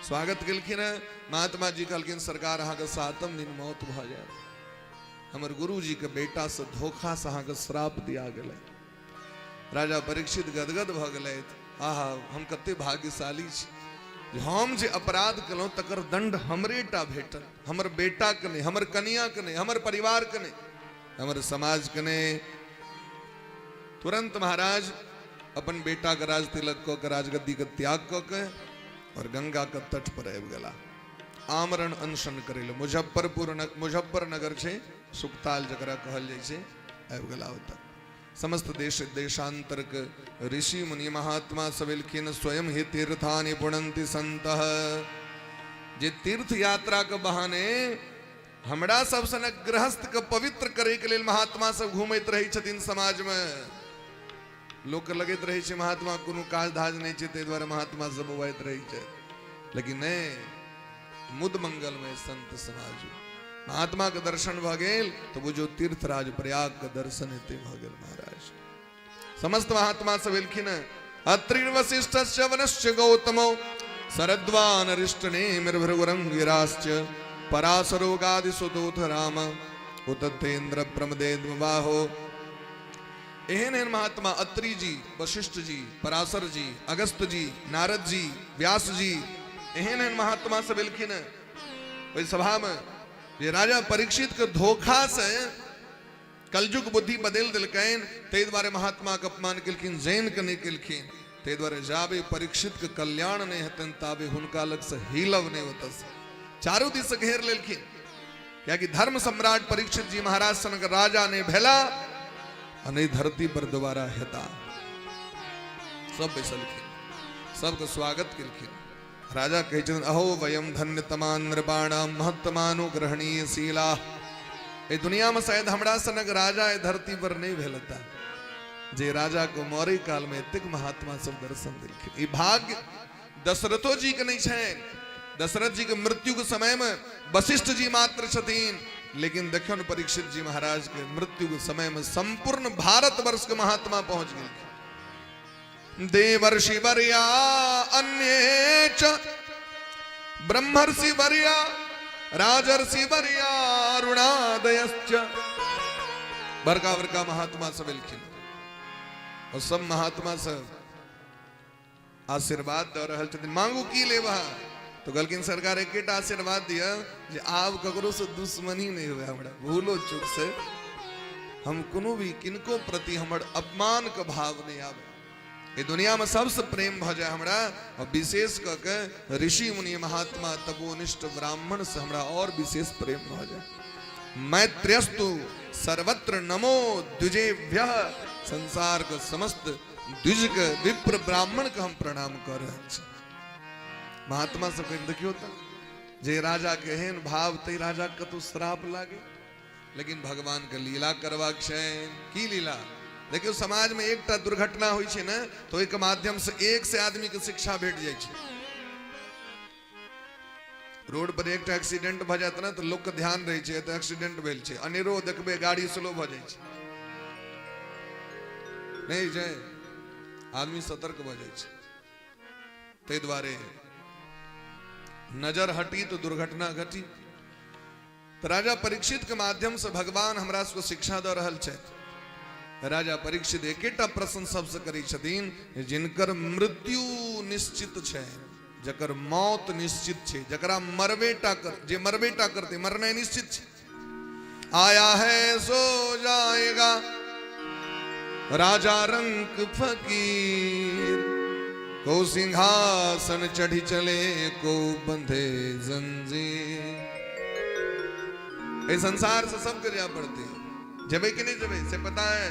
स्वागत केलखिन हेँ महात्मा जी, कहलखिन सरकार अहाँके 7म दिन मौत भऽ जायत, हमर गुरुजी के बेटा से धोखा से अहाँके श्राप दिया गेलै। राजा परीक्षित गदगद भऽ गेलथि, आहा हम कते भाग्यशाली छी, हम जे अपराध केलहुँ तकर दंड हमरे टा भेटल, हमर बेटा के नहि, हमर कनिया के नहि, हमर परिवार के नहि, हमर समाज के नहि। तुरंत महाराज अपन बेटा के राज तिलक कऽ के राजगद्दी के त्याग कऽ के और गंगा के तट पर आबि गेला आमरण अनशन करै लए। मुजफ्फरपुर मुजफ्फरनगर छै, सुखताल जकरा कहल जाइ छै, आबि गेला ओतऽ। समस्त देश देशांतर के ऋषि मुनि महात्मा सब एलखिन। स्वयं ही तीर्थानि पुणंति संतः, जे तीर्थ यात्रा के बहाने हमरा सब सनक गृहस्थ के पवित्र करे के लेल महात्मा सब घूमैत रहै छथिन। समाज में लोक के लगैत रहै छै महात्मा कोनो काज धाज नहि छै, ताहि दुआरे महात्मा सब बौआइत रहै छै, लेकिन नहि, मुद मंगलमय संत समाज। महात्मा के दर्शन भऽ गेल तऽ बुझू तीर्थराज प्रयाग के दर्शन एते भऽ गेल। महाराज समस्त महात्मा सब एलखिन। अत्रिर्वशिष्ठ वनश्च गौतमो शरद्वान अरिष्टनेमिर्भृगुरंगिराश्च पराशरोगादिसुतोथ राम उतथेन्द्र प्रमदेद्वाहो। एहन एहन महात्मा अत्रि जी, वशिष्ठ जी, पराशर जी, अगस्त जी, नारद जी, व्यास जी, एहन एहन महात्मा सब एलखिन ओहि सभा में जे राजा परीक्षित के धोखा से कलयुग बुद्धि बदलि देलकनि, ताहि दुआरे महात्मा के अपमान केलखिन, जैन के नहि केलखिन। ताहि दुआरे जाबे परीक्षित के कल्याण नहि हेतनि ताबे हुनका लग से हिलब नहि। ओतऽ से चारू दिस से घेर लेलखिन, कियाकि धर्म सम्राट परीक्षित जी महाराज सनक राजा नहि भेला आ नहि धरती पर दोबारा हेता। सब बैसलखिन, सबके स्वागत केलखिन। राजा कहै छथिन, अहो वयम धन्यतमान नृपाणाम महत्तमानुग्रहणीय शीला। एहि दुनिया में शायद हमरा सनक राजा एहि धरती पर नहीं भेल हेता जे राजा को मरे काल में एतेक महात्मा सब दर्शन देलखिन। ई भाग्य दशरथो जी के नहीं छनि। दशरथ जी के मृत्यु के समय में वशिष्ठ जी मात्र छथिन, लेकिन देखियौ ने परीक्षित जी महाराज के मृत्यु के समय में संपूर्ण भारत वर्ष के महात्मा पहुंच गेलखिन। देवर्षि वर्या अन्ये च ब्रह्मर्षि वर्या राजर्षि वर्या अरुणादयश्च, बड़का बड़का महात्मा सब एलखिन और सब महात्मा सब आशीर्वाद दऽ रहल छथिन। मांगू की लेब अहाँ? तो कहलखिन सरकार एकेटा आशीर्वाद दिअ जे आब ककरो से दुश्मनी नहीं हुए, हमरा भूलो चूक से हम कोनो भी किनको प्रति हमर अपमान के भाव नहीं आवे, ये दुनिया में सबसे प्रेम भऽ जाए हमरा, और विशेष कऽ के ऋषि मुनि महात्मा तपोनिष्ठ ब्राह्मण से हमरा और विशेष प्रेम भऽ जाए। मैत्र्यस्तु सर्वत्र नमो द्विजेभ्यः, संसार के समस्त द्विज के विप्र ब्राह्मण के हम प्रणाम कऽ रहल छी। महात्मा सब कहि देखियौ तऽ जे राजा के एहन भाव तै राजा के कतौ श्राप लागे, लेकिन भगवान के लीला करबाक छनि। की लीला? देखियौ समाज में एकटा दुर्घटना होइ छै ने तऽ ओहिके माध्यम से एक से आदमी के शिक्षा भेट जाइ छै। रोड पर एकटा एक्सीडेंट भऽ जायत ने तऽ लोक के ध्यान रहै छै एतऽ एक्सीडेंट भेल छै, अनेरो देखबै गाड़ी स्लो भऽ जाइ छै, नहि छै, आदमी सतर्क भऽ जाइ छै। ताहि दुआरे नजर हटी तऽ दुर्घटना घटी। तऽ राजा परीक्षित के माध्यम से भगवान हमरा सबके शिक्षा दऽ रहल छथि। राजा परीक्षित एकेटा प्रश्न सबसे करै छथिन, जिनकर मृत्यु निश्चित छै, जकर मौत निश्चित छै, जकरा मरबेटा कर, जे मरबेटा करतै, मरनाइ निश्चित छै। आया है सो जाएगा राजा रंक फकीर, को सिंहासन चढ़ी चले को बंधे जंजीर। एहि संसार से सबके जाय पड़ते, जेबै कि नहीं जेबै से पता है?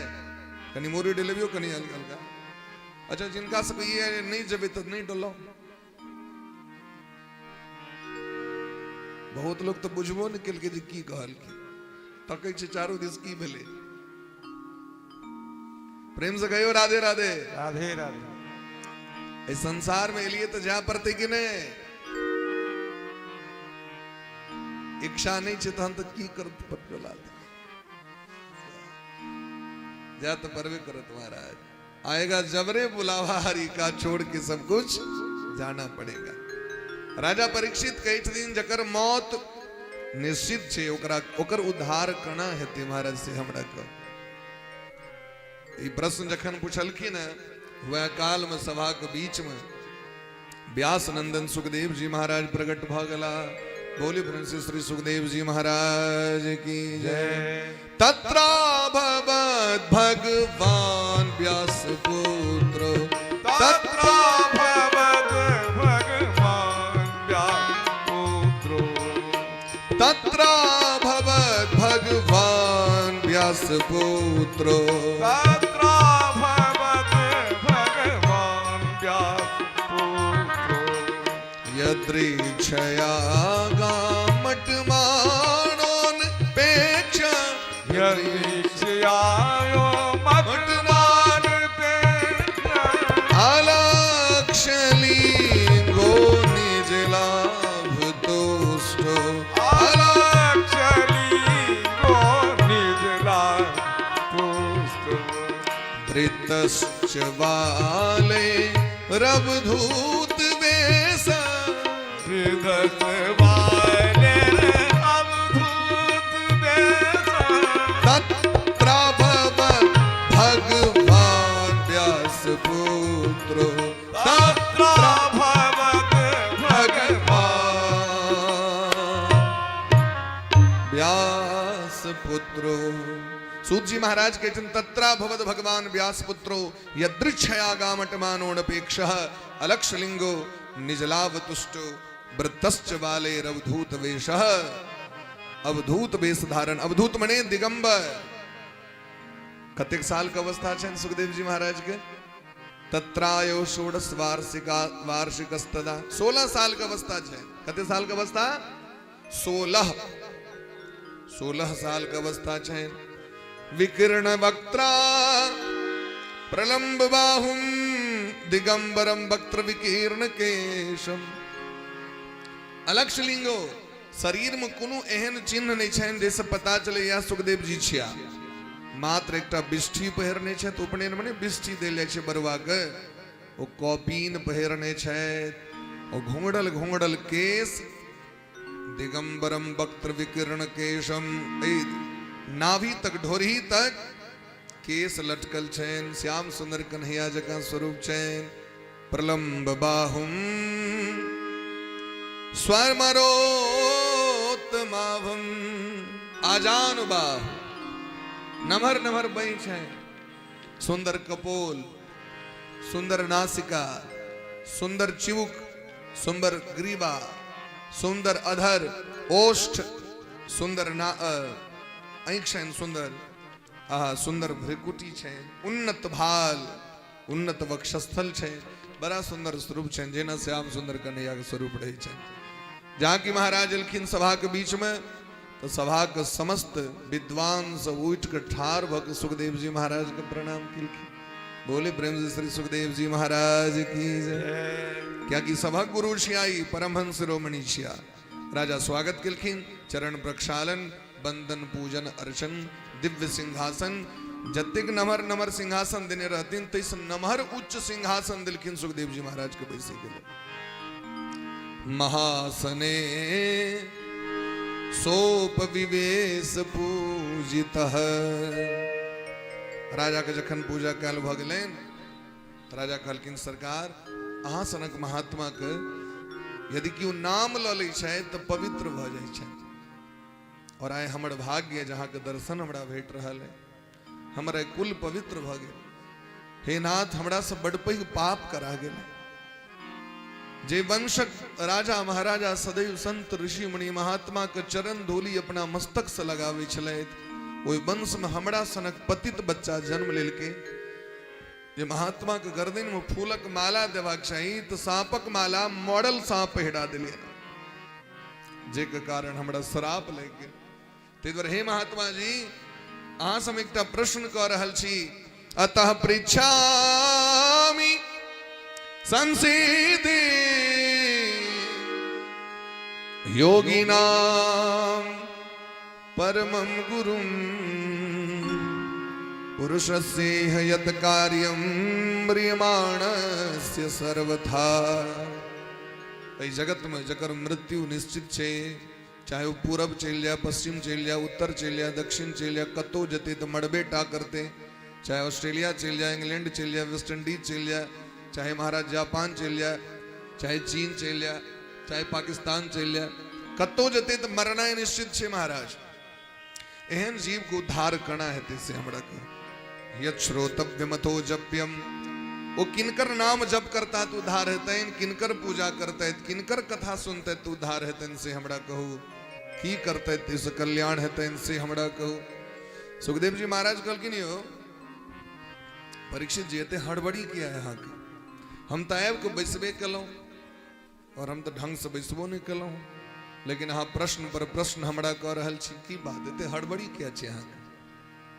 कनी मोरी डोलेबियो कनी हल्का हल्का। अच्छा, जिनका सबके ई नहि जेबै तऽ नहि डोलाउ। बहुत लोक तऽ बुझबो नहि केलकै जे की कहलकै, तकै छै चारू दिस की भेलै। प्रेम से कहियो राधे राधे। राधे राधे। एहि संसार में एलियै तऽ जाय पड़तै कि नहि? इच्छा नहि छै तहन तऽ की करत पटोला, जाय तऽ पड़बे करत महाराज। आएगा जबरे बुलावा हरि का, छोड़ के सब कुछ जाना पड़ेगा। राजा परीक्षित कहै छथिन जकर मौत निश्चित छै ओकरा ओकर उद्धार केना हेतै महाराज, से हमरा कहू। ई प्रश्न जखन पुछलखिन वएह काल में सभा के बीच में व्यास नंदन सुखदेव जी महाराज प्रकट भ गेला। बोली प्रेम से श्री सुखदेव जी महाराज की जय। तत्रा भवत भगवान व्यास पुत्र, तत्रा भवत भगवान व्यास पुत्रो, तत्रा भवत भगवान व्यास पुत्रो, तत्रा भवत भगवान व्यास पुत्रो। यदृच्छया गामटमाणोन पेक्षा, यदृच्छयायो मटमान पेक्षा, अलक्षलिंगो निज लाभ तुष्टो, अलक्षलिंगो निज लाभ तुष्टो, धृतश्च बाले रवधूत वेश, धृतश्च बाले अवधूत वेश, तत्राभवत् भगवान व्यास पुत्रो, तत्राभवत् भगवान व्यास पुत्रो। सूत जी महाराज कहथिन तत्रा भवद भगवान व्यास पुत्रो यदृच्छया गामटमानोणपेक्ष अलक्षलिंगो निजलाव तुष्टो वृत्तश्च बाले रवधूत वेश। अवधूत वेश धारण, अवधूत मने दिगंबर। कतेक साल के अवस्था छनि सुखदेव जी महाराज के? तत्रायो षोडश वार्षिका वार्षिकस्तदा, 16 साल के अवस्था छै। कते साल के अवस्था? 16, 16 साल के अवस्था छै। विकीर्ण वक्त्रा प्रलंब बाहुम दिगंबरम वक्त्र विकीर्ण केशम अलक्षलिंगो, शरीर में कोनो एहन चिन्ह नहीं छनि जाहिसँ पता चले या सुखदेव जी छिया। मात्र एकटा बिष्ठी पहिरने छथि, उपनयन में बिष्ठी देल जाइ छै बरुआ के, ओ कॉपीन पहिरने छथि, ओ घुंगड़ल घुंगड़ल केश, दिगंबरम वक्त्र विकीर्ण केशम, नाभि तक ढोरही तक केश लटकल छनि, श्याम सुंदर कन्हैया जकाँ स्वरूप छनि। प्रलंब बाहुम स्वरमरोत्तमाभम आजान बाहु, नमहर नमहर बही छै, सुंदर कपोल, सुंदर नासिका, सुंदर चिबुक, सुंदर ग्रीवा, सुंदर अधर ओष्ठ, सुंदर ना आँखि छनि सुंदर, आ सुंदर भ्रिकुटी छै, उन्नत भाल, उन्नत वक्षस्थल छै, बड़ा सुंदर स्वरूप छनि, जेना श्याम सुंदर कन्हैया के स्वरूप रहै छनि। जहाँ कि महाराज एलखिन सभा के बीच में तो सभा के समस्त विद्वान सब उठि के ठाढ़ भऽ के सुखदेव जी महाराज के प्रणाम केलखिन। बोले प्रेम से श्री सुखदेव जी महाराज की जय। कियाकि सभक गुरु छिया ई परमहंस शिरोमणि छिया। राजा स्वागत केलखिन, चरण प्रक्षालन, बंदन पूजन अर्चन, दिव्य सिंहासन, जतेक नमहर नमहर सिंहासन देने रहथिन ताहिसँ नमहर उच्च सिंहासन देलखिन सुखदेव जी महाराज के बैसे के लेल। महासने सोप विवेश पूजित, राजा के जखन पूजा कयल भऽ गेलनि तऽ राजा कहलखिन सरकार अहाँ सनक महात्मा के यदि केओ नाम लऽ लै छथि तऽ पवित्र भऽ जाइ छथि, और आइ हमर भाग्य जे अहाँके दर्शन हमरा भेट रहल है, हमर आइ कुल पवित्र भऽ गेल। हे नाथ, हमरा से बड़ पैघ पाप करा गेल है। जे वंशक राजा महाराजा सदैव संत ऋषि मुनि महात्मा के चरण धूलि अपना मस्तक से लगाबै छलथि, ओहि वंश में हमरा सनक पतित बच्चा जन्म लेलकै। जे महात्माके गर्दनमे फूलक माला देबाक चाही तऽ साँपक माला मॉडल साँप पहिरा देलियै, जाहिके कारण हमरा श्राप लागि गेल। ताहि दुआरे हे महात्मा जी, अहाँ से हम एकटा प्रश्न कऽ रहल छी। अतः पृच्छामि संसिद्धि योगिनाम परमं गुरुं पुरुषस्येह यत् कार्यं म्रियमाणस्य सर्वथा। एहि जगतमे जकर मृत्यु निश्चित छै, चाहे ओ पूरब चलि जाए, पश्चिम चलि जाए, उत्तर चलि जाए, दक्षिण चलि जाए, कतहु जेतै तऽ मरबे टा करतै। चाहे ऑस्ट्रेलिया चलि जाए, इंग्लैंड चलि जाए, वेस्ट इंडीज चलि जाए, चाहे महाराज जापान चलि जाए, चाहे चीन चलि जाए, चाहे पाकिस्तान चलि जाए, कतहु जेतै तऽ मरनाइ निश्चित छै महाराज। एहन जीवके उद्धार केना हेतै से हमरा कहू। यत् श्रोतव्यमथो जप्यम, ओ किनकर नाम जप करता तऽ उद्धार हेतनि, किनकर पूजा करतै, किनकर कथा सुनतै तऽ उद्धार हेतनि से हमरा कहू। की करतै ताहिसँ कल्याण हेतनि से हमरा कहू। सुखदेव जी महाराज कहलखिन, यौ परीक्षित जी, एते हड़बड़ी किया है अहाँके? हम तऽ आबि कऽ बैसबे केलहुँ और हम तऽ ढंगसँ बैसबो नहि केलहुँ, लेकिन अहाँ प्रश्न पर प्रश्न हमरा कऽ रहल छी। की बात, एते हड़बड़ी किया छै अहाँके?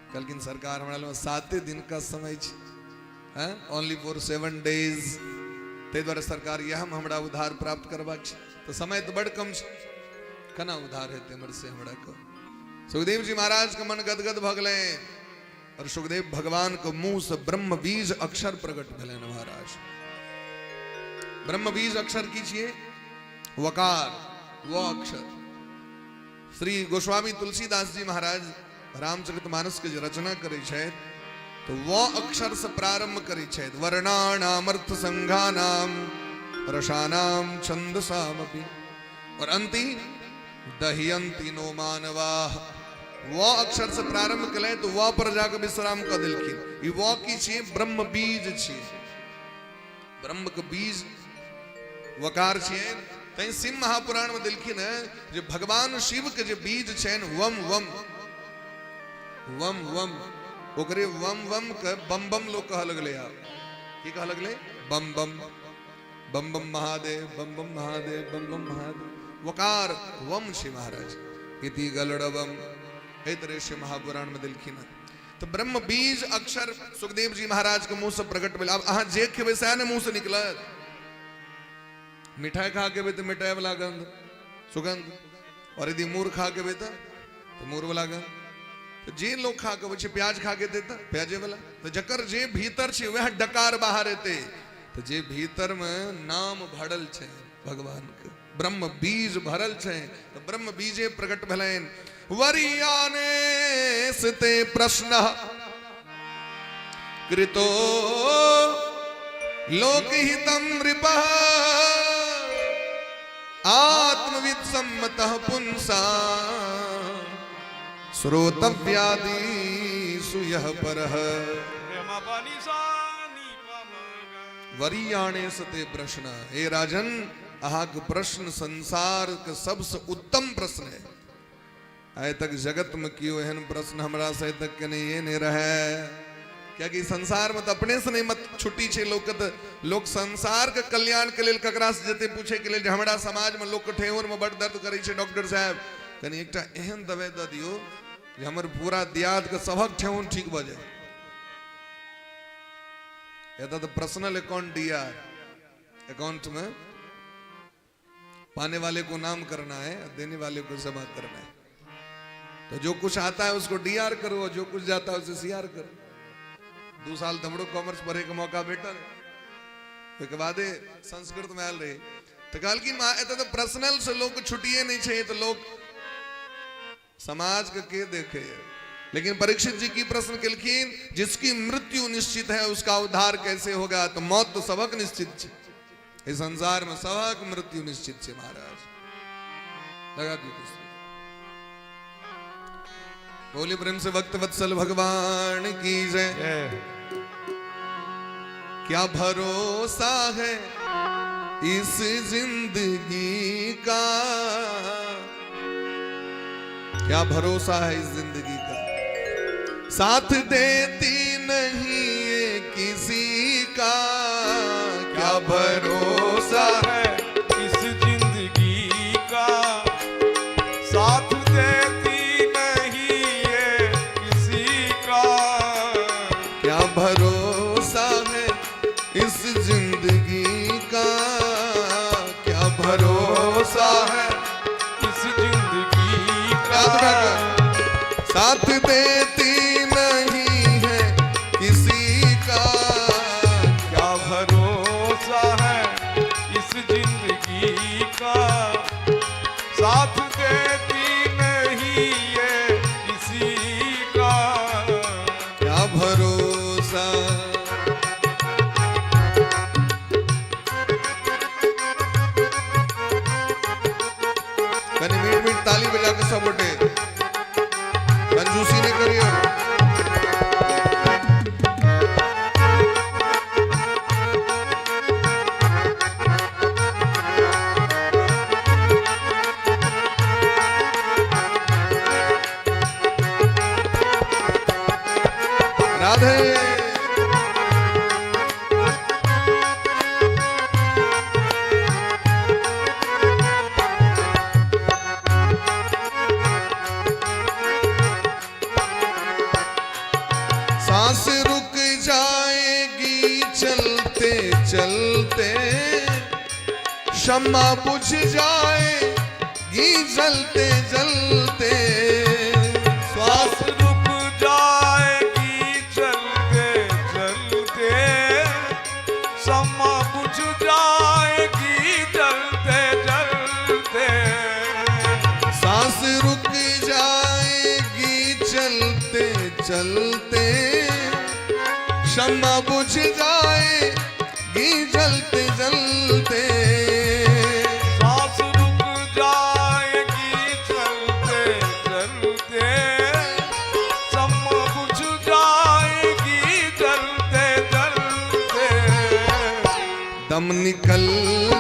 कहलखिन, सरकार, हमरा लग 7 दिनका समय छै, ओनली फॉर 7 डेज। ताहि दुआरे सरकार, इएह हमरा उद्धार प्राप्त करबाक छै, तऽ समय तऽ बड़ कम छै, केना उद्धार हेतै हमर से हमरा कहू। सुखदेव जी महाराज के मन गदगद भऽ गेलै और सुखदेव भगवान के मुंह से ब्रह्म बीज अक्षर प्रकट भेलनि महाराज। ब्रह्म बीज अक्षर की छियै? वकार, व अक्षर। श्री गोस्वामी तुलसीदास जी महाराज रामचरित मानस के जे रचना करै छथि तऽ व अक्षर से प्रारंभ करै छथि। वर्णानामर्थ संघानाम रसानाम छंदसामपि और अंति दह्यंति नो मानवाः। व अक्षर से प्रारंभ केलथि तऽ व पर जाके विश्राम कऽ देलखिन। ई व की छियै? ब्रह्म बीज छियै। ब्रह्म के बीज वकार छियै। तैं शिव महापुराण में देलखिन है जे भगवान शिव के जे बीज छनि वम वम वम वम, ओकरे वम वम के बम बम लोग कहऽ लगलै। आब की कहऽ लगलै? बम बम, बम बम महादेव, बम बम महादेव, बम बम महादेव। वकार वम छै महाराज। इति गलड़वम, एहि तरह से महापुराण में देलखिन है। तऽ ब्रह्म बीज अक्षर सुखदेव जी महाराज के मुंह से प्रकट भेल। आब अहाँ जे खेबै सएह ने मुंह से निकलत। मिठाई खा के तऽ मिठाई वाला गंध सुगंध, और यदि मूर खा के तऽ मूर वाला गंध। तऽ जे लोग खा के छै प्याज खा के तऽ प्याजे वाला। तऽ जकर जे भीतर छै वएह डकार बाहर एतै। तऽ जे भीतर में नाम भरल छै भगवान के, ब्रह्म बीज भरल छै, तऽ ब्रह्म बीजे प्रकट भेलनि। वरियाने ते प्रश्न कृतो लोकहितं नृपः आत्मविद सम्मतः पुंसा श्रोतव्यादिषु यः परः। वरियाणे सते प्रश्न, हे राजन, अहाँके प्रश्न संसार के सबसे उत्तम प्रश्न है। आइ तक जगत में केओ एहन प्रश्न हमरा से तक के नहीं नहीं रहे, कियाकि संसार में तऽ अपने से नहीं मत छुट्टी छै लोक के। तऽ लोक संसार के कल्याण के लेल ककरा से जेतै पूछे के लेल जे हमरा समाज में लोक के ठेहुन में बड़ दर्द करै छै, डॉक्टर साहब कनि एकटा एहन दवाइ दऽ दियौ जे हमर पूरा दियाद के सभक ठेहुन ठीक भऽ जाय। एतऽ तऽ पर्सनल अकाउंट डीआर अकाउंट में पाने वाले को नाम करना है, देने वाले को जमा करना है। तो जो कुछ आता है उसको डीआर करो और जो कुछ जाता है उसे सीआर करो। 2 साल तो हमरो कॉमर्स पढ़े के मौका भेटल, ओहिके बादे संस्कृत में आयल रहे। तऽ कहलखिन एतऽ तऽ पर्सनल से लोक छुट्टिए नहि छै, तऽ लोक समाज के देखे। लेकिन परीक्षित जी की प्रश्न केलखिन, जिसकी मृत्यु निश्चित है उसका उद्धार कैसे होगा? तो मौत तो सबक निश्चित छै, इस संसार में सबक मृत्यु निश्चित छै महाराज। लगा दियो दूसरी। बोली प्रेम से भक्त वत्सल भगवान की जय। क्या भरोसा है इस जिंदगी का, क्या भरोसा है इस जिंदगी का, साथ देती नहीं ये किसी का, क्या भरोसा है इस जिंदगी का, साथ देती नहीं ये किसी का। क्या भरोसा है इस जिंदगी का, क्या भरोसा है इस जिंदगी का, साथ देती नहीं है किसी का, क्या भरोसा है इस जिंदगी का, साथ देती नहीं ये किसी का। क्या भरोसा। कनी मीट मीट ताली बजा के सब उठे, कंजूसी नहीं करियो। राधे। सांस रुक जाएगी चलते चलते, शम्मा बुझ जाएगी जलते जलते। श्वास रुक जाएगी चलते चलते, शम्मा बुझ जाएगी जलते जलते। सांस रुक जाएगी चलते चलते, शम्मा बुझ जाएगी जलते जलते। सांस रुक जाएगी चलते चलते, शम्मा बुझ जाएगी जलते जलते। दम निकल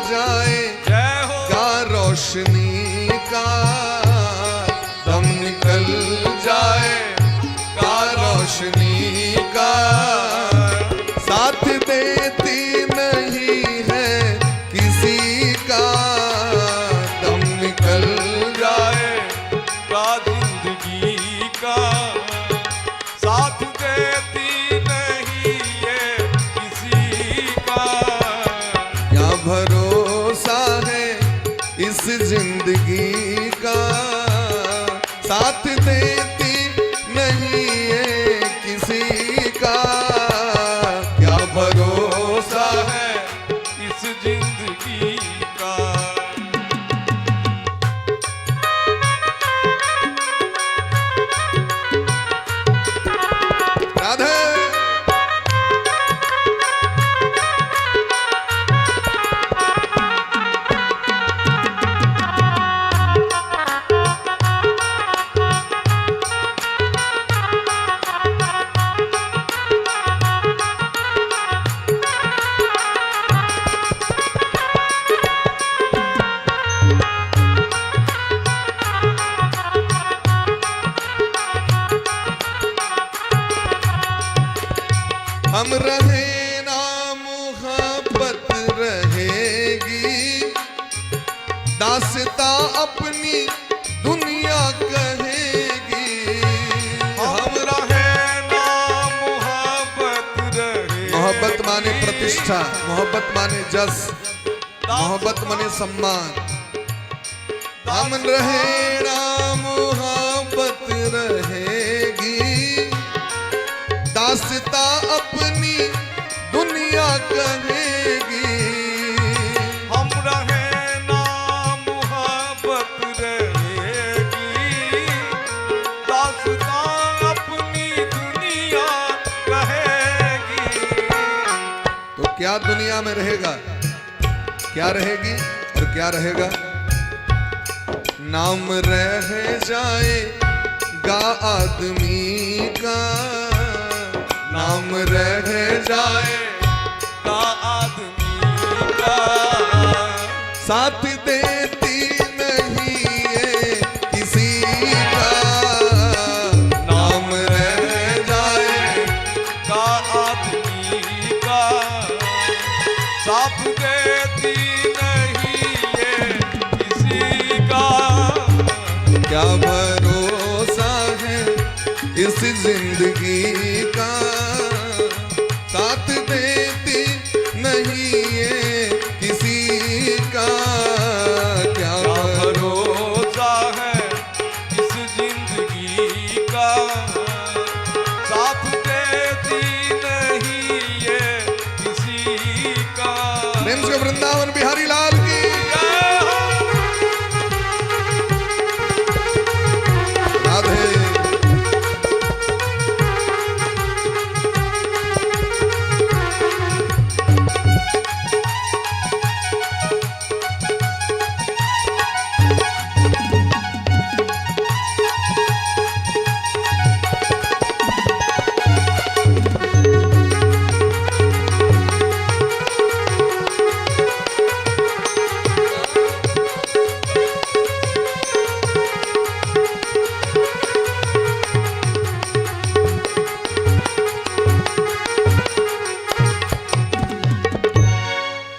जाए जय हो का रोशनी का, दम निकल जाए का रोशनी का, साथ देती नहीं है किसी का, दम निकल जाए का जिंदगी का, साथ देती नहीं ये किसी का। क्या भरोसा है इस जिंदगी का, साथ देती नहीं है किसी का, क्या भरोसा है इस जिंदगी का। राधे। हम रहे ना मोहब्बत रहेगी, दास्तां अपनी दुनिया कहेगी। हम रहे ना मोहब्बत रहे, मोहब्बत माने प्रतिष्ठा, मोहब्बत माने जस, मोहब्बत माने सम्मान। हम रहे ना मोहब्बत रहेगी, दास्तां अपनी दुनिया कहेगी। हम रहे ना मोहब्बत रहेगी, दास्तां अपनी दुनिया कहेगी। तो क्या दुनिया में रहेगा, क्या रहेगी और क्या रहेगा? नाम रह जाएगा आदमी का, नाम रह जाए का आदमी का, साथ देती नहीं है किसी का, नाम रह जाए का आदमी इस जिंदगी का, साथ देती नहीं ये किसी का, क्या क्या भरोसा है इस जिंदगी का, साथ देती नहीं ये किसी का। प्रेम से वृंदावन बिहारी लाल की जय हो। राधे।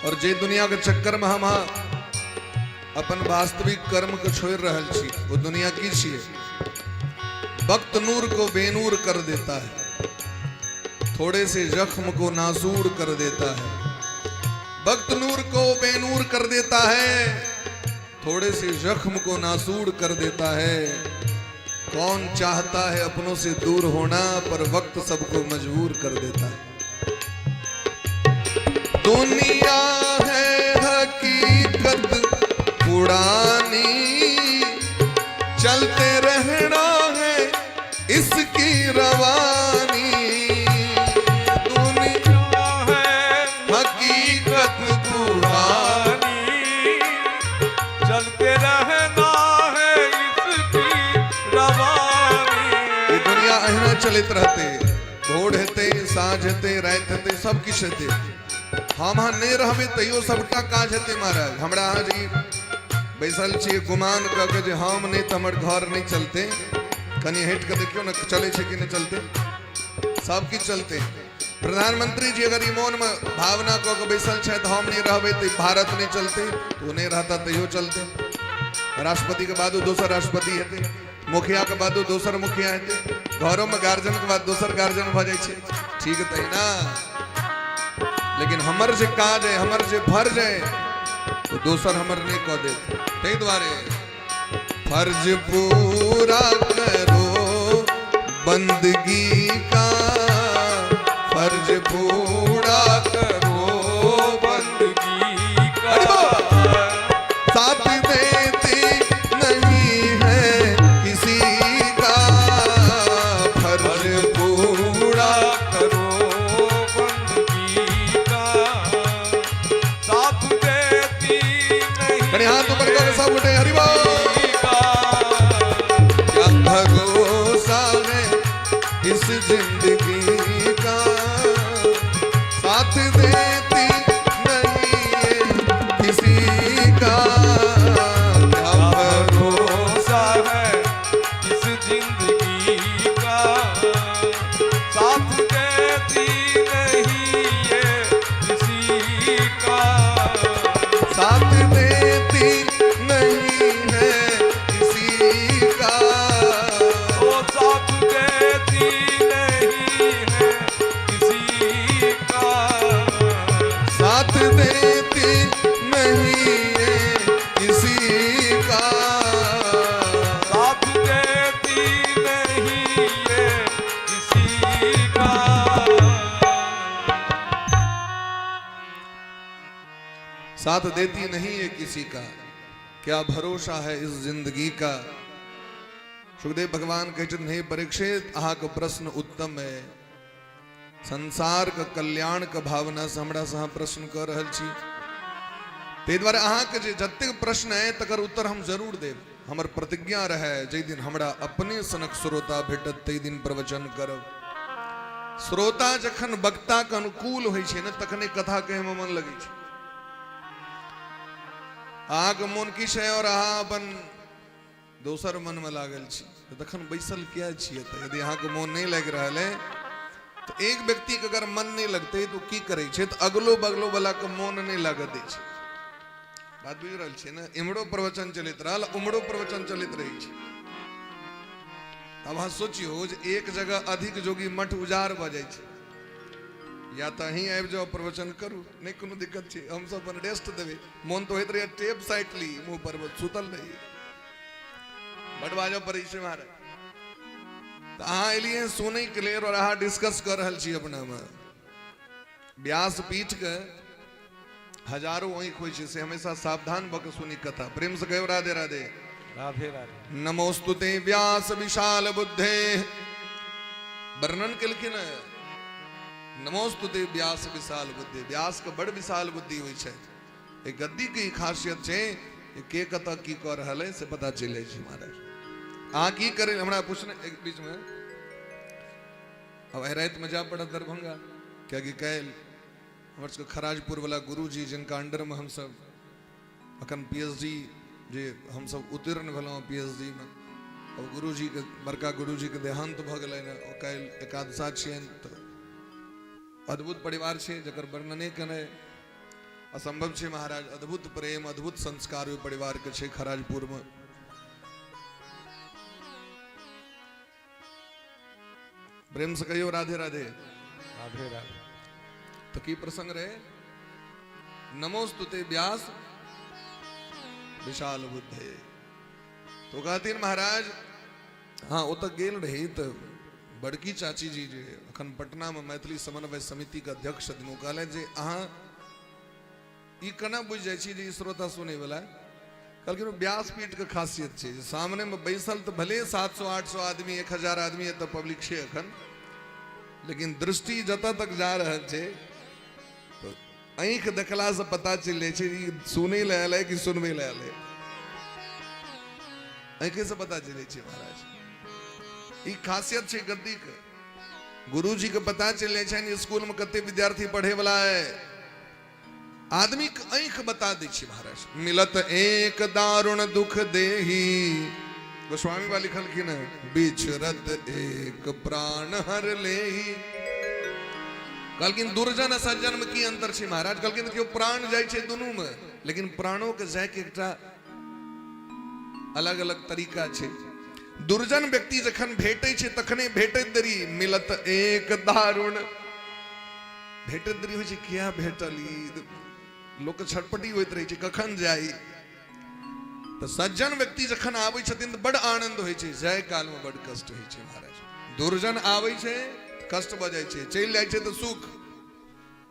और जे दुनिया के चक्कर में हम अपन वास्तविक कर्म के छोड़ रहल छी, वो दुनिया की छिए। वक्त नूर को बेनूर कर देता है, थोड़े से जख्म को नासूर कर देता है। वक्त नूर को बेनूर कर देता है, थोड़े से जख्म को नासूर कर देता है। कौन चाहता है अपनों से दूर होना, पर वक्त सबको मजबूर कर देता है। दुनिया है हकीकत पुरानी, चलते रहना है इसकी रवानी। दुनिया है हकीकत पुरानी, चलते रहना है इसकी रवानी। ये दुनिया अहिना चलत रहते, भोर हेतै, साँझ हेतै, राति हेतै, सब किछु हेतै। हम अहाँ नहि रहबै तैयो सबटा काज हेतै महाराज। हमरा अहाँ जे बैसल छियै गुमान कऽ के जे हम नहि तऽ हमर घर नहि चलतै, कनि हटि कऽ देखियौ ने चलै छै कि नहि चलतै, सब किछु चलतै। प्रधानमंत्री जी अगर ई मोनमे भावना कऽ के बैसल छथि हम नहि रहबै तऽ भारत नहि चलतै, तऽ ओ नहि रहता तैयो चलतै। राष्ट्रपति के बादो दोसर राष्ट्रपति हेतै, मुखिया के बादो दोसर मुखिया हेतै, घरोमे गार्जियन के बाद दोसर गार्जियन भऽ जाइ छै। ठीक तहिना, लेकिन हमर जे काज है, हमर जे फर्ज है, तो दोसर हमर नहि कऽ देत। ताहि दुआरे फर्ज पूरा करो बंदगी का, फर्ज पूरा करो बंदगी का, साथ देती नहीं है किसी का, फर्ज पूरा करो बंदगी का, साथ देती नहीं कनि हाथ ऊपर कऽ के सब गोटे हरि बोल। का। क्या भरोसा है इस जिंदगी का, साथ देती नहीं है किसी का, क्या भरोसा है इस जिंदगी का, साथ देती नहीं ये किसी का, साथ देती नहीं है किसी का, ओ साथ देती नहीं है किसी का, साथ देती नहीं है किसी का, साथ देती नहीं ये किसी का। साथ देती नहीं है किसी का, क्या भरोसा है इस जिंदगी का। सुखदेव भगवान कहै छथिन, हे परीक्षित, अहाँके प्रश्न उत्तम है। संसार के कल्याण के भावना से हमरा से अहाँ प्रश्न कऽ रहल छी, ताहि दुआरे अहाँके जे जतेक प्रश्न है तकर उत्तर हम जरूर देब। हमर प्रतिज्ञा रहै जाहि दिन हमरा अपने सनक श्रोता भेटत ताहि दिन प्रवचन करब। श्रोता जखन वक्ता के अनुकूल होइ छै ने तखने कथा कहैमे मन लगै छै। अहाँके मोन किछु है और अहाँ अपन दोसर मनमे लागल छी, तऽ तखन बैसल किया छियै? तऽ यदि अहाँके मोन नहि लागि रहल है तऽ एक व्यक्तिके अगर मन नहि लगतै तऽ ओ की करै छै, तऽ अगलो बगलो वाला के मोन नहि लागऽ दै छै। बात बुझि रहल छियै ने? इम्हरो प्रवचन चलैत रहल, उम्हरो प्रवचन चलैत रहै छै। आब अहाँ सोचियौ जे एक जगह अधिक जोगी मठ उजाड़ भऽ जाइ छै। या तऽ अहीं आबि जाउ, प्रवचन करू, नहि कोनो दिक्कत छै, हमसभ अपन रेस्ट देबै। मोन तऽ होइत रहैए टेप साटि ली मुँह पर, सुतल रही, बड बाजऽ पड़ै छै महाराज। तऽ अहाँ एलियै सुनैके लेल और अहाँ डिस्कस कऽ रहल छी अपनामे। व्यासपीठके हजारों आँखि होइ छै, से हमेशा सावधान भऽ कऽ सुनी कथा। प्रेम से कहियो राधे राधे। राधे राधे। नमोस्तुते व्यास विशाल बुद्धे, वर्णन केलखिन हँ। नमोस्तुते व्यास विशाल बुद्धि, व्यास के बड़ विशाल बुद्धि होइ छै। एहि गद्दी के ई खासियत छै जे के कतऽ की कऽ रहल है से पता चलि जाइ छै। महाराज अहाँ की करै, हमरा पूछने एक बीचमे। आब आइ रातिमे जाय पड़त दरभंगा, कियाकि काल्हि हमर सबके खराजपुर वाला गुरुजी, जिनका अंडरमे हमसब अखन पी एच डी जे हमसब उत्तीर्ण भेलहुँ पी एच डी मे, ओ गुरुजीके, बड़का गुरुजीके देहान्त भऽ गेलनि हँ। ओ काल्हि एकादशा छियनि। तऽ अद्भुत परिवार छै जकर वर्णने केनाइ असम्भव छै महाराज। अद्भुत प्रेम, अद्भुत संस्कार ओहि परिवारके छै खराजपुरमे। प्रेम से कहियो राधे राधे। राधे राधे। तो की प्रसंग रहे? नमोस्तुते व्यास विशाल बुद्धे। तो कहथिन महाराज, हाँ ओतऽ गेल रही तऽ बड़की चाची जी जे अखन पटना में मैथिली समन्वय समिति के अध्यक्ष छथिन, ओ कहलथि जे अहाँ ई केना बुझि जाइ छी जे ई श्रोता सुनै वला? कहलखिन व्यासपीठ के खासियत छै जे सामने में बैसल तऽ भले 700 800 आदमी 1000 आदमी एतऽ पब्लिक छै अखन, लेकिन दृष्टि जतऽ तक जा रहल छै तऽ आँखि देखलासँ पता चलि जाइ छै ई सुनै लए आयल है कि सुनबै लए आयल है। आँखिसँ पता चलि जाइ छै महाराज। ई खासियत छै गद्दीके। गुरुजी के पता चलि जाइ छनि स्कूल में कते विद्यार्थी पढ़े वाला है, आदमी के आँखि बता दै छै महाराज। मिलत एक दारुण दुख देही, गोस्वामी बा लिखलखिन हँ, बिछरत एक प्राण हर लेही। कहलखिन दुर्जन आ सज्जन में की अंतर छै महाराज? कहलखिन केओ प्राण जाइ छै दुनू में, लेकिन प्राणों के जाय के एकटा अलग अलग तरीका छै। दुर्जन व्यक्ति जखन भेटै छै तखने भेटैत देरी मिलत एक दारुण, भेटैत देरी होइ छै किया भेटल ई, लोक छटपटी होइत रहै छै कखन जाइ। तऽ सज्जन व्यक्ति जखन आबै छथिन तऽ बड आनंद होइ छै, जाय काल में बड कष्ट होइ छै महाराज। दुर्जन आबै छै कष्ट भऽ जाइ छै, चलि जाइ छै तऽ सुख।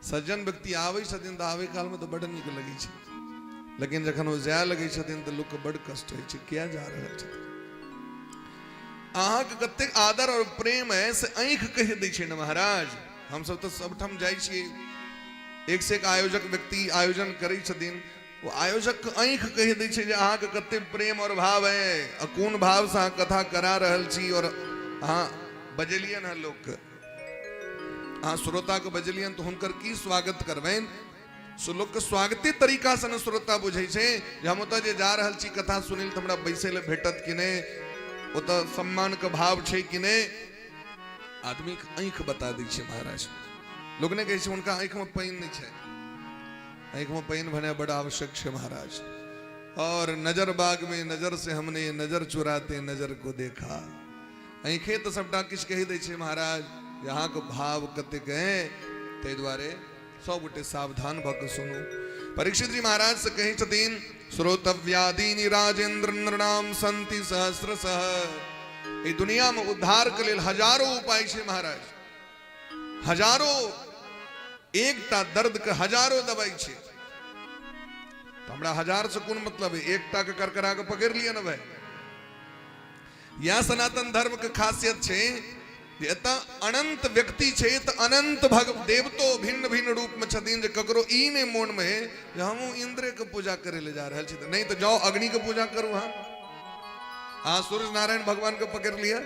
सज्जन व्यक्ति आबै छथिन तऽ आबै काल में तऽ बड नीक लगै छै, लेकिन जखन ओ जाय लगै छथिन तऽ लोकके बड कष्ट होइ छै, किया जा रहल छथिन। अहाँके कतेक आदर और प्रेम है से आँखि कहि दै छै ने महाराज। हमसब तऽ सबठाम जाइ छियै, एक से एक आयोजक व्यक्ति आयोजन करै छथिन, ओ आयोजक के आँखि कहि दै छै जे अहाँके कते प्रेम और भाव है आ कोन भावसँ अहाँ कथा करा रहल छी, और अहाँ बजेलियनि हँ लोकके, अहाँ श्रोताके बजेलियनि तऽ हुनकर की स्वागत करबनि। सो लोकके स्वागते तरीकासँ ने श्रोता बुझै छै जे हम ओतऽ जे जा रहल छी कथा सुनै लए तऽ हमरा बैसै लए भेटत कि नहि, ओतऽ सम्मानके भाव छै कि नहि। आदमीके आँखि बता दै छै महाराज। लोक नहि कहै छै हुनका आँखिमे पानि नहि छै, आँखिमे पानि भेनाइ बड़ आवश्यक छै महाराज। और नजर बाग में नजर से हमने नजर चुराते नजर को देखा, आँखे तऽ सबटा किछु कहि दै छै महाराज जे अहाँके भाव कतेक है। ताहि दुआरे सब गोटे सावधान भऽ कऽ सुनू। परीक्षित जी महाराज से कहै छथिन श्रोतव्यादीनि राजेंद्र नृणाम संति सहस्रशः। एहि दुनिया में उद्धार के लेल हजारों उपाय छै महाराज, हजारों, एकटा दर्द के हजारों दवाई छै। तऽ हमरा हजार से कोन मतलब है, एकटा के करकरा के पकड़ लिअ ने भाई। यह सनातन धर्म के खासियत छै जे एतऽ अनंत व्यक्ति छै तऽ अनंत भग देवतो भिन्न भिन्न रूप में छथिन, जे ककरो ई नहि मोन में है जे हमहूँ इंद्रे के पूजा करे ले जा रहल छी, तऽ नहि तऽ जाओ अग्नि के पूजा करू। अहाँ अहाँ सूर्य नारायण भगवान के पकड़ लिअ,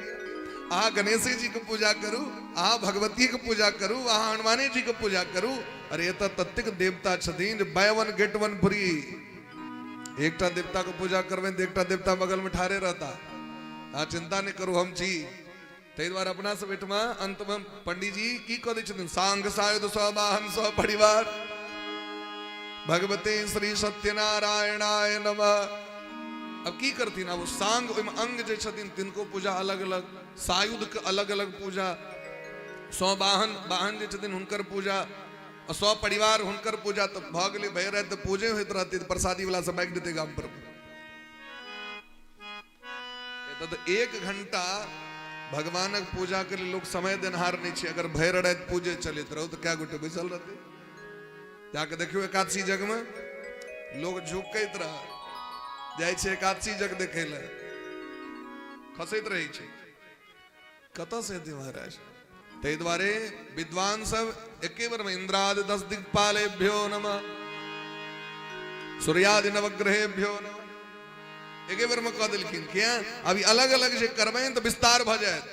अहाँ गणेशे जी के पूजा करू, अहाँ भगवती के पूजा करू, अहाँ हनुमाने जी के पूजा करू। अरे एतऽ ततेक देवता छथिन जे by one get one free. एकटा देवता के पूजा करबै तऽ एकटा देवता बगल में ठाढ़े रहता, अहाँ चिंता नहि करू हम छी। ताहि दुआरे अपना सब एहिठमा अंतमे पंडीजी की कऽ दै छथिन, सांग सायुध सवाहन स परिवार भगवते श्री सत्यनारायणाय नमः। अब की करथिन, अब सांग ओहिमे अंग जे छथिन तिनको पूजा अलग अलग, सायुधके अलग अलग पूजा, 100 वाहन वाहन जे छथिन हुनकर पूजा, आ 100 परिवार हुनकर पूजा। तऽ भऽ गेलै भरि राति तऽ पूजे होइत रहतै, तऽ प्रसादी वाला सब बाँटि देतै गाम पर। एतऽ तऽ 1 घंटा भगवानक पूजा के लेल लोक समय देनहार नहि छै। अगर भरि राति पूजे चलैत रहू तऽ कए गोटे बैसल रहतै? जाके देखियौ एकादशी जगमे लोक झुकैत रह जाइ छै, एकादशी जग देखै लए खसैत रहै छै। कतऽसँ हेतै महाराज? ताहि दुआरे विद्वान सब एके बेरमे इंद्रादि 10 दिक्पालेभ्यो नमः, सूर्यादि नवग्रहेभ्यो नमः, एके बेरमे कऽ देलखिन। किया अभी अलग अलग जे करबै तऽ विस्तार भऽ जायत।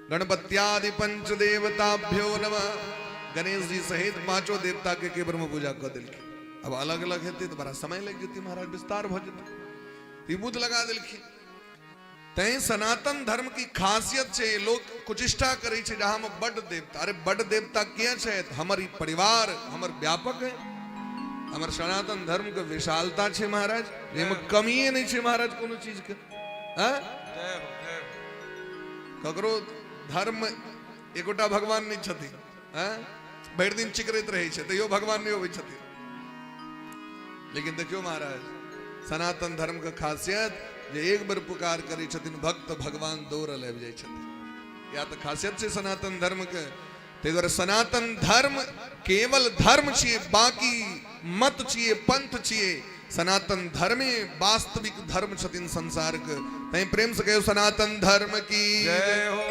गणपत्यादि पंच देवताभ्यो नमः, गणेश जी सहित पांचों देवता के एके बेरमे पूजा कऽ देलखिन। अब अलग अलग हेतै तऽ बड़ा समय लागि जेतै महाराज, विस्तार भऽ जेतै। ई बुध लगा देलखिन। तैं सनातन धर्म की खासियत छै, लोक कुचिष्टा करै छै जे हम बड देवता। अरे बड देवता किया छै? हमर ई परिवार हमर व्यापक है, हमर सनातन धर्म के विशालता छै महाराज, जाहिमे कमिए नहि छै महाराज कोनो चीज के। हाँ? जय हो, जय हो। ककरो धर्म एकोटा भगवान नहि छथिन। हाँ? भरि दिन चिकरैत रहै छै तैयो भगवान नहि अबै छथिन। लेकिन देखियौ महाराज, सनातन धर्म के खासियत जे एक बेर पुकार करै छथिन भक्त, भगवान दौड़ल आबि जाइ छथिन। या तऽ खासियत छै सनातन धर्म के। ताहि दुआरे सनातन धर्म केवल धर्म छियै, बाकी मत छियै, पंथ छियै। सनातन धर्मे वास्तविक धर्म छथिन संसार के। तैं प्रेम से कहियो सनातन धर्म की जय हो।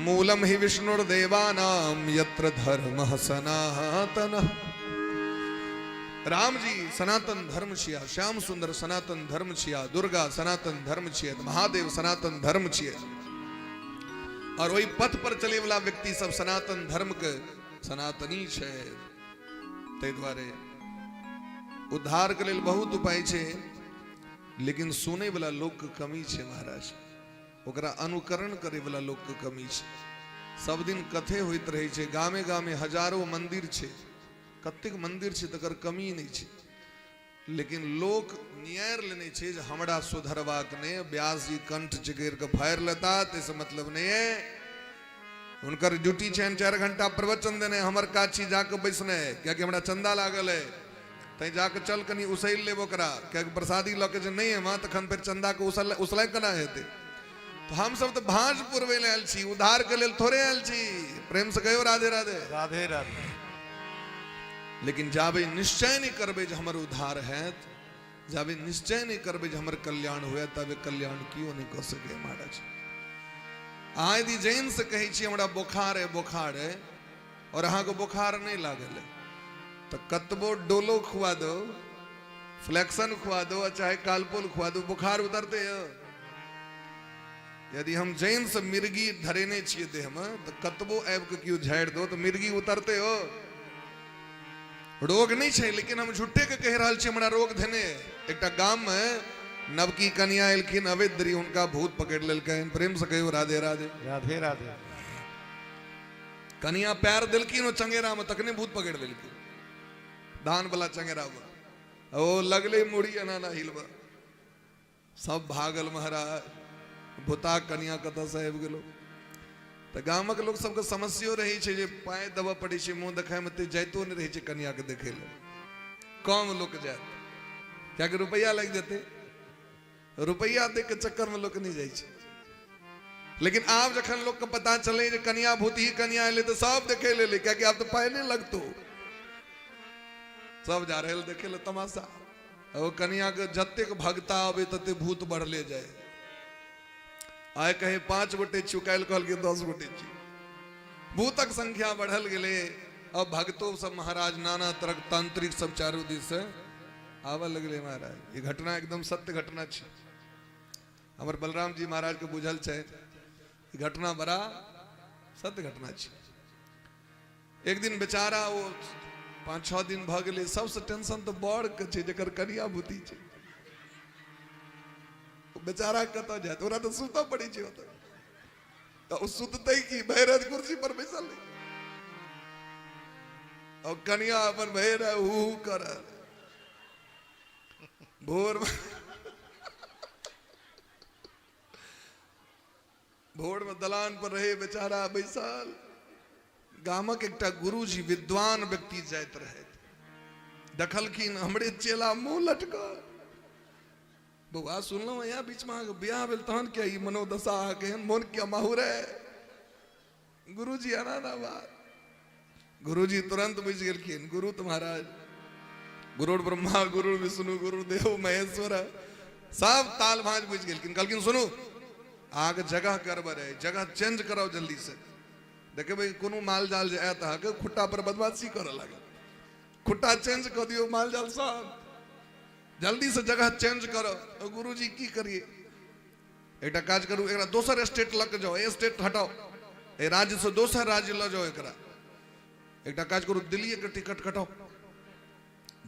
मूलम हि विष्णुर्देवानाम यत्र धर्म सनातन। राम जी सनातन धर्म छिया, श्याम सुंदर सनातन धर्म छिया, दुर्गा सनातन धर्म छिया, महादेव सनातन धर्म छिया, और वही पथ पर चले वाला व्यक्ति सब सनातन धर्म के सनातनी छै। ताहि दुआरे उद्धार के लेल बहुत उपाय छै, लेकिन सुनै वाला लोक के कमी छै महाराज, ओकरा अनुकरण करे वाला लोक के कमी छै। सब दिन कथे होइत रहै छै, गामे गामे हजारों मंदिर छै, कतेक मंदिर छै तकर कमी नहि छै, लेकिन लोक नियारि लेने छै जे हमरा सुधरबाक नहि, व्यास जी कंठ चिकरि कऽ फाड़ि लेता ताहिसँ मतलब नहि है। हुनकर ड्यूटी छनि 4 घंटा प्रवचन देने, हमर काज छी जाकऽ बैसनाइ, कियाकि हमरा चंदा लागल है, तैं जाकऽ चल कनि उसैल लेब ओकरा, कियाकि प्रसादी लऽ के जे नहि एमा तखन फेर चंदाके उसलाइ केना हेतै। तऽ हमसब तऽ भाँज पुरबै लए आयल छी, उद्धार के लेल थोड़े आयल छी। प्रेम से कहियौ राधे राधे। राधे राधे। लेकिन जाबे निश्चय नहि करबै जे हमर उद्धार हैत, जाबे निश्चय नहि करबै जे हमर कल्याण हुए, तबे कल्याण केओ नहि कऽ सकैए महाराज। अहाँ यदि जैन से कहै छी हमरा बोखार है बोखार है, और अहाँके बोखार नहि लागल है, तऽ कतबो डोलो खुआ दो, फ्लेक्सन खुआ दो, चाहे कालपोल खुआ दो, बोखार उतरते यौ। यदि हम जैन से मिर्गी धरेने छियै देहमे, तऽ कतबो आबि कऽ केओ झाड़ि दो तऽ मिर्गी उतरते हो। रोग नहि छै, लेकिन हम झूठे के कहि रहल छी हमरा रोग धेने। एकटा गाममे नवकी कनिया एलखिन अवैद्री, हुनका भूत पकड़ि लेलकनि। प्रेम से कहियौ राधे राधे। राधे राधे। कनिया पैर देलखिन ओ चंगेरा में, तखने भूत पकड़ लेलखिन, धान वाला चंगेरा में। ओ लगले मुड़ी एना एना हिलबा, सब भागल महाराज, भूता कनिया कतऽ से आबि गेलो। तऽ गामक लोक सबके समस्यो रहै छै जे पाइ देबऽ पड़ै छै, मुँह देखायमे तऽ जाइतो नहि रहै छै कनियाके देखै लए, कम लोक जायत, कियाकि रुपैआ लागि जेतै, रुपैआ दै के चक्करमे लोक नहि जाइ छै। लेकिन आब जखन लोकके पता चलै जे कनिया भूतही कनिया एलै, तऽ सब देखै लए एलै, कियाकि आब तऽ पाइ नहि लगतौ, सब जा रहल देखै लए तमाशा। ओ कनियाके जतेक भगता अबै तते भूत बढ़ले जाय। आइ कहे 5 गोटे छी, काल्हि कहलकै 10 गोटे छी, भूतक संख्या बढ़ल गेलै। अब भगतो सब महाराज नाना तरहक तांत्रिक सब चारू दिस से आबऽ लगलै महाराज। ई घटना एकदम सत्य घटना छै, हमर बलराम जी महाराज के बुझल छै, ई घटना बड़ा सत्य घटना छै। एक दिन बेचारा ओ 5-6 दिन भऽ गेलै, सबसँ टेंशन तऽ बड़ के छै जकर कनिया भूती छै, ओ बेचारा कतऽ जायत, ओकरा तऽ सुतऽ पड़ै छै ओतऽ, तऽ ओ सुततै की, भरि राति कुर्सी पर बैसल रहै, और कनिया अपन भरि राति हू हू करल। भोर में भोरमे दलान पर रहे बेचारा बैसल। गामक एकटा गुरुजी विद्वान व्यक्ति जाइत रहथि, देखलखिन हमरे चेला मुँह लटकल। बौआ सुनलहुँ यहाँ बीचमे अहाँके बियाह भेल, तहन किया ई मनोदशा अहाँके एहन मोन किया माहुर है? गुरुजी एना ना बात। गुरुजी तुरंत बुझि गेलखिन, गुरु तऽ महाराज गुरु ब्रह्मा गुरु विष्णु गुरु देव महेश्वर सब ताल भाँज बुझि गेलखिन। कहलखिन सुनू अहाँके जगह गड़बड़ है, जगह चेंज कराउ जल्दी से। देखबै कोनो माल जाल जे आयत अहाँके खुट्टा पर बदमाशी करऽ लागत, खुट्टा चेंज कऽ दियौ, माल जाल सब जल्दी से जगह चेंज करो। तो गुरुजी की करिए, एकटा काज करू, एकरा दोसर स्टेट लऽ के जाओ, ए स्टेट हटाओ, ए राज्य से दोसर राज्य लऽ जाओ एकरा। एकटा काज करू, दिल्ली के टिकट कटाओ,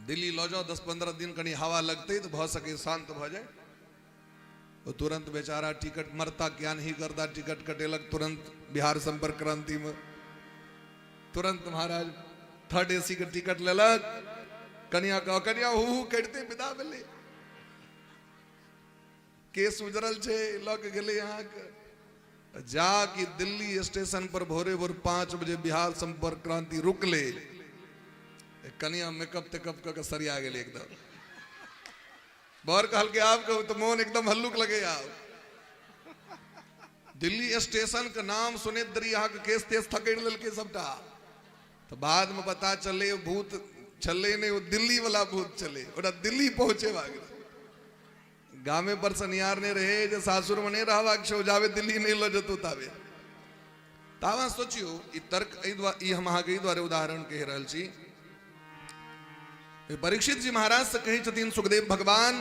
दिल्ली लऽ जाओ, 10-15 दिन कनी हवा लगतै तऽ भऽ सके शांत भऽ जाए। ओ तुरंत बेचारा टिकट मरता ज्ञान ही करता, टिकट कटेलक तुरंत बिहार संपर्क क्रांति में, तुरंत महाराज थर्ड एसी के टिकट लेलक। कनिया कह कनिया हु हु करिते विदा भेलै, केस उजरल छै लऽ के गेलै अहाँके जा कि दिल्ली स्टेशन पर भोरे भोर 5 बजे बिहार संपर्क क्रांति रुकले। कनिया मेकअप तेकअप कऽ के सरिया गेलै एकदम। बर कहलकै आब कहू तऽ मोन एकदम हल्लुक लगे। आब दिल्ली स्टेशन के नाम सुनैत देरी अहाँके केस तेस थकड़ि लेलकै सबटा। तऽ बाद में पता चललै भूत छलै नहि, ओ दिल्ली वाला भूत छलै, ओकरा दिल्ली पहुँचेबाक रहै। गामे पर सनियार नहि रहे जे सासुर में नहि रहबाक छै, जाबे दिल्ली नहि लऽ जेतौ ताबे। ताबे सोचियौ ई तर्क एहि दुआरे, ई हम अहाँके एहि दुआरे उदाहरण कहि रहल छी। परीक्षित जी महाराज से कहै छथिन सुखदेव भगवान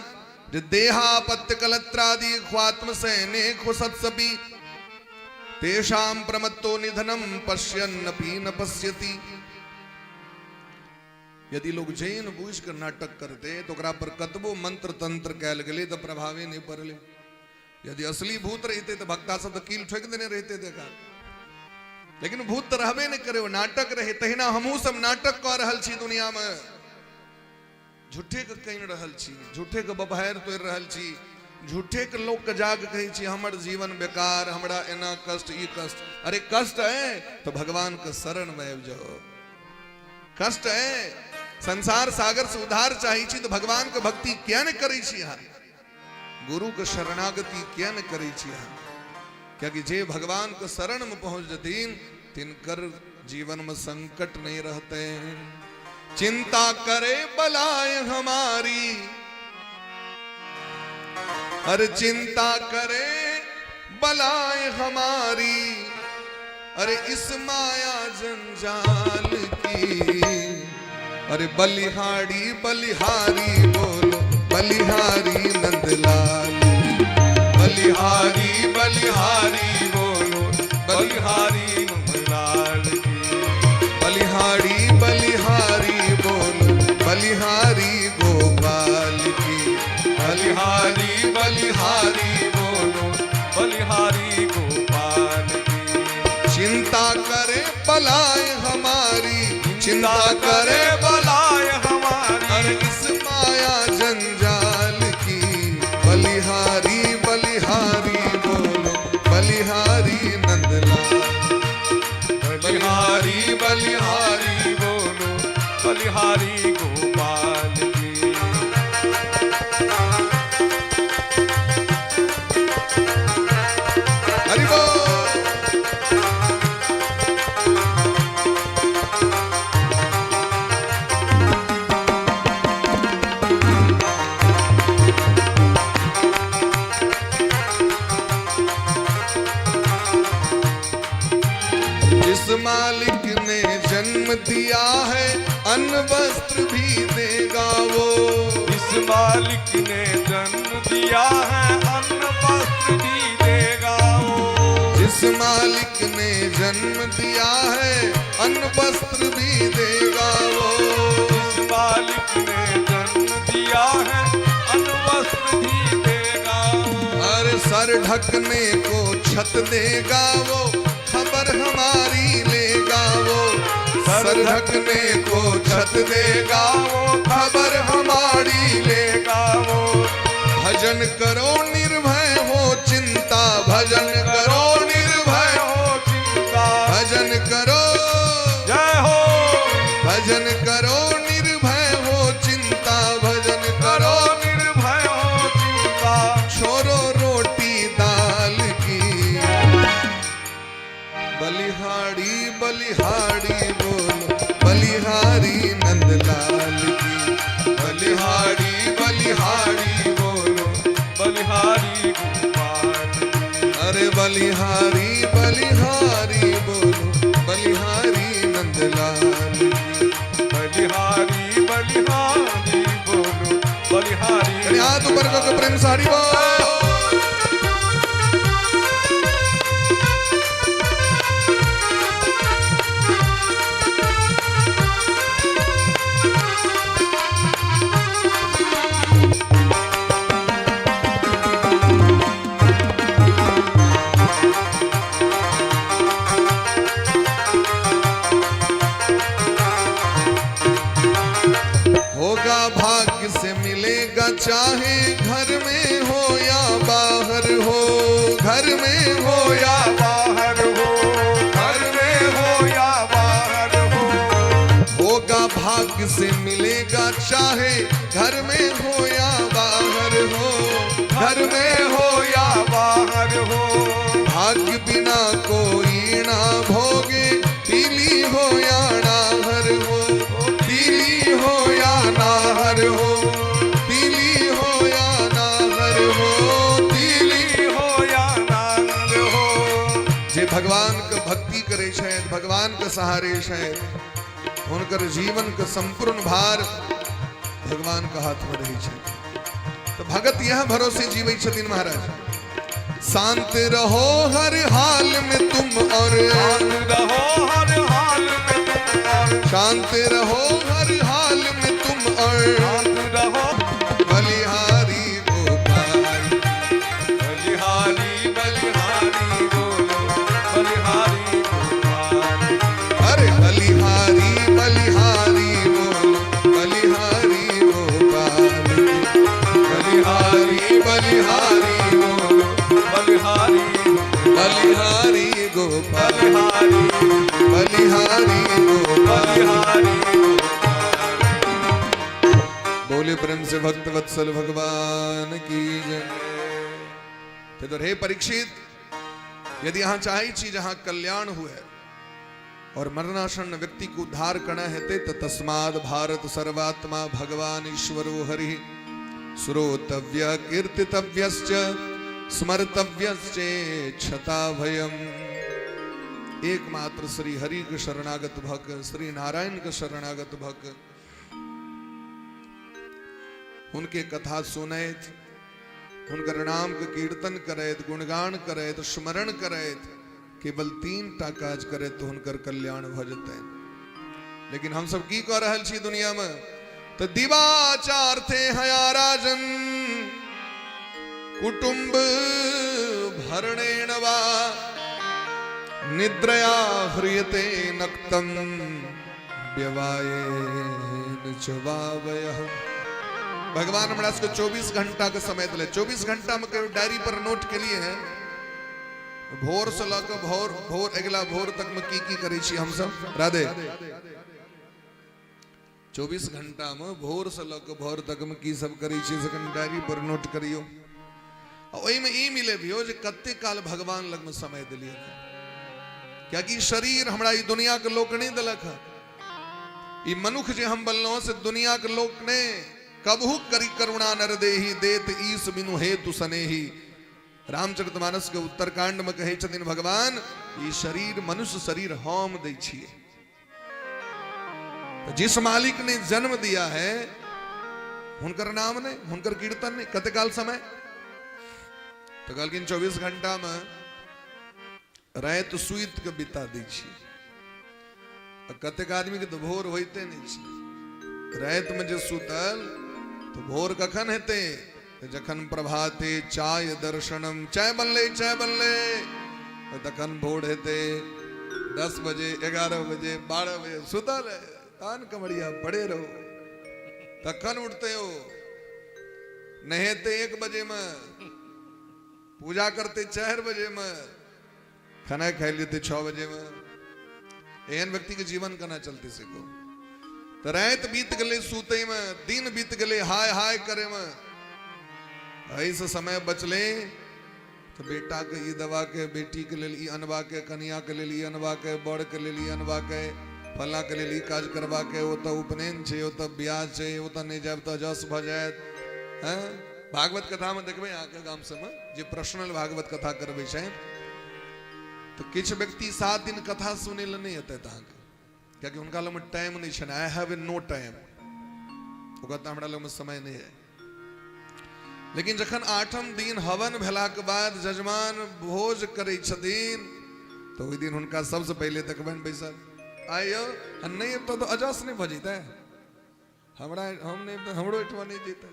जे देहापत्य कलत्रादि ख्वात्म सैने खुसत्सपि तेषां प्रमत्तो निधनम पश्यन्नपि न पश्यति। यदि लोग जैन बुझि के नाटक करते तो ओकरा पर कतबो मंत्र तंत्र कयल गेलै तऽ प्रभावे नहि पड़लै। यदि असली भूत रहिते तऽ भक्ता सब तऽ कील ठोकि देने रहिते देखा, लेकिन भूत तऽ रहबे नहि करे, ओ नाटक रहे। तहिना हमहूँ सब नाटक कऽ रहल छी दुनिया में, झूठे के कहि रहल छी, झूठे के बपहारि तोड़ि रहल छी, झूठे के लोक के जाग कहै छी हमर जीवन बेकार, हमरा एना कष्ट ई कष्ट। अरे कष्ट है तो भगवान के शरण में आबि जाओ, कष्ट है संसार सागर से उधार चाही छी तो भगवान के भक्ति किया नहि करै छी अहाँ, गुरु के शरणागति किया नहि करै छी अहाँ? कियाकि जे भगवान के शरण में पहुंच जथिन तिनकर जीवन में संकट नहीं रहते। चिंता करे बलाय हमारी, अरे चिंता करे बलाय हमारी, अरे इस माया जंजाल की, अरे बलिहारी बलिहारी बोलो बलिहारी नंदलाल, बलिहारी बलिहारी बोलो बलिहारी नंदलाल की, बलिहारी बलिहारी बोलो बलिहारी गोपाल की, बलिहारी बलिहारी बोलो बलिहारी गोपाल की। चिंता करे बलाय हमारी, चिंता करे बलाय हमारी, अरे इस माया जंजाल की, बलिहारी बलिहारी बोलो बलिहारी नंदलाल, बलिहारी बलिहारी बोलो बलिहारी गोपाल की। हरि बोल। जिस मालिक ने जन्म दिया है अन्न वस्त्र भी देगा वो, जिस मालिक ने जन्म दिया है अन्न वस्त्र भी देगा वो, जिस मालिक ने जन्म दिया है अन्न वस्त्र भी देगा वो, जिस मालिक ने जन्म दिया है अन्न वस्त्र भी देगा वो, अरे सर ढकने को छत देगा वो, खबर हमारी लेगा वो, सर ढकने को छत देगा वो, खबर हमारी लेगा वो। भजन करो निर्भय हो चिंता, भजन करो निर्भय बलिहारी बलिहारी बोलो बलिहारी नंदलाल की। बलिहारी बलिहारी बोलो बलिहारी गोपाल की। अरे बलिहारी बलिहारी बोलो बलिहारी नंदलाल की। बलिहारी बलिहारी बोलो बलिहारी। कनी हाथ ऊपर करके प्रेम से हरि बोल। होगा भाग्य से मिलेगा चाहे घर में हो या बाहर हो, घर में हो हो या या बाहर हो, घर में हो या बाहर हो। होगा भाग्य से मिलेगा चाहे घर में हो या बाहर हो, घर में हो या बाहर हो। भाग्य बिना कोई ना भोगे, पीली हो या नाहर हो, पीली हो या नाहर हो, पीली हो या नाहर हो, पीली पीली हो या नाहर हो। जे भगवान के भक्ति करे छथि, भगवान के सहारे छथि, हुनकर जीवन के संपूर्ण भार भगवान के हाथ में रहै छै। तो भगत यह भरोसे जीवै छथिन महाराज। शांत रहो हर हाल में तुम और, शांत रहो हर हाल में तुम और, शांत रहो हर हाल में तुम और, शांत रहो। बलिहारी गोपाल। बलिहारी बलिहारी बोलो बलिहारी गोपाल। अरे बलिहारी बलिहारी बोलो बलिहारी गोपाल। बलिहारी बलिहारी बोलो बलिहारी बलिहारी गोपाल। बलिहारी बलिहारी गोपाल। बलिहारी। बोले प्रेम से भक्त वत्सल भगवान की जय। तो हे परीक्षित, यदि अहाँ चाहै छी जे अहाँ कल्याण हुए और मरणासन्न व्यक्ति को उद्धार करना हेतै, तो तस्माद भारत सर्वात्मा भगवान ईश्वरो हरि श्रोतव्य कीर्तितव्यश्च स्मर्तव्यश्चेच्छता भयम। एकमात्र श्री हरि के शरणागत भक्त, श्री नारायण के शरणागत भक्त, उनके कथा सुनैत, हुनकर नाम के कीर्तन करैत, गुणगान करैत, स्मरण करैत, केवल तीन टा काज करैत तो हुनकर कल्याण भऽ जेतनि। लेकिन हम सब की कऽ रहल छी दुनिया में? तो दिवाचार्थे हया राजन कुटुंब भरणेन वा निद्रया ह्रियते नक्तम व्यवायेन च वावयः। भगवान हमरा सबके 24 घंटा के समय दिले। 24 घंटा में कहियो डायरी पर नोट के लिए है, भोर से लऽ के भोर भोर अगिला भोर तक में की की करै छी हमसब? राधे, 24 घंटा में भोर से लऽ के भोर तक में की सब करै छी से कनि डायरी पर नोट करियौ। आ ओहिमे ई मिलेबियौ जे कते काल भगवान लगमे समय देलियै, कियाकि शरीर हमरा ई दुनिया के लोक नहि देलक हँ। ई मनुख जे हम बनलहुँ से दुनिया के लोक नहि। कबहु करी करुणा नर देही, देत ईस बिनु हेतु सनेही। रामचरितमानस के उत्तरकांड में कहै छथिन भगवान, ई शरीर मनुष्य शरीर हम दै छियै। तो जिस मालिक ने जन्म दिया है हुनकर नाम नहीं, हुनकर कीर्तन नहीं, कते काल समय? तो कहलखिन 24 घंटा में राति सुति के बिता दै छियै। आ कतेक आदमी के तो भोर होइते नहि छै। राति में जे सुतल तो भोर कखन हेतै? तऽ जखन प्रभाते चाय दर्शनम, चाय बनलै चाय बनलै, तऽ तखन भोर हेतै। 10 बजे, 11 बजे, 12 बजे सुतल है, तान कमरिया पड़े रहो, तखन उठते हो। नहेते 1 बजे में, पूजा करते 4 बजे में, खाना खाई लेते 6 बजे में। एहन व्यक्ति के जीवन केना चलते से कहू? तऽ राति बीत गेलै सुतै में, दिन बीत गेलै हाय हाय करे में, एहिसँ समय बचलै तऽ बेटाके ई देबाके, बेटीके लेल ई अनबाके, कनियाके लेल ई अनबाके, बड़के लेल ई अनबाके, फलाँके लेल ई काज करबाके, ओतऽ उपनयन छै, ओतऽ बियाह छै, ओतऽ नहि जायब तऽ अजस भऽ जायत। हँ, भागवत कथामे देखबै अहाँके गाम सबमे जे पर्सनल भागवत कथा करबै छै तऽ किछु व्यक्ति 7 दिन कथा सुनै लए नहि एतै अहाँके, कियाकि हुनका लगमे टाइम नहि छनि। I have a no time, ओ कहता हमरा लगमे समय नहि है। लेकिन जखन 8म दिन हवन भेलाके बाद जजमान भोज करै छथिन तऽ ओहि दिन हुनका सबसँ पहिले देखबनि बैसल। आइयो नहि अबितौ तऽ अजस नहि भऽ जैतै, हमरा हम नहि, हमरो एहिठमा नहि जैतै।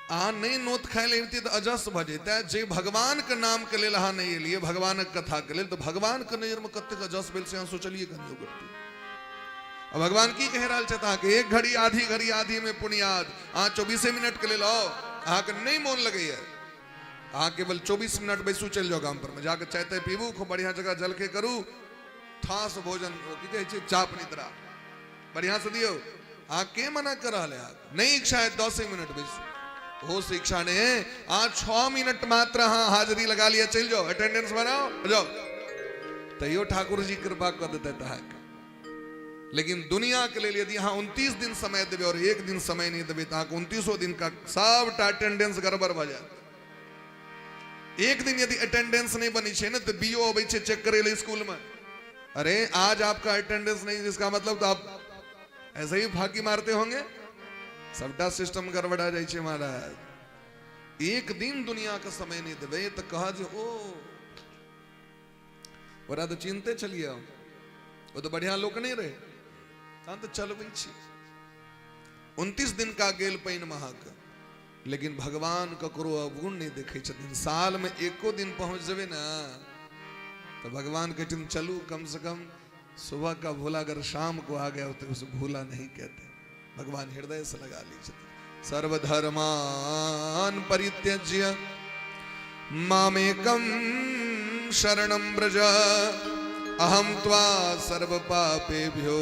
अहाँ नहि नोत खाय लए अबितियै तऽ अजस भऽ जैतै। जे भगवानके नामके लेल अहाँ नहि एलियै, भगवानक कथाके लेल, तऽ भगवानके नजरिमे कतेक अजस भेल से अहाँ सोचलियै कनियो करतै। आ भगवान की कहि रहल छथि अहाँके, एक घड़ी आधी घड़ी आधी में पुनियाद। अहाँ 24 मिनट के लेल आउ, अहाँके नहि मोन लगैया, अहाँ केवल 24 मिनट बैसू, चलि जाउ गाम पर में जाके चाय ताय पीबू, खूब बढ़िया जगह जलखे करू, ठास भोजन, ओ की कहै छै, चाप निद्रा बढ़िया से दियौ। अहाँ के मना कर रहल है? नहीं इच्छा है 10 मिनट बैसू, हो से इच्छा नहीं है, अहाँ 6 मिनट मात्र अहाँ हाजिरी लगा लिया, चलि जाउ, अटेंडेंस बनाओ, जाओ, तैयो ठाकुर जी कृपा कऽ देतै अहाँके। लेकिन दुनिया के लेल यदि अहाँ 29 दिन समय देबै और एक दिन समय नहीं देबै तऽ अहाँके 29 दिन का सबटा अटेंडेंस गड़बड़ भऽ जायत। एक दिन यदि अटेंडेंस नहीं बनी छै ने तऽ बीओ अबै छै चेक करे ले स्कूल में, अरे आज आपका अटेंडेंस नहीं, जिसका मतलब तो आप ऐसे ही फाकी मारते होंगे, सबटा सिस्टम गड़बड़ा जाइ छै महाराज। एक दिन दुनिया के समय नहीं देबै तऽ कह जे ओ ओकरा तऽ चिन्हते छलियै हम, ओ तऽ बढ़िया लोक नहीं रहे, तहन तऽ चलबै छी। 29 दिन का गेल पानि महक, लेकिन भगवान ककरो अवगुण नहीं देखै छथिन। साल में एको दिन पहुंच जेबै ने तो भगवान कहै छथिन चलू कम से कम सुबह का भूला अगर शाम को आ गया तो उसे भूला नहीं कहते। भगवान हृदय से लगा ली छथिन। सर्वधर्मान परित्यज्य मामेकं शरणं व्रज अहं त्वा सर्वपापेभ्यो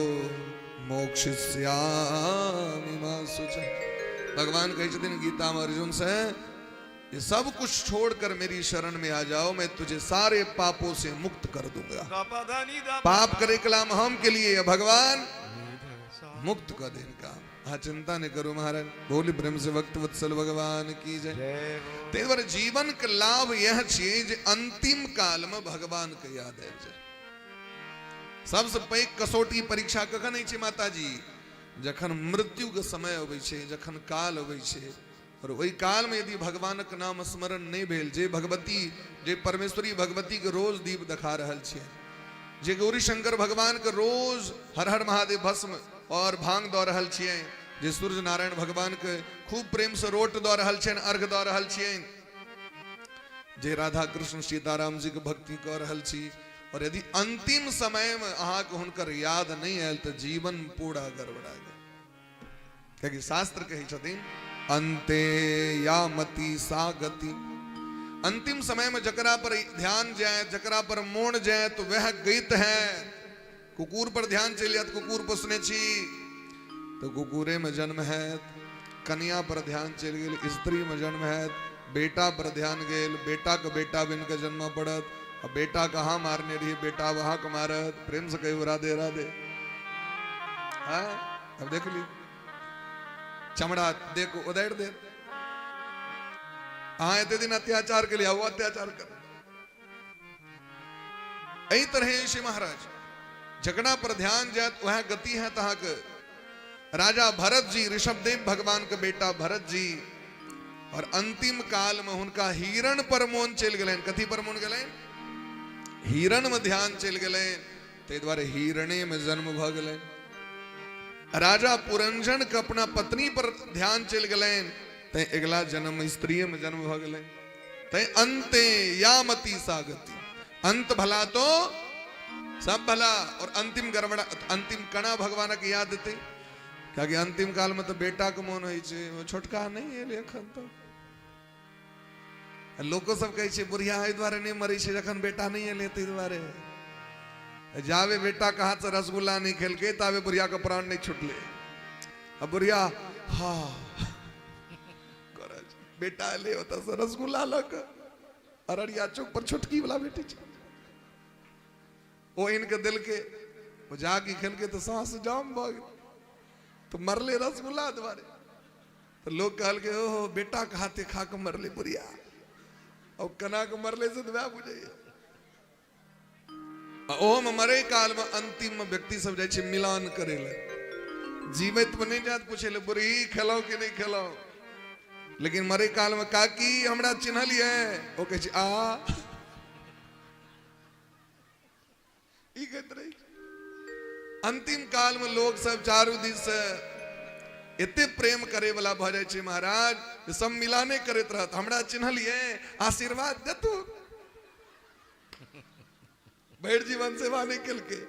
मोक्षयिष्यामि मा शुचः। भगवान कहै छथिन गीता में अर्जुन से, ये सब कुछ छोड़कर मेरी शरण में आ जाओ, मैं तुझे सारे पापों से मुक्त कर दूंगा। पाप करे कलाम हम के लिए भगवान मुक्त कर दे इनका। हाँ, चिंता नहीं करो महाराज। बोली प्रेम से भक्त वत्सल भगवान की जय। ताहि दुआरे जीवन के लाभ यह छियै जे अंतिम काल में भगवान के याद आबि जाय। सबसे पैघ कसौटी परीक्षा कखन होइ छै माताजी? जखन मृत्यु के समय अबै छै, जखन काल अबै छै, और ओहि काल में यदि भगवानक नाम स्मरण नहीं भेल, जे भगवती, जे परमेश्वरी भगवती के रोज दीप देखा रहल छियै, जे गौरी शंकर भगवान के रोज हर हर महादेव भस्म और भांग दऽ रहल छियै, जे सूर्य नारायण भगवान के खूब प्रेम से रोट दऽ रहल छियनि, अर्घ दऽ रहल छियनि, जे राधा कृष्ण सीताराम जी के भक्ति कऽ रहल छी, और यदि अंतिम समय में अहाँके हुनकर याद नहीं आयल तऽ जीवन पूरा गड़बड़ा गेल। कियाकि शास्त्र कहै छथिन अंते या मति सा गति। अंतिम समय में जकरा पर ध्यान जाए, जकरा पर मोन जाए, तो वह गीत है। कुकुर पर ध्यान चलि जायत, कुकुर पोसने छी तो कुकुरे में जन्म है। कन्या पर ध्यान चलि गेल, स्त्री में जन्म है। बेटा पर ध्यान गेल, बेटा के बेटा बन के जन्म पड़त। आ बेटा कहाँ मारने रही, बेटा वहां के मारत। प्रेम से कहियो राधे राधे। हाँ, अब देख ली चमड़ा देखो उधेड़ दे। अहाँ एते दिन अत्याचार के लिए वो अत्याचार कर। एहि तरह ऋषि महाराज जकरा पर ध्यान जायत वह गति है तहाक। राजा भरत जी, ऋषभदेव भगवान के बेटा भरत जी, और अंतिम काल में हुनका हिरण पर मोन चलि गेलनि। कथी पर मोन गेलनि? हिरण में ध्यान चलि गेलनि, ताहि दुआरे हिरणे में जन्म भऽ गेलनि। राजा पुरंजन के अपना पत्नी पर ध्यान चलि गेलनि, तैं अगिला जन्म स्त्रीये में जन्म भऽ गेलनि। तैं अंते यामति सागति, अंत भला तो सब भला। और अंतिम गड़बड़ा, अंतिम कणा भगवानक याद देते, कियाकि अंतिम काल में तो बेटा के मोन होइ छै, ओ छोटका नहि एलै एखन तक। लोको सब कहै छै बुढ़िया एहि दुआरे नहि मरै छै जखन बेटा नहि एलै ताहि दुआरे। जाबे बेटा के हाथ से रसगुल्ला नहि खेलकै ताबे बुढ़िया के प्राण नहि छुटलै। आ बुढ़िया हा करै छै, बेटा एलै ओतऽ से रसगुल्ला लऽ कऽ। अररिया चौक पर छोटकी वाला भेटै छै। ओ आनि कऽ देलकै, ओ जाके खेलकै तऽ साँस जाम भऽ गेल, तऽ मरले रसगुल्ला दुआरे। तऽ लोक कहलकै ओहो बेटाके हाथे खा कऽ मरले बुढ़िया, अब केना कऽ मरले से तऽ वएह बुझैया। आ ओहोमे मरै कालमे अंतिममे व्यक्ति सब जाइ छै मिलान करै लए, जीवैतमे नहि जायत पूछै लए बुढ़ी खेलहुँ कि नहि खेलहुँ, लेकिन मरै कालमे काकी हमरा चिन्हलियै, ओ कहै छै आ ई कहैत रहै। अंतिम कालमे लोक सब चारू दिस से एते प्रेम करे वाला भऽ जाइ छै महाराज, जे सब मिलाने करैत रहत, हमरा चिन्हलियै आशीर्वाद देतू। भरि जीवन सेवा नहि केलकै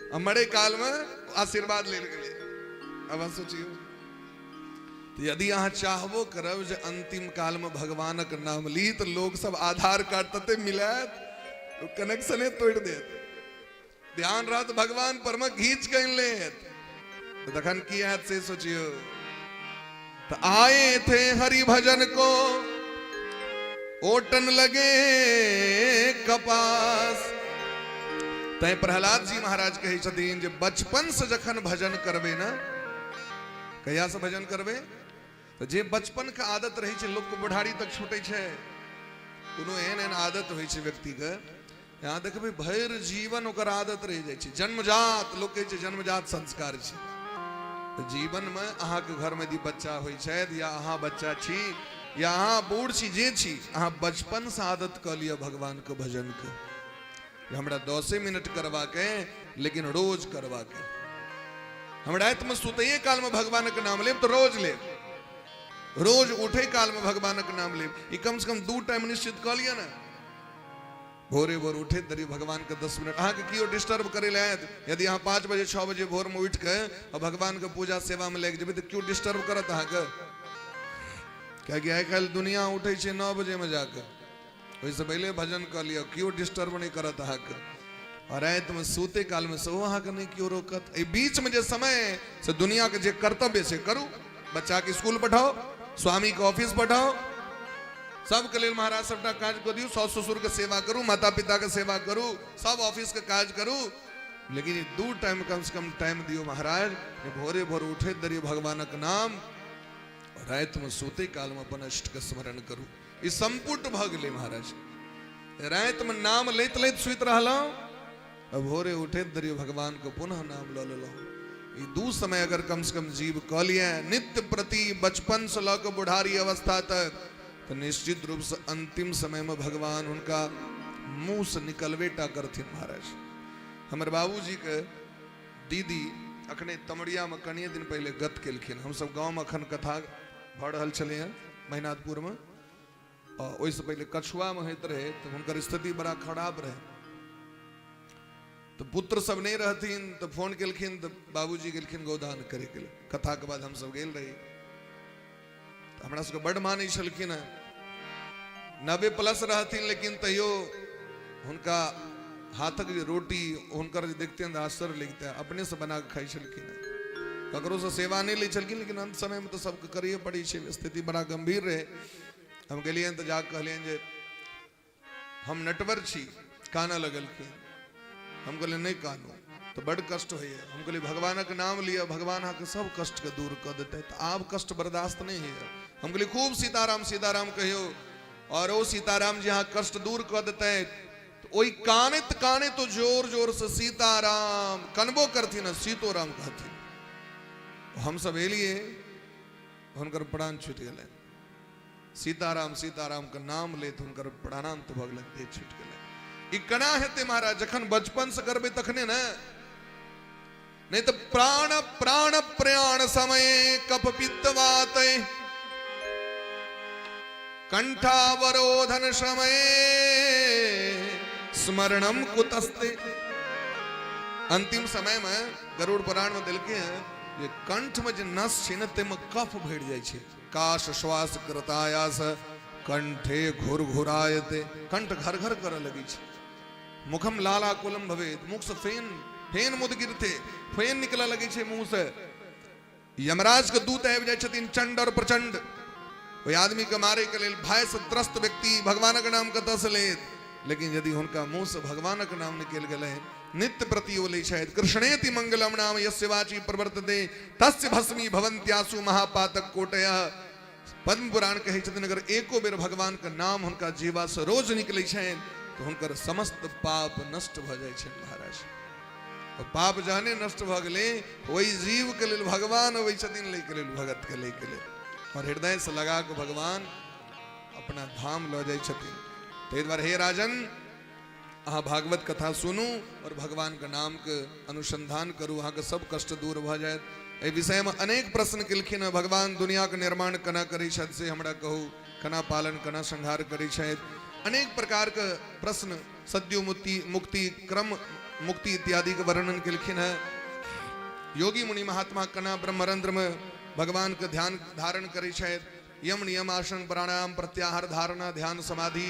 आ मरे कालमे आशीर्वाद लेल गेलै। अब अहाँ सोचियौ, तऽ यदि अहाँ चाहबो करब जे अंतिम कालमे भगवानक नाम ली, तऽ लोक सब आधार कार्ड तते मिलायत कनेक्शने तोड़ि देत। ध्यान रहत भगवान पर मे घीच के आनि लेत, तऽ तखन की हैत से सोचियौ। तऽ आए थे हरि भजन को ओटन लगे कपास। तैं प्रहलाद जी महाराज कहै छथिन जे बचपन से जखन भजन करबै ने, कहिया से भजन करबै, तऽ जे बचपन के आदत रहै छै लोकके बुढ़ारी तक छूटै छै। कोनो एहन एहन आदत होइ छै व्यक्तिके, यहाँ देखबै भरि जीवन ओकर आदत रहि जाइ छै। जन्मजात लोक कहै छै जन्मजात संस्कार छै। तऽ जीवनमे अहाँके घरमे यदि बच्चा होइ छथि, या अहाँ बच्चा छी, या अहाँ बूढ़ छी, जे छी, अहाँ बचपनसँ आदत कऽ लिअ भगवानके भजनके, जे हमरा 10 मिनट करबाके, लेकिन रोज करबाके। हम रातिमे सुतैए कालमे भगवानक नाम लेब तऽ रोज लेब, रोज उठै कालमे भगवानक नाम लेब। ई कमसँ कम 2 टाइम निश्चित कऽ लिअ ने। भोरे भोर उठे दरी भगवान के 10 मिनट, अहाँके केओ डिस्टर्ब करे लए आयत, यदि अहाँ 5 बजे 6 बजे भोर में उठि के आ भगवान के पूजा सेवा में लागि जेबै तऽ केओ डिस्टर्ब करत अहाँके? कियाकि आइ काल्हि दुनिया उठै छै 9 बजे में जाके, ओहिसँ पहिले भजन कऽ लिअ, केओ डिस्टर्ब नहि करत अहाँके। आ रातिमे सुते कालमे सेहो अहाँके नहि केओ रोकत। एहि बीचमे जे समय से दुनियाके जे कर्तव्य से करू, बच्चाके स्कूल पठाउ, स्वामीके ऑफिस पठाउ, सबके लेल महाराज सबटा काज कऽ दियौ, सासु ससुरके सेवा करू, माता पिताके सेवा करू, सब ऑफिसके काज करू, लेकिन ई 2 टाइम कमसँ कम टाइम दियौ महाराज, जे भोरे भोर उठैत देरी भगवानक नाम, रातिमे सुते कालमे अपन इष्टके स्मरण करू। ई संपुट भऽ गेलै महाराज। रातिमे नाम लैत लैत सुति रहलहुँ आ भोरे उठैत देरी भगवानके पुनः नाम लऽ लेलहुँ। ई 2 समय अगर कम से कम जीव कऽ लिए नित्य प्रति बचपन से लऽ कऽ बुढ़ारी अवस्था तक, तऽ निश्चित रूप से अंतिम समय में भगवान हुनका मुंह से निकलबे टा करथिन महाराज। हमर बाबूजी के दीदी अखने तमरिया में कनिए दिन पहले गत केलखिन। हमसब गाँव में अखन कथा भऽ रहल छलै हँ महिनाथपुर में, आ ओहिसँ पहिले कछुआमे होइत रहै, तऽ हुनकर स्थिति बड़ा खराब रहै, तऽ पुत्र सब नहि रहथिन, तऽ फोन केलखिन, तऽ बाबूजी गेलखिन गोदान करैके लेल। कथाके बाद हमसब गेल रही, तऽ हमरा सबके बड्ड मानै छलखिन हेँ। 90 प्लस रहथिन, लेकिन तैयो हुनका हाथक जे रोटी हुनकर जे देखतियनि तऽ आश्चर्य लगितै, अपनेसँ बना कऽ खाइ छलखिन हेँ, ककरोसँ सेवा नहि लै छलखिन, लेकिन अन्त समयमे तऽ सबके करैए पड़ै छै। स्थिति बड़ा गम्भीर रहै। हम गेलियनि तऽ जाकऽ कहलियनि जे हम नटवर छी। कानऽ लगलखिन। हम कहलियै नहि कानू, तऽ बड्ड कष्ट होइए। हम कहलियै भगवानक नाम लिअ, भगवान अहाँके सब कष्टके दूर कऽ देतै। तऽ आब कष्ट बर्दाश्त नहि होइए। हम कहलियै खूब सीताराम सीताराम कहियौ, और ओ सीताराम जी अहाँके कष्ट दूर कऽ देतै। तऽ ओहि कानैत कानैत जोर जोर से सीताराम कनबो करथिन आ सीतोराम कहथिन। हमसब एलियै, हुनकर प्राण छूटि गेलनि। सीताराम सीताराम के नाम लैत हुनकर प्राणांत भऽ गेलनि, देह छूटि गेलनि। ई केना हेतै महाराज? जखन बचपन से करबै तखने ने, नहि तऽ प्राण प्राण प्रयाण समय कफ पित्त वात कंठावरोधन समय स्मरणम कुतस्ते। अंतिम समय में गरुड़ पुराण में देलके हैं जे कंठ में जे नस छै ने ताहिमे कफ भरि जाइ छै। काश श्वास कृतायास कंठे घुर घुरायते, कंठ घर घर करऽ लगै छै। मुखम लाला कुलम भवेत, मुख से फेन फेन मुदगिरते, फेन निकलऽ लगै छै मुंह से। यमराज के दूत आबि जाइ छथिन चंड और प्रचंड, ओहि आदमीके मारैके लेल भयसँ त्रस्त व्यक्ति भगवानक नाम कतऽसँ लेत? लेकिन यदि हुनका मुँहसँ भगवानक नाम निकलि गेलनि, नित्य प्रति ओ लै छथि, कृष्णेति मंगलम नाम यस्य वाची प्रवर्तते तस्य भस्मी भवन्त्यासु महापातक कोटय। पद्म पुराण कहै छथिन अगर एको बेर भगवानके नाम हुनका जीवासँ रोज निकलै छनि तऽ हुनकर समस्त पाप नष्ट भऽ जाइ छनि महाराज। पाप जहने नष्ट भऽ गेलै, ओहि जीवके लेल भगवान अबै छथिन लैके लेल, भगतके लैके लेल, और हृदयसँ लगा कऽ भगवान अपना धाम लऽ जाइ छथिन। ताहि दुआरे हे राजन, अहाँ भागवत कथा सुनू और भगवानके नामके अनुसंधान करू, अहाँके सब कष्ट दूर भऽ जायत। एहि विषयमे अनेक प्रश्न केलखिन हँ, भगवान दुनियाके निर्माण केना करै छथि से हमरा कहू, केना पालन केना संहार करै छथि, अनेक प्रकारके प्रश्न, सद्यो मुक्ति, मुक्ति क्रम मुक्ति इत्यादि के वर्णन केलखिन हँ। योगी मुनि महात्मा केना ब्रह्मरंध्र में भगवान के ध्यान धारण करै छथि, यम नियम आसन प्राणायाम प्रत्याहार धारणा ध्यान समाधि,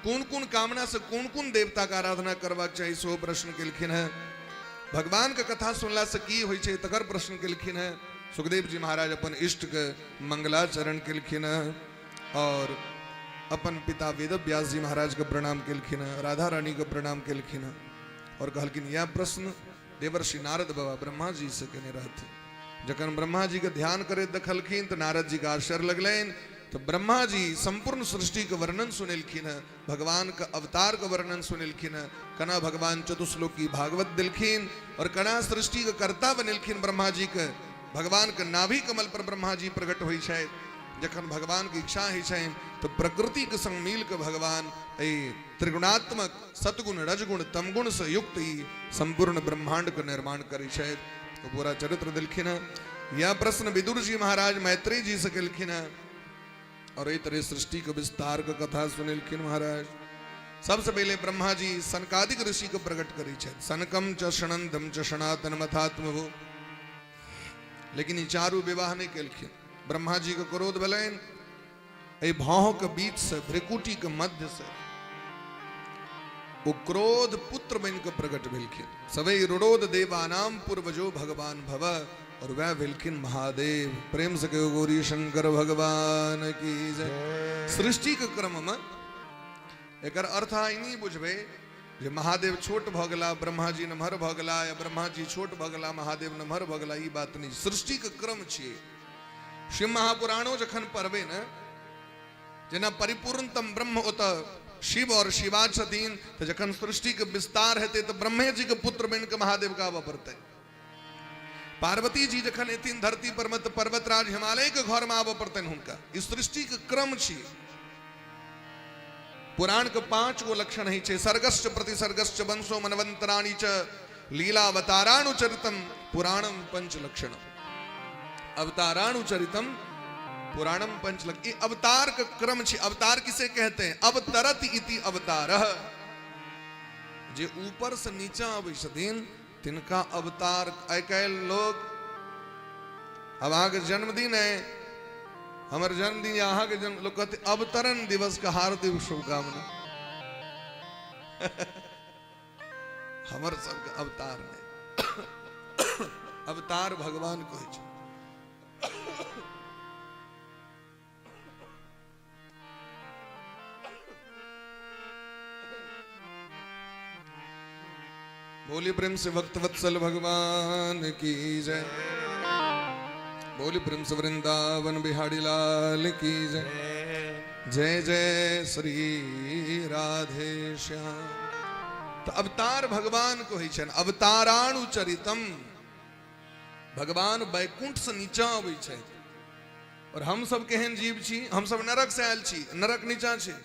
कोन कोन कामना से कोन कोन देवता के आराधना करबाक चाही सेहो प्रश्न केलखिन हँ। भगवान के कथा सुनला से की होइ छै तकर प्रश्न केलखिन हँ। सुखदेव जी महाराज अपन इष्ट के मंगलाचरण केलखिन हँ और अपन पिता वेद व्यास जी महाराज के प्रणाम केलखिन हँ, राधा रानी के प्रणाम केलखिन हँ और कहलखिन यह प्रश्न देवर्षि नारद बाबा ब्रह्मा जी से केने रहथिन। जखन ब्रह्मा जी के ध्यान करैत देखलखिन तऽ नारद जी के आश्चर्य लगलनि, तऽ ब्रह्मा जी संपूर्ण सृष्टि के वर्णन सुनेलखिन हँ, भगवान के अवतार के वर्णन सुनेलखिन हँ, केना भगवान चतुश्लोकी भागवत देलखिन और केना सृष्टि के कर्ता बनेलखिन ब्रह्मा जी के। भगवान के नाभि कमल पर ब्रह्मा जी प्रकट होइ छथि। जखन भगवान के इच्छा होइ छनि तऽ प्रकृति के संग मिल के भगवान एहि त्रिगुणात्मक सतगुण रजगुण तमगुण से युक्त ई संपूर्ण ब्रह्मांड के निर्माण करै छथि। तो पूरा चरित्र देलखिन हँ। यह प्रश्न विदुर जी महाराज मैत्रेय जी से केलखिन हँ और एहि तरह सृष्टि के विस्तार के कथा सुनेलखिन महाराज। सबसे पहले ब्रह्मा जी सनकादिक ऋषि के प्रकट करै छथि, सनकम च सनंदम च सनातन मथात्मभू। लेकिन ई चारू विवाह नहि केलखिन। ब्रह्मा जी के क्रोध भेलनि, एहि भाव के बीच से भ्रिकुटी के मध्य से ओ क्रोध पुत्र बनि के प्रकट भेलखिन। सबै रुरोध देवानाम पूर्वजो भगवान भव, और वह भेलखिन महादेव। प्रेम से कहो गौरी शंकर भगवान की जय। सृष्टि के क्रम में एकर अर्थ अहाँ ई नहि बुझबै जे महादेव छोट भऽ गेला ब्रह्माजी नमहर भऽ गेला, या ब्रह्माजी छोट भऽ गेला महादेव नमहर भऽ गेला, ई बात नहि। सृष्टि के क्रम छियै। शिव महापुराणो जखन पढ़बै ने, जेना परिपूर्णतम ब्रह्म ओतऽ शिव और शिवा छथिन, तऽ जखन सृष्टि के विस्तार हेतै तऽ ब्रह्मे जी के पुत्र बनि कऽ महादेव के आबऽ पड़तै। पार्वती जी जखन एथिन धरती पर में तऽ पर्वतराज हिमालय के घर में आबऽ पड़तनि हुनका। ई सृष्टि के क्रम छियै। पुराण के 5 गो लक्षण होइ छै, सर्गश्च प्रतिसर्गश्च वंशो मनवंतराणि च लीलावताराणुचरितम पुराणम पंच लक्षणम। अवताराणुचरितम पुराणम पंच लक्षण। ई अवतार के क्रम छै। अवतार किसे कहते हैं? अवतरत इति अवतारः। जे ऊपर से नीचा अबै छथिन तिनका अवतार। आइ काल्हि लोग, अब अहाँके जन्मदिन है, हमर जन्मदिन या अहाँके जन्म, लोग कहते अवतरण दिवस के हार्दिक शुभकामना। हमर सबके अवतार नहीं, अवतार भगवान कहै छै। बोली प्रेम से भक्त वत्सल भगवान की जय। बोली प्रेम से वृंदावन बिहारी लाल की जय। जय जय श्री राधे श्याम। तो अवतार भगवान को होइ छनि अवताराणुचरितम। भगवान वैकुंठ से नीचा अबै छथि और हम सब केहन जीव छी? हम सब नरक से आयल छी, नरक नीचा छै।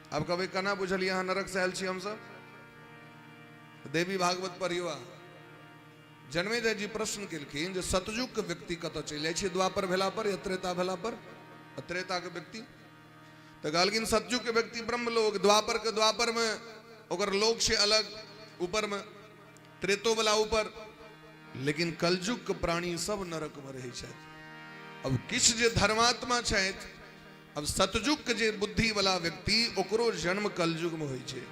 आब कहबै केना बुझलियै अहाँ नरक से आयल छी हमसब? देवी भागवत पढ़ियौ। जन्मेजय जी प्रश्न केलखिन जे सतयुग के व्यक्ति कतऽ चलि जाइ छै द्वापर भेला पर या त्रेता भेला पर? त्रेता के व्यक्ति तऽ कहलखिन सतयुग के व्यक्ति ब्रह्मलोक, द्वापर के द्वापर में ओकर लोक छै अलग ऊपर में, त्रेतो वाला ऊपर, लेकिन कलयुग के प्राणी सब नरक में रहै छथि। अब किछु जे धर्मात्मा छथि, अब सतयुग के जे बुद्धि वाला व्यक्ति ओकरो जन्म कलयुग में होइ छै,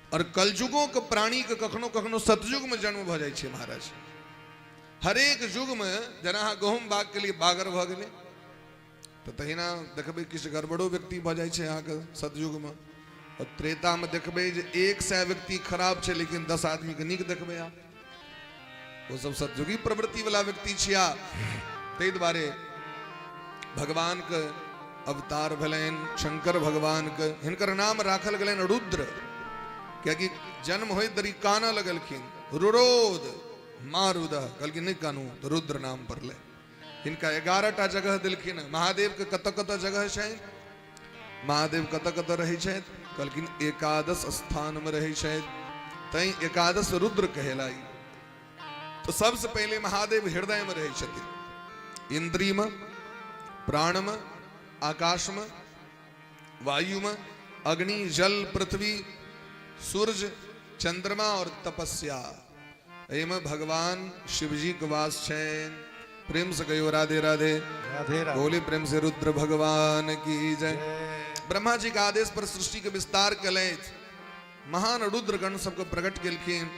और कलयुगों के प्राणी के कखनो कखनो सतयुग में जन्म भऽ जाइ छै महाराज। हरेक युगमे जेना अहाँ गहूँम बाग के लिए बागर भऽ गेलै, तऽ तहिना देखबै किछु गड़बड़ो व्यक्ति भऽ जाइ छै अहाँके सतयुगमे। आओर त्रेतामे देखबै जे 100 व्यक्ति खराब छै, लेकिन 10 आदमीके नीक देखबै अहाँ। ओ सब सतयुगी प्रवृत्ति वाला व्यक्ति छिया। ताहि दुआरे भगवानके अवतार भेलनि शंकर भगवानके, हिनकर नाम राखल गेलनि रुद्र, कियाकि जन्म होइत देरी कानऽ लगलखिन, रुरोद मारुद, कहलखिन नहि कानू, तऽ रुद्र नाम पड़लै। हिनका 11टा जगह देलखिन। महादेवके कतऽ कतऽ जगह छनि, महादेव कतऽ कतऽ रहै छथि? कहलखिन एकादश स्थानमे रहै छथि, तैं एकादश रुद्र कहेला। तो सबसे पहले महादेव हृदय में रहै छथिन, इंद्री में, प्राण में, आकाश में, वायु में, अग्नि, जल, पृथ्वी, सूर्य, चंद्रमा और तपस्या। एहिमे भगवान शिवजी के वास छनि। प्रेम से कहियो राधे राधे। राधे राधे। बोले प्रेम से रुद्र भगवान की जय। ब्रह्मा जी के आदेश पर सृष्टि के विस्तार कलथि, महान रुद्रगण सबके प्रकट केलखिन,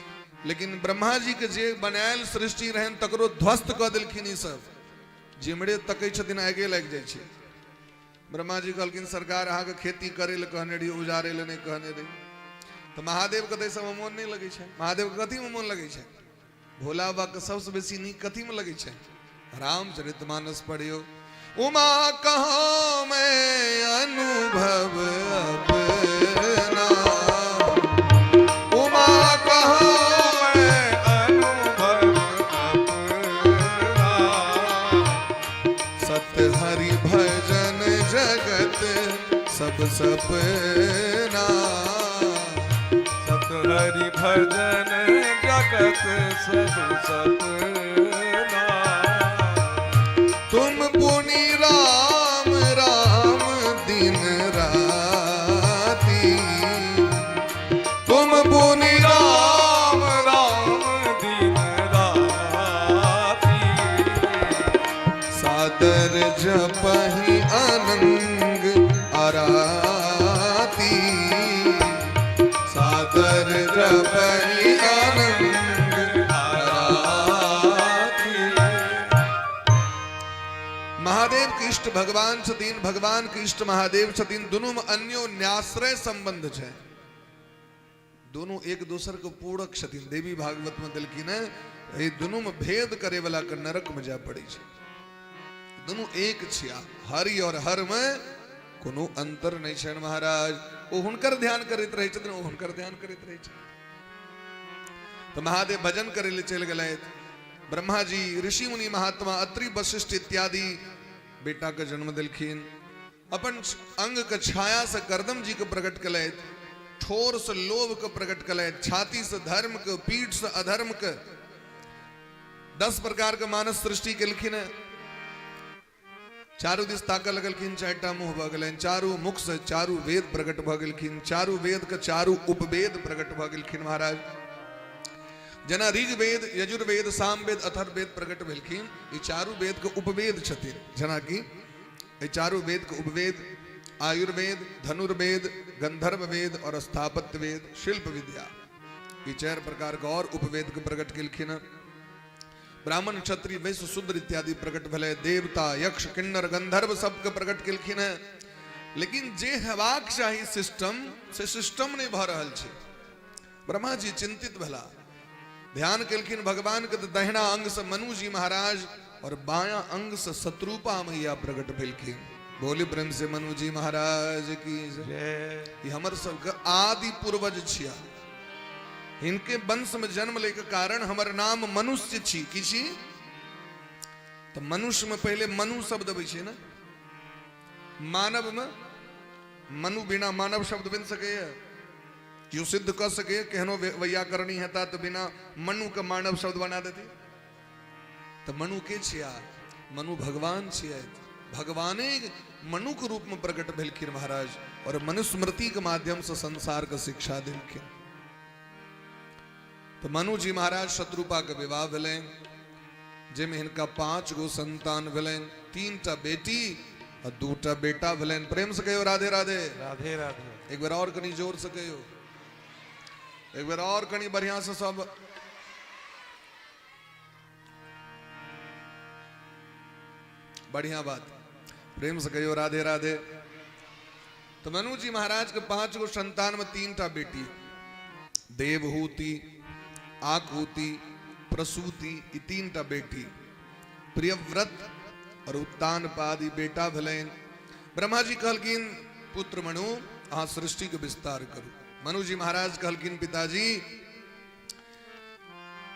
लेकिन ब्रह्मा जी के जे बनायल सृष्टि रहनि तकरो ध्वस्त कऽ देलखिन। ई सब जिम्हरे तकै छथिन आगे लागि जाइ छै। ब्रह्मा जी कहलखिन सरकार अहाँके खेती करै लए कहने रही, उजाड़ै लए नहि कहने रही। तऽ महादेवके तऽ एहि सबमे मोन नहि लगै छै। महादेवके कथीमे मोन लगै छै? भोला बाबाके सबसँ बेसी नीक कथीमे लगै छै? रामचरित मानस पढ़ियौ। उमा कहाँ मैं अनुभव अपना, उमा कहाँ मैं अनुभव अपना, सत हरि भजन जगत सब सपना, सत हरि भजन जगत सब सपना, तुम पुनि राम राम दिन राती, तुम पुनि राम राम दिन राती, सादर जपहि अनंग आराती, सादर जपहि अनंग आराती। महादेव के इष्ट भगवान छथिन, भगवान के इष्ट महादेव छथिन, दुनू में अन्योन्याश्रय संबंध छै, दोनों एक दोसर के पूरक छथिन। देवी भागवत में देलखिन है, एहि दुनू में भेद करे वाला के नरक में जाय पड़ै छै। दुनू एक छिया, हरि और हर में कोनो अंतर नहि छनि महाराज। ओ हुनकर ध्यान करैत रहै छथिन, ओ हुनकर ध्यान करैत रहै छथिन। तऽ महादेव भजन करै लए चलि गेलथि। ब्रह्मा जी, ऋषि मुनि महात्मा, अत्रि वशिष्ठ इत्यादि बेटा के जन्म देलखिन। अपन अंग के छाया से करदम जी के प्रकट कलथि, ठोर से लोभ के प्रकट कलथि, छाती से धर्म के, पीठ से अधर्म के, 10 प्रकार के मानस सृष्टि केलखिन है। चारू दिस ताकऽ लगलखिन, 4टा मुंह भऽ गेलनि, चारू मुख से चारू वेद प्रकट भऽ गेलखिन, चारू वेद के चारू उपवेद प्रकट भऽ गेलखिन महाराज। जेना ऋग्वेद, यजुर्वेद, सामवेद, अथर्ववेद प्रकट भेलखिन, ई चारू वेद के उपवेद छथिन। जेनाकि एहि चारू वेद के उपवेद आयुर्वेद, धनुर्वेद, गंधर्व वेद और स्थापत्य वेद, शिल्प विद्या, ई 4 प्रकार के और उपवेद के प्रकट केलखिन। ब्राह्मण, क्षत्रिय, वैश्य, शूद्र इत्यादि प्रकट भेलै, देवता, यक्ष, किन्नर, गंधर्व सबके प्रकट केलखिन हेँ। लेकिन जे हेबाक चाही सिस्टम, से सिस्टम नहि भऽ रहल छै। ब्रह्मा जी चिंतित भेला, ध्यान केलखिन भगवान के, तऽ दहिना अंग से मनु जी महाराज और बाया अंग से शत्रुपा मैया प्रकट भेलखिन। बोली प्रेम से मनु जी महाराज की जय। ई हमर सबके आदि पूर्वज छिया, हिनके वंश में जन्म ले के कारण हमर नाम मनुष्य छी। की छी? तऽ मनुष्य में पहिले मनु शब्द अबै छै ने, मानव में मनु बिना मानव शब्द बनि सकैए? केओ सिद्ध कऽ सकैए? केहनो वैयाकरणी हेता तऽ बिना मनु के मानव शब्द बना देती? तऽ मनु के छिया? मनु भगवान छियै। भगवाने मनु के रूप में प्रकट भेलखिन महाराज और मनुस्मृति के माध्यम से संसार के शिक्षा देलखिन। तऽ मनु जी महाराज शत्रुपा के विवाह भेलनि, जाहिमे हिनका 5 गो संतान भेलनि, 3टा बेटी आ 2टा बेटा भेलनि। प्रेम से कहियो राधे राधे। राधे राधे। एक बेर और कनी जोर से कहियो, एक बेर और कनी बढ़िया से सब। बढ़िया बात। प्रेम से कहियो राधे राधे। तो मनु जी महाराज के 5 गो संतान में 3 टा बेटी, देवहूति, आकूति, प्रसूति, ई 3 टा बेटी, प्रियव्रत और उत्तानपाद ई बेटा भेलनि। ब्रह्मा जी कहलखिन पुत्र मनु अहाँ सृष्टि के विस्तार करू। मनु जी महाराज कहलखिन पिताजी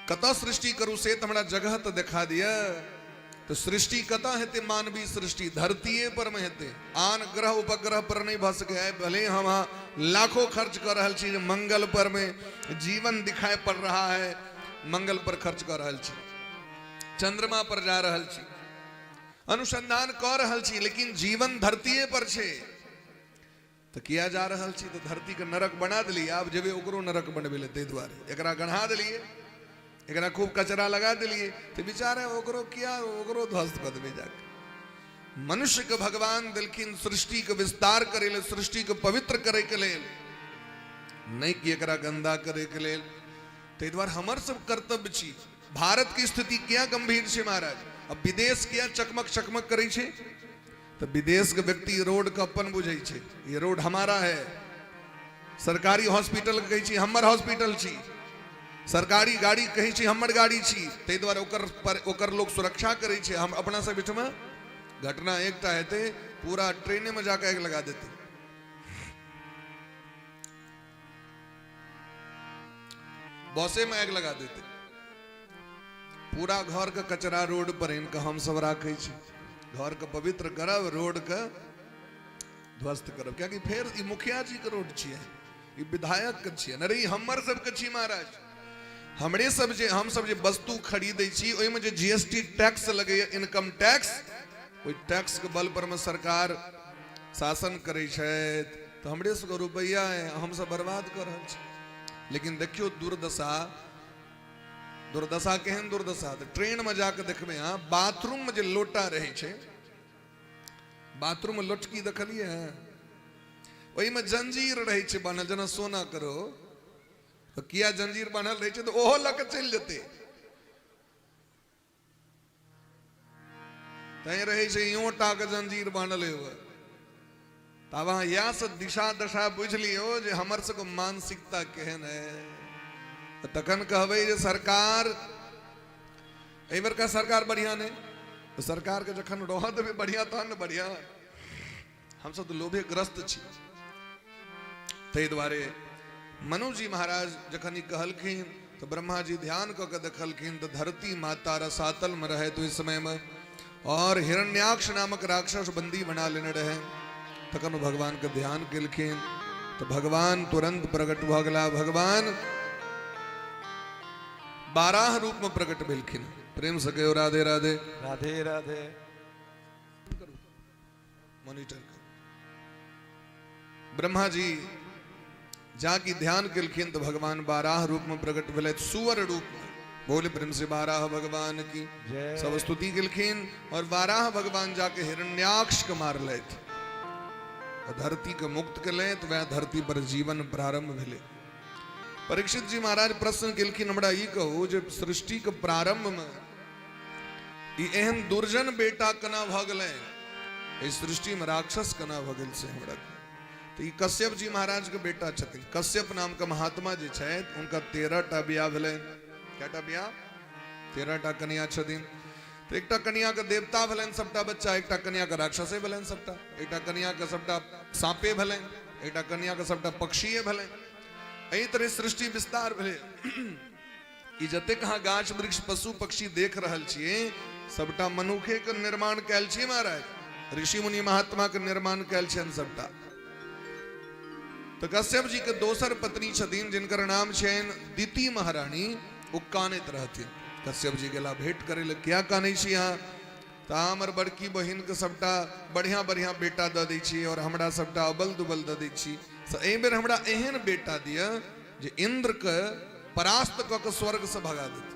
कतऽ सृष्टि करू से तऽ हमरा जगह तऽ देखा दिअ। तो सृष्टि कतऽ हेतै? मानवीय सृष्टि धरतीये पर में हेतै, आन ग्रह उपग्रह पर नहीं भऽ सकै है। भले हम अहाँ लाखों खर्च कऽ रहल छी, मंगल पर में जीवन दिखाई पड़ रहा है, मंगल पर खर्च कऽ रहल छी, चंद्रमा पर जा रहल छी, अनुसंधान कऽ रहल छी, लेकिन जीवन धरतीये पर छै। तऽ किया जा रहल छी? तऽ धरतीके नरक बना देलियै, आब जेबै ओकरो नरक बनबै लए, ताहि दुआरे एकरा गढ़ा देलियै, एकरा खूब कचरा लगा देलियै, तऽ विचार है ओकरो किया ओकरो ध्वस्त कऽ देबै जाके। मनुष्यके भगवान देलखिन सृष्टिके विस्तार करै लेल, सृष्टिके पवित्र करैके लेल, नहि कि एकरा गंदा करैके लेल। ताहि दुआरे हमर सब कर्तव्य छी। भारत के स्थिति किया गंभीर छै महाराज? अब विदेश किया चकमक चकमक करै छै? तऽ विदेश के व्यक्ति रोड के अपन बुझै छै, ये रोड हमारा है। सरकारी हॉस्पिटल के कहै छी हमर हॉस्पिटल छी, सरकारी गाड़ी कहै छी हमर गाड़ी छी, ताहि दुआरे ओकर पर ओकर लोक सुरक्षा करै छै। हम अपना सब एहिठमा घटना एकटा हेतै, पूरा ट्रेने में जाके आगि लगा देतै। बसे में आगि लगा देते, पूरा घर के कचरा रोड पर आनि कऽ हमसब राखै छी। घर के पवित्र करब, रोड के ध्वस्त करब, कियाकि फेर ई मुखिया जी के रोड छियै, ई विधायक के छियै, अरे ई हमर सबके छी महाराज। हमरे सब जे हम सब जे वस्तु खरीदै छी ओहिमे जे जीएसटी टैक्स लगैया, इनकम टैक्स, ओहि टैक्स के बल पर में सरकार शासन करै छथि, तऽ हमरे सबके रुपैआ है, हमसब बर्बाद कऽ रहल छी। लेकिन देखियौ दुर्दशा, दुर्दशा केहन दुर्दशा, तऽ ट्रेन में जाके देखबै अहाँ, बाथरूम में जे लोटा रहै छै, बाथरूम में लोटकी देखलियै हँ, ओहिमे जंजीर रहै छै बान्हल, जेना सोना करो, तऽ किया जंजीर बान्हल रहै छै? तऽ ओहो लऽ कऽ चलि जेतै, तैं रहै छै ईहोटाके जंजीर बान्हल एगो। तऽ आब अहाँ इएह से दिशा दशा बुझि लियौ जे हमर सबके मानसिकता केहन है। तखन कहबै जे सरकार एहि बेरका सरकार बढ़िया नहि, तऽ सरकारके जखन रहऽ देबै बढ़िया तहन ने बढ़िया। हमसब तऽ लोभे ग्रस्त छी। ताहि दुआरे मनुजी महाराज जखन ई कहलखिन तऽ ब्रह्मा जी ध्यान कऽ के देखलखिन तऽ धरती माता रसातल में रहे ओहि समय में, और हिरण्याक्ष नामक राक्षस बंदी बना लेने रहे। तखन ओ भगवान के ध्यान केलखिन तऽ भगवान तुरंत प्रकट भऽ गेला। भगवान 12 रूप में प्रकट भेलखिन। प्रेम से कहियो राधे राधे। राधे राधे। मॉनिटर करू। ब्रह्मा जी जाकि ध्यान केलखिन तऽ भगवान 12 रूप में प्रकट भेलथि, सुअर रूप में। बोले प्रेम से 12 भगवान की जय। सब स्तुति केलखिन और 12 भगवान जाके हिरण्याक्ष के मारलथि और धरती के मुक्त केलथि। वएह धरती पर जीवन प्रारंभ भेलै। परीक्षित जी महाराज प्रश्न केलखिन, हमरा ई कहू जे सृष्टि के प्रारंभ में ई एहन दुर्जन बेटा केना भऽ गेलै, एहि सृष्टि में राक्षस केना भऽ गेल से हमरा। तऽ ई कश्यप जी महाराज के बेटा छथिन। कश्यप नाम के महात्मा जे छथि हुनका 13 टा बियाह भेलनि। कएटा बियाह? 13 टा कन्या छथिन। तऽ एकटा कन्या के देवता भेलनि सबटा बच्चा, एकटा कन्या के राक्षसे भेलनि सबटा, एकटा कन्या के सबटा साँपे भेलनि, एकटा कन्या के सबटा पक्षिए भेलनि। एहि तरह सृष्टि विस्तार भेलै। ई जतेक अहाँ गाछ वृक्ष पशु पक्षी देख रहल छियै सबटा मनुखे के निर्माण कयल छी महाराज, ऋषि मुनि महात्मा के निर्माण कयल छनि सबटा। तऽ कश्यप जी के दोसर पत्नी छथिन जिनकर नाम छनि दिति महारानी। ओ कानैत रहथिन। कश्यप जी गेला भेंट करै लए, किया कानै छी अहाँ? तऽ हमर बड़की बहिन के सबटा बढ़िया बढ़िया बेटा दऽ दै छी और हमरा सबटा अबल दुबल दऽ दै छी, से एहि बेर हमरा एहन बेटा दिअ जे इंद्र के परास्त कऽ के स्वर्ग से भगा देत।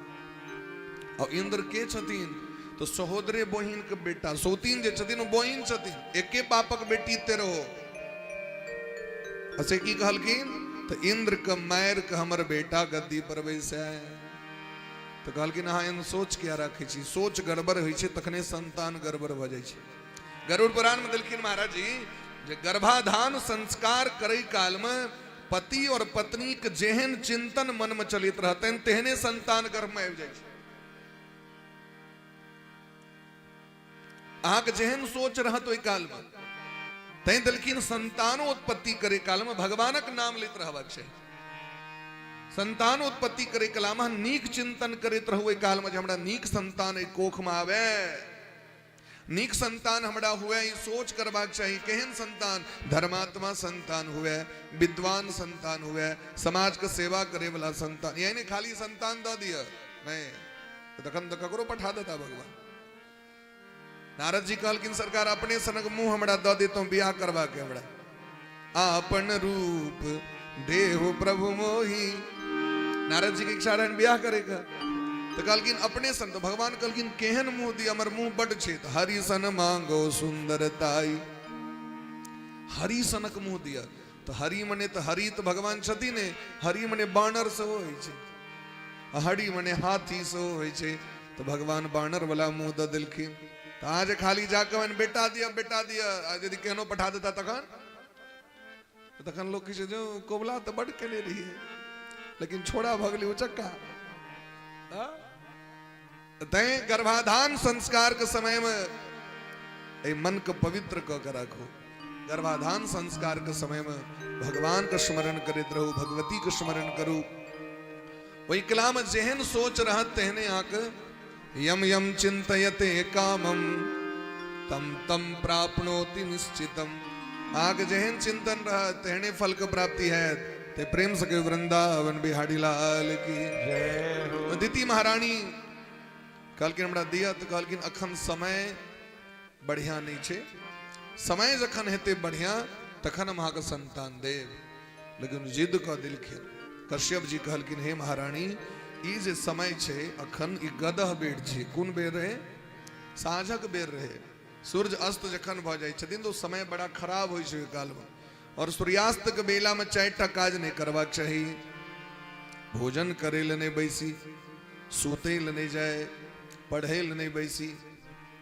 और इंद्र के छथिन? तो सहोदरे बहिन के बेटा, सौतीन जे छथिन ओ बहिन छथिन, एके बापक बेटी तेरहो। से की कहलखिन? तो इंद्र के मारि के हमर बेटा गद्दी पर बैसे। तऽ कहलखिन अहाँ एहन सोच किया राखै छी? सोच गड़बड़ होइ छै तखने संतान गड़बड़ भऽ जाइ छै। गरुड़ पुराण में देलखिन महाराज जी जे गर्भाधान संस्कार करै काल में पति और पत्नी के जेहन चिंतन मन में चलैत रहतनि तेहने संतान गर्भ में आबि जाइ छै। अहाँके जेहन सोच रहत ओहि काल में, तैं देलखिन संतानोत्पत्ति करे काल में भगवानक नाम लैत रहबाक चाही। संतानोत्पत्ति करे काल में नीक चिंतन करैत रहू ओहि काल में जे हमरा नीक संतान एहि कोख में आवे, नीक संतान हमरा हुए, ई सोच करबाक चाही। केहन संतान? धर्मात्मा संतान हुए, विद्वान संतान हुए, समाज के सेवा करे वाला संतान। यानी खाली संतान दऽ दिअ नहीं, तखन तऽ ककरो पठा देता भगवान। नारद जी कहलखिन सरकार अपने सनक मुंह हमरा दऽ देतहुँ बियाह करबा के हमरा। आपन रूप देहु प्रभु मोही। नारद जी के इच्छा रहनि बियाह करे के, तऽ कहलखिन अपने सन। तऽ भगवान कहलखिन केहन मुंह दी, हमर मुंह बड छै। तऽ हरि सन मांगो सुंदरताई, हरि सनक मुंह दिया। तऽ हरि मने तऽ हरि तऽ भगवान छथिन ने, हरि मने बानर सेहो होइ छै, हरि मने हाथी सेहो होइ छै। तऽ भगवान बानर वाला मुंह दऽ देलखिन। तऽ अहाँ जे खाली जाकऽ बेटा दिअ बेटा दिअ, आ यदि केहनो पठा देता तखन तखन लोक कहै छै जो कोबला तऽ बड केने रहियै लेकिन छोड़ा भऽ गेलै उचक्का। तैं गर्भाधान संस्कार के समय में एहि मन के पवित्र कऽ के राखू। गर्भाधान संस्कार के समय में भगवान के स्मरण करैत रहू, भगवती के स्मरण करू। ओहि कला में जेहन सोच रहत तेहने अहाँके यम यम चिंतयते कामम तम तम प्राप्नोति निश्चितम। अहाँके जेहन चिंतन रहत तेहने फल के प्राप्ति हैत। ते प्रेम से कहियो वृंदावन बिहारी लाल की जय हो। अदिति महारानी कहलखिन हमरा दिया, तो कहलखिन अखन समय बढ़िया नहीं छे, समय जखन हेतै बढ़िया तखन हम अहाँके संतान देब। लेकिन जिद कऽ देलखिन। कश्यप जी कहलखिन हे महारानी, ई जे समय छै अखन ई गदह बेर छै। कोन बेर रहे? साँझक बेर रहे। सूर्य अस्त जखन भऽ जाइ छथिन तऽ ओ समय बड़ा खराब होइ छै ओहि कालमे। और सूर्यास्त के बेला में 4टा काज नहीं करबाक चाही। भोजन करे ले नहीं बैसी, सुते ले नहीं जाए, पढ़े ले नहीं बैसी,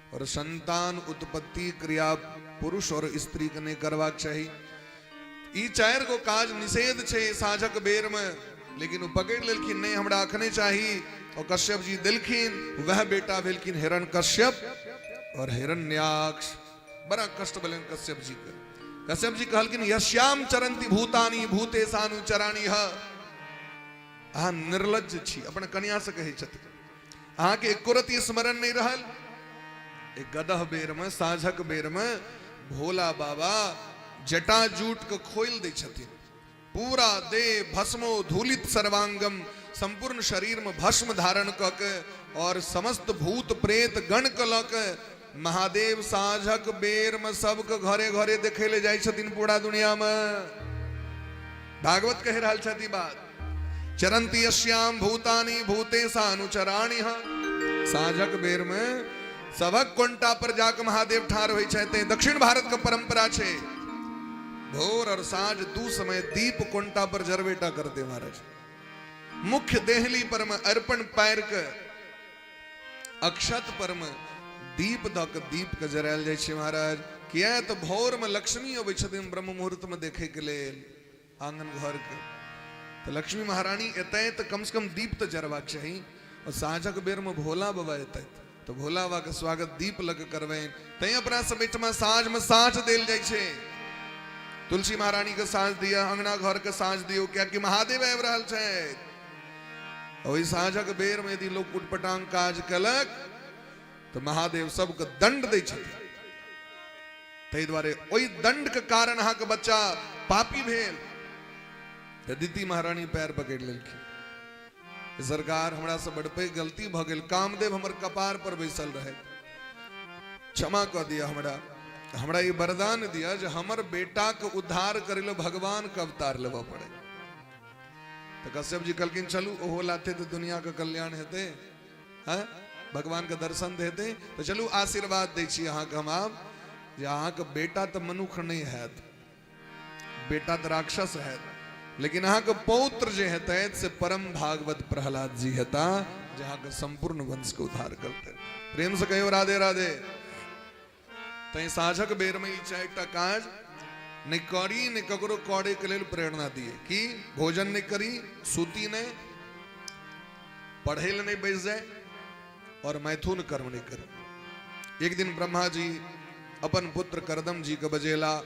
और संतान उत्पत्ति क्रिया पुरुष और स्त्री के नहीं करबाक चाही। ई 4 गो काज निषेध छै साँझक बेर में। लेकिन ओ पकड़ लेलखिन, नहीं हमरा अखने चाही। और कश्यप जी देलखिन, वह बेटा भेलखिन हिरण कश्यप और हिरण्याक्ष। बड़ा कष्ट भेलनि कश्यप जी के। कश्यप जी कहलखिन यश्याम चरंती भूतानी भूतेशानु चराणी ह। अहाँ निर्लज्ज छी, अपन कन्या से कहै छथिन, अहाँके एको रति स्मरण नहीं रहल। एक गदह बेर में, साँझक बेर में भोला बाबा जटा जूट के खोल दै छथिन। पूरा देह भस्मो धूलित सर्वांगम, संपूर्ण शरीर में भस्म धारण क के और समस्त भूत प्रेत गण के ल के महादेव साँझक बेर में सबके घरे घरे देखे ले जाइ छथिन पूरा दुनिया में। भागवत कहि रहल छथि बात, चरंती अश्याम भूतानी भूतेशानुचराणि। साँझक बेर में सबक कोंटा पर जाके महादेव ठार होइ छथि। दक्षिण भारत के परंपरा छै भोर और साँझ दू समय दीप कोंटा पर जरबेटा करते महाराज। मुख्य देहली पर में अर्पण पार के अक्षत पर में दीप द के दीप के जरायल जाइ छै महाराज। किया तऽ भोर में लक्ष्मी अबै छथिन ब्रह्म मुहूर्त में देखे के लेल आंगन घर के, तऽ लक्ष्मी महारानी एतै तऽ कम से कम दीप तऽ जरबाक चाही। और साँझक बेर में भोला बाबा एतै तऽ भोला बाबा के स्वागत दीप लग करबनि। तैं अपना सब एहिठमा साँझ में साँझ देल जाइ छै। तुलसी महारानी के साँझ दिअ, अंगना घर के साँझ दियौ, कियाकि महादेव आबि रहल छथि। ओहि साँझक बेर में यदि लोक उटपटांग काज केलक तऽ महादेव सबके दंड दै छथिन। ताहि दुआरे ओहि दंड के कारण अहाँके बच्चा पापी भेल। तऽ दिति महारानी पैर पकड़ि लेलखिन, सरकार हमरा से बड़ पैघ गलती भऽ गेल, कामदेव हमर कपार पर बैसल रहे, क्षमा कऽ दिअ हमरा, हमरा ई वरदान दिअ जे हमर बेटाके उद्धार करै लए भगवान के अवतार लेबऽ पड़े। तऽ कश्यप जी कहलखिन चलू ओहो लाथे तऽ दुनिया के कल्याण हेतै, हैं भगवान के दर्शन देते, तो चलू आशीर्वाद दै छी अहाँके हम आब जे अहाँके बेटा तऽ मनुख नहि हैत, बेटा तऽ राक्षस हैत, लेकिन अहाँके पौत्र जे हेतै से परम भागवत प्रहलाद जी हेता। जे अहाँके सम्पूर्ण वंशके उद्धार करतै। प्रेमसँ कहियौ राधे राधे। तैं साँझक बेरमे ई 4टा काज नहि करी, नहि ककरो करैके लेल प्रेरणा दिए कि भोजन नहि करी, सूती नहि, पढ़ै लए नहि बैस जाए और मैथुन कर्म नहीं करी। एक दिन ब्रह्मा जी अपन पुत्र करदम जी के बजेला,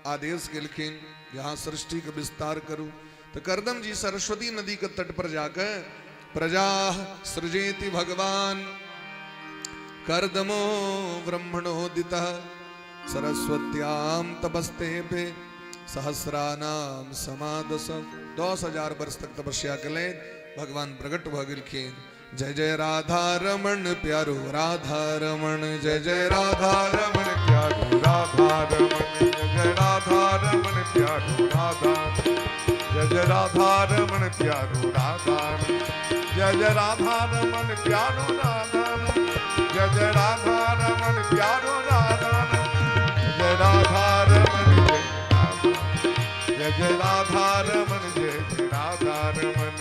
आदेश केलखिन यहाँ सृष्टि के विस्तार करू। तो करदम जी सरस्वती नदी के तट पर जाकर प्रजा सृजेति भगवान करदमो ब्रह्मणोदित सरस्वत्याम तपस्ते पे सहस्रानाम समादस। 10,000 वर्ष तक तपस्या कले भगवान प्रकट भ गेलखिन। जय जय राधा रमण प्यारो राधा रमण, जय जय राधा रमण प्यारो राधा रमण, जय जय राधा रमण प्यारो राधा, जय जय राधा रमण प्यारो राधा, जय जय राधा रमण प्यारो राधा, जय जय राधा रमण प्यारो राधा, जय राधा रमण जय जय राधा रमण जय जय राधा रमण,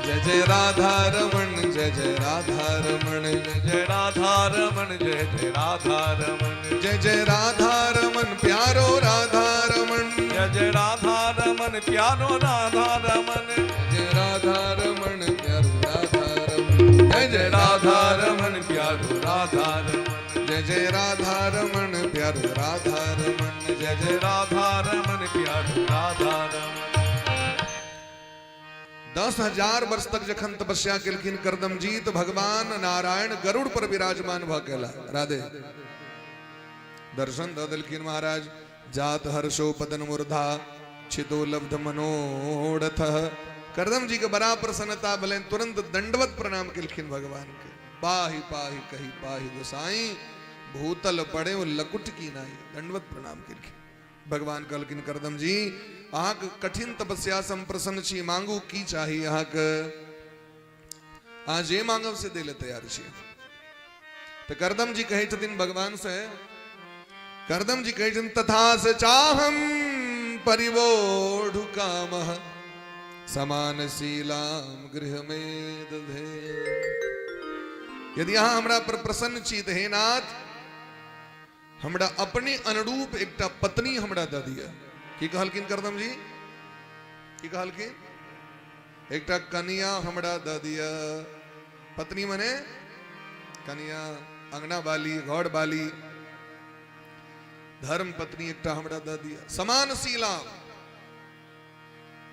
जय जय राधा रमण जय जय राधा रमण, जय जय राधा रमण जय जय राधा रमण, जय जय राधा रमण प्यारो राधा रमण, जय जय राधा रमण प्यारो राधा रमण, जय राधा रमण प्यारो राधा रमण, जय जय राधा रमण प्यारो राधा रमण, जय जय राधा रमण प्यारो राधा रमण, जय जय राधा रमण प्यारो राधा रमण। 10,000 वर्ष तक जखन तपस्या केलखिन करदम जी तो भगवान नारायण गरुड़ पर विराजमान भ गेला। राधे दर्शन द देलखिन महाराज। जात हर्षो पदन मूर्धा छितो लब्ध मनोरथ। करदम जी के बड़ा प्रसन्नता भेलनि, तुरंत दंडवत प्रणाम केलखिन भगवान के। पाही पाही कही पाही गोसाई, भूतल पड़े लकुट की नाई। दंडवत प्रणाम केलखिन। भगवान कहलखिन करदम जी अहाँके कठिन तपस्या से हम प्रसन्न छी, मांगू की चाही अहाँके, अहाँ जे मांगब से दै लए तैयार छी। तो करदम जी कहै छथिन भगवान से, करदम जी कहै छथिन तथा से चाहम परिवोढ़ कामः समान शीलाम गृह में दधे। यदि अहाँ हमरा पर प्रसन्न छी तऽ हे नाथ हमरा अपने अनुरूप एकटा पत्नी हमरा दऽ दिअ। की कहलखिन करदम जी? की कहलखिन? एकटा कनिया हमरा दऽ दिअ। पत्नी मने कनिया, अंगना वाली, घर वाली, धर्म पत्नी एकटा हमरा दऽ दिअ। समान शीलाम,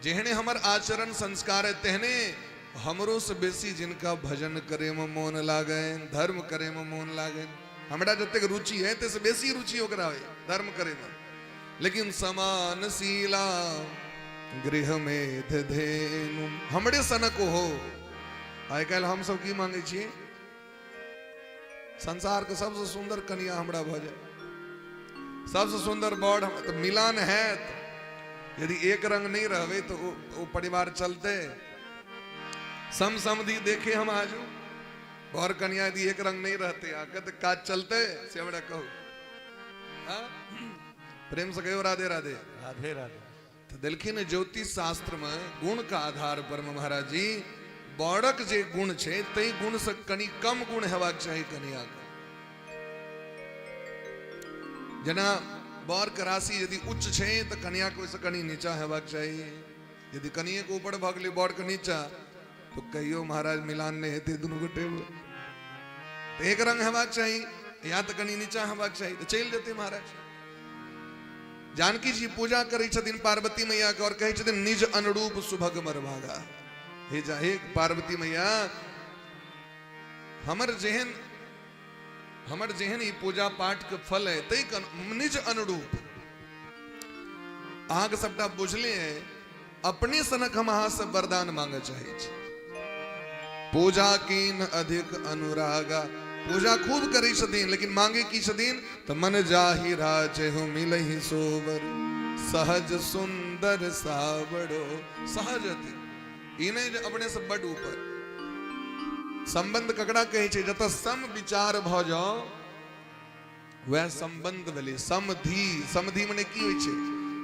जेहने हमर आचरण संस्कार है तेहने हमरो से बेसी जिनका भजन करे में मोन लागनि, धर्म करे में मोन लागनि, हमरा जतेक रुचि है तैसे बेसी रुचि ओकरा है धर्म करे में। लेकिन समान शीला गृह में धेनु, हमरे सनक हो। आइ काल्हि हम सब की मांगे छियै? संसार के सबसे सुंदर कनिया हमरा भऽ जाए, सबसे सुंदर बड़ हम, तऽ मिलान हैत। यदि एक रंग नहीं रहबै तो ओ परिवार चलते। सम समधि देखे हम आजू, बर कनिया यदि एक रंग नहीं रहते आके तो काज चलते, से हमरा कहू। हाँ? प्रेम से कहियो राधे राधे। राधे राधे। तो देलखिन ज्योतिष शास्त्र में गुण का आधार पर महाराज जी बड़क जे गुण छै तै गुण से कनि कम गुण हेबाक चाही कनिया के। जेना बर के राशि यदि उच्च छै तऽ कनिया के ओहिसँ कनि नीचा हेबाक चाही। यदि कनिए के ऊपर भऽ गेलै बर के नीचा तो कहियो महाराज मिलान नहि हेतै दुनू गोटे मे। तऽ एक रंग हेबाक चाही या तऽ कनि नीचा हेबाक चाही तऽ चलि जेतै महाराज। जानकी जी पूजा करै छथिन पार्वती मैया के और कहै छथिन निज अनुरूप सुभग मरभागा। हे जा हे पार्वती मैया, हमर जेहन ई पूजा पाठ के फल है तै निज अनुरूप अहाँके सबटा बुझले है, अपने सनक हम अहाँ से वरदान मांगे चाहे छी। पूजा कीन अधिक अनुरागा, पूजा खूब करै छथिन लेकिन मांगे की छथिन तऽ मन जाहि राज हो मिलहि सोबर सहज सुंदर सावड़ो। सहज हथिन, ई नहि जे अपने से बड ऊपर। संबंध ककरा कहै छै? जतऽ सम विचार भऽ जाओ वएह संबंध भेलै। समधि, समधि मने की होइ छै?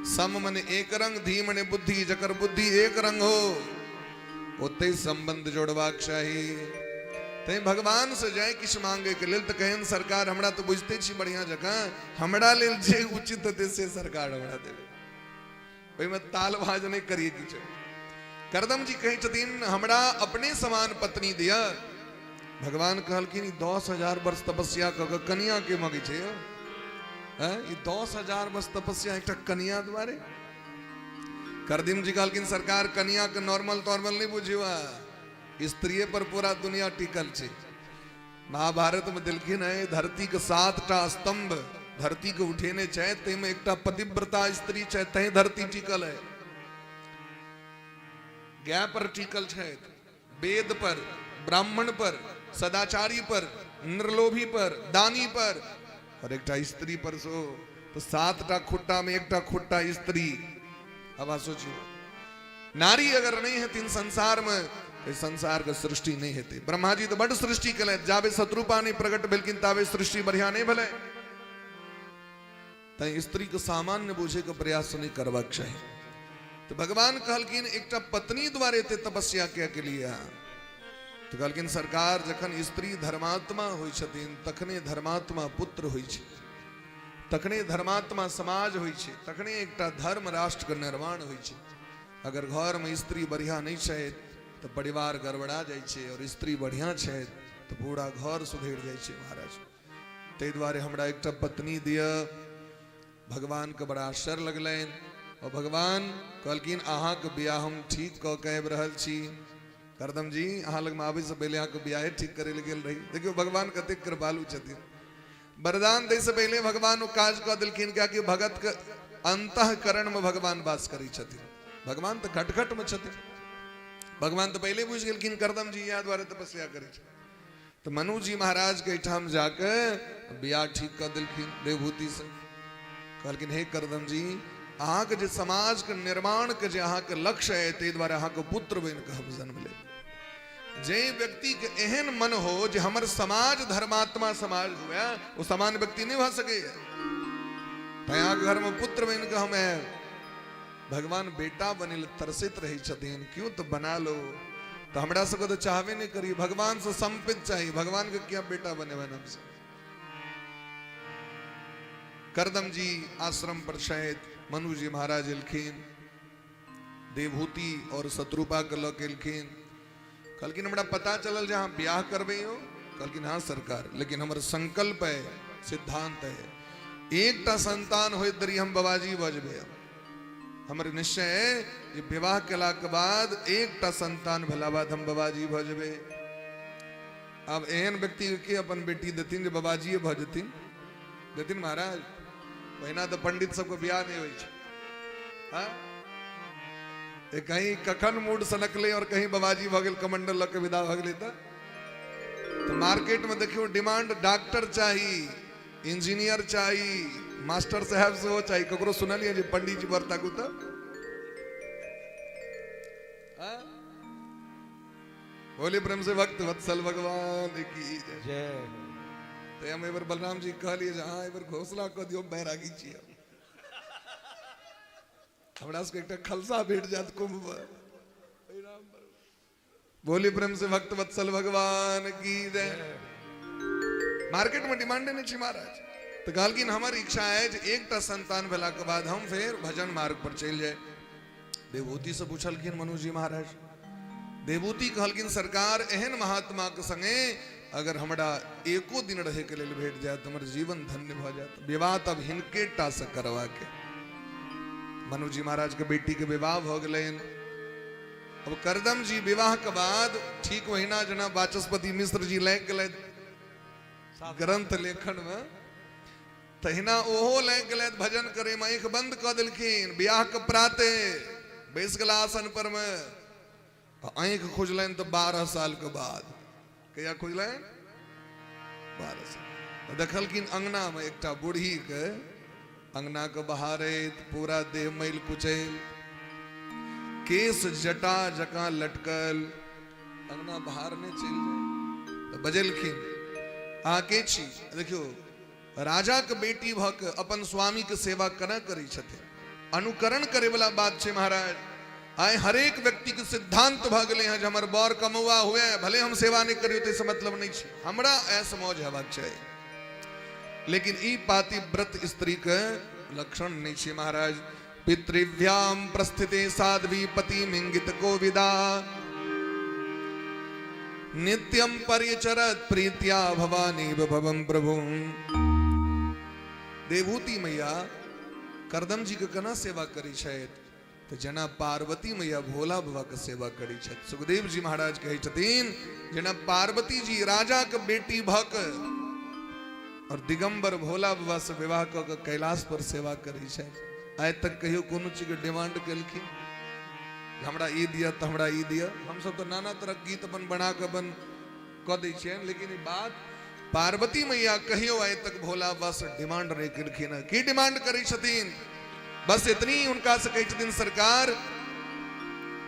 सम मने एक रंग, धी मने बुद्धि। जकर बुद्धि एक रंग हो, ओतहि सम्बन्ध जोड़बाक चाही। तैं भगवान से जाय किछु मांगे के लेल तऽ कहन सरकार हमरा तऽ बुझिते छी बढ़िया जकाँ, हमरा लेल जे उचित हेतै से सरकार हमरा देबै, ओहिमे तालभाज नहि करिए किछु। करदम जी कहै छथिन हमरा अपने समान पत्नी दिअ। भगवान कहलखिन ई 10,000 वर्ष तपस्या कऽ कऽ कनिया के मगै छै यौ? हँ, ई 10,000 वर्ष तपस्या एकटा कनिया दुआरे? करदिम जी कहलखिन सरकार कनिया के नॉर्मल तॉर्मल नहि बुझियौ, स्त्रिये पर पूरा दुनिया टिकल छै। महाभारत में देलखिन है धरती के 7टा स्तंभ धरती के उठेने छै, ताहिमे एकटा पतिव्रता स्त्री छै, तैं धरती टिकल है। गाय पर टिकल छै, वेद पर, ब्राह्मण पर, सदाचारी पर, निर्लोभी पर, दानी पर, और एकटा स्त्री पर सो। तो 7टा खुट्टा में एकटा खुट्टा स्त्री। अब अहाँ सोचियो, नारी अगर नहीं हेथिन संसार में तो संसार के सृष्टि नहीं हेतै। ब्रह्मा जी तो बड सृष्टि केलथि, जाबे शत्रुपा नहीं प्रकट भेलखिन ताबे सृष्टि बढ़िया नहीं भेलै। तैं स्त्री के सामान्य बुझे के प्रयास नहीं करबाक चाही। तो भगवान कहलखिन एकटा पत्नी द्वारे एते तपस्या किया के लिए? तो कहलखिन सरकार जखन स्त्री धर्मात्मा होइ छथिन तखने धर्मात्मा पुत्र होइ छै, तखने धर्मात्मा समाज होइ छै, तखने एकटा धर्म राष्ट्र के निर्माण होइ छै। अगर घर में स्त्री बढ़िया नहीं छै तो परिवार गड़बड़ा जाइ छै, और स्त्री बढ़िया छै तो पूरा घर सुधरि जाइ छै महाराज। ताहि दुआरे हमरा एकटा पत्नी दिअ। भगवान के बड़ा आश्चर्य लगलनि और भगवान कहलखिन अहाँके बियाह हम ठीक कऽ के आबि रहल छी। करदम जी अहाँ लगमे आबैसँ पहिले अहाँके बियाहे ठीक करै लए गेल रही। देखियौ भगवान कतेक कृपालु छथिन। वरदान दै से पहिले भगवान ओ काज कऽ देलखिन, कियाकि भगत के अंतःकरण में भगवान वास करै छथिन। भगवान तऽ घट घट में छथिन। भगवान तऽ पहिले बुझि गेलखिन करदम जी इएह दुआरे तपस्या करै छथिन। तऽ मनु जी महाराज के एहिठाम जाके बियाह ठीक कऽ देलखिन देवभूति से। कहलखिन हे करदम जी, अहाँके जे समाज के निर्माण के जे अहाँके लक्ष्य है ताहि दुआरे अहाँके पुत्र बनि कऽ हम जन्म लेब। जे व्यक्ति के एहन मन हो जे हमर समाज धर्मात्मा समाज हुए, वो सामान्य व्यक्ति नहीं भऽ सकैए। तैं अहाँके घर में पुत्र बनि कऽ हम आयब। भगवान बेटा बने लए तरसैत रहै छथिन, क्यों तो बना लो। तो हमरा सबके तो चाहबे नहीं करी, भगवान से संपित चाहिए। भगवान के क्या बेटा बने बन हमसे। करदम जी आश्रम पर छथि, मनु जी महाराज एलखिन, देवहूति और शत्रुपा के लऽ के एलखिन। कहलखिन हमरा पता चलल जे अहाँ ब्याह करबै हो। कहलखिन हाँ सरकार, लेकिन हमर संकल्प है, सिद्धांत है, एकटा संतान होइत देरी हम बाबाजी भऽ जेबै। हमर निश्चय है जे विवाह केला के बाद एकटा संतान भेला बाद हम बाबाजी भऽ जेबै। आब एहन व्यक्ति के अपन बेटी देथिन जे बाबाजीए भऽ जेथिन? देथिन महाराज? ओहिना तऽ पंडित सबके बियाह नहि होइ छै। हाँ? कहीं कखन मूड सनकलै और कहीं बाबाजी भऽ गेल, कमंडल लऽ के विदा भऽ गेलै। तऽ मार्केट में देखियौ डिमांड डॉक्टर चाही, इंजीनियर चाही, मास्टर साहब सेहो चाही। ककरो सुनलियै जे पंडित जी बर ताकू तऽ? बोले प्रेम से भक्त वत्सल भगवान की जय। जय। तऽ हम एहि बेर बलराम जी कहलियै जे अहाँ एहि बेर घोषणा कऽ दियौ बैरागी छी हम। हमरा सबके एकटा खलसा भेट जायत कुंभ में। बोली प्रेम से भक्त वत्सल भगवान की जय। मार्केट में डिमांडे नहीं छी महाराज। तो कहलखिन हमर इच्छा है जे एकटा संतान भेला के बाद हम फेर भजन मार्ग पर चलि जाए। देवहूति से पूछलखिन मनुजी महाराज। देवहूति कहलखिन सरकार एहन महात्मा के संगे अगर हमरा एको दिन रहे के लेल भेट जाए तो हमर जीवन धन्य भऽ जायत। विवाह तब हिनके टा से करवा के। मनुजी महाराज के बेटी के विवाह भऽ गेलनि। अब करदम जी विवाह के बाद ठीक ओहिना जेना वाचस्पति मिश्र जी लागि गेलथि ग्रंथ लेखन में, तहिना ओहो लागि गेलथि भजन करे में। आँखि बंद कऽ देलखिन बियाह के प्राते, बैस गेला आसन पर में। आँखि खुजलनि तऽ 12 साल के बाद। कहिया खुजलनि? 12 साल। देखलखिन अंगना में एकटा बूढ़ी के अंगना के बहारैत, पूरा देह मैल कुचैल, केस जटा जकाँ लटकल, अंगना बहारने चलि जाय। तऽ बजेलखिन अहाँ के छी? देखियौ राजा के बेटी भऽ के अपन स्वामी के सेवा केना करै छथिन, अनुकरण करे वाला बात छै महाराज। आइ हरेक व्यक्तिके सिद्धांत भऽ गेलै हँ जे हमर बर कमौआ हुए भले हम सेवा नहि करियौ ताहिसँ मतलब नहि छै, हमरा ऐस मौज हेबाक चाही। लेकिन ई पातिव्रत स्त्रीके लक्षण नहि छै महाराज। पितृभ्याम प्रस्थिते साध्वी पति मिंगित कोविदा नित्यम परिचरत प्रीत्या भवानी भवम प्रभु। देवहूति मैया करदम जी के केना सेवा करै छथि? तऽ जेना पार्वती मैया भोला बाबा के सेवा करै छथि। सुखदेव जी महाराज कहै छथिन जेना पार्वती जी राजा के बेटी भऽ के और दिगंबर भोला बाबा से विवाह कऽ के कैलाश पर सेवा करै छथि। आइ तक कहियो कोनो चीज के डिमांड केलखिन हमरा ई दिअ तऽ हमरा ई दिअ? हमसब तऽ नाना तरहक गीत अपन बना कऽ अपन कऽ दै छियनि, लेकिन ई बात पार्वती मैया कहियो आइ तक भोला बाबा से डिमांड नहि केलखिन हँ। की डिमांड करै छथिन? बस इतनी हुनका से कहै छथिन, सरकार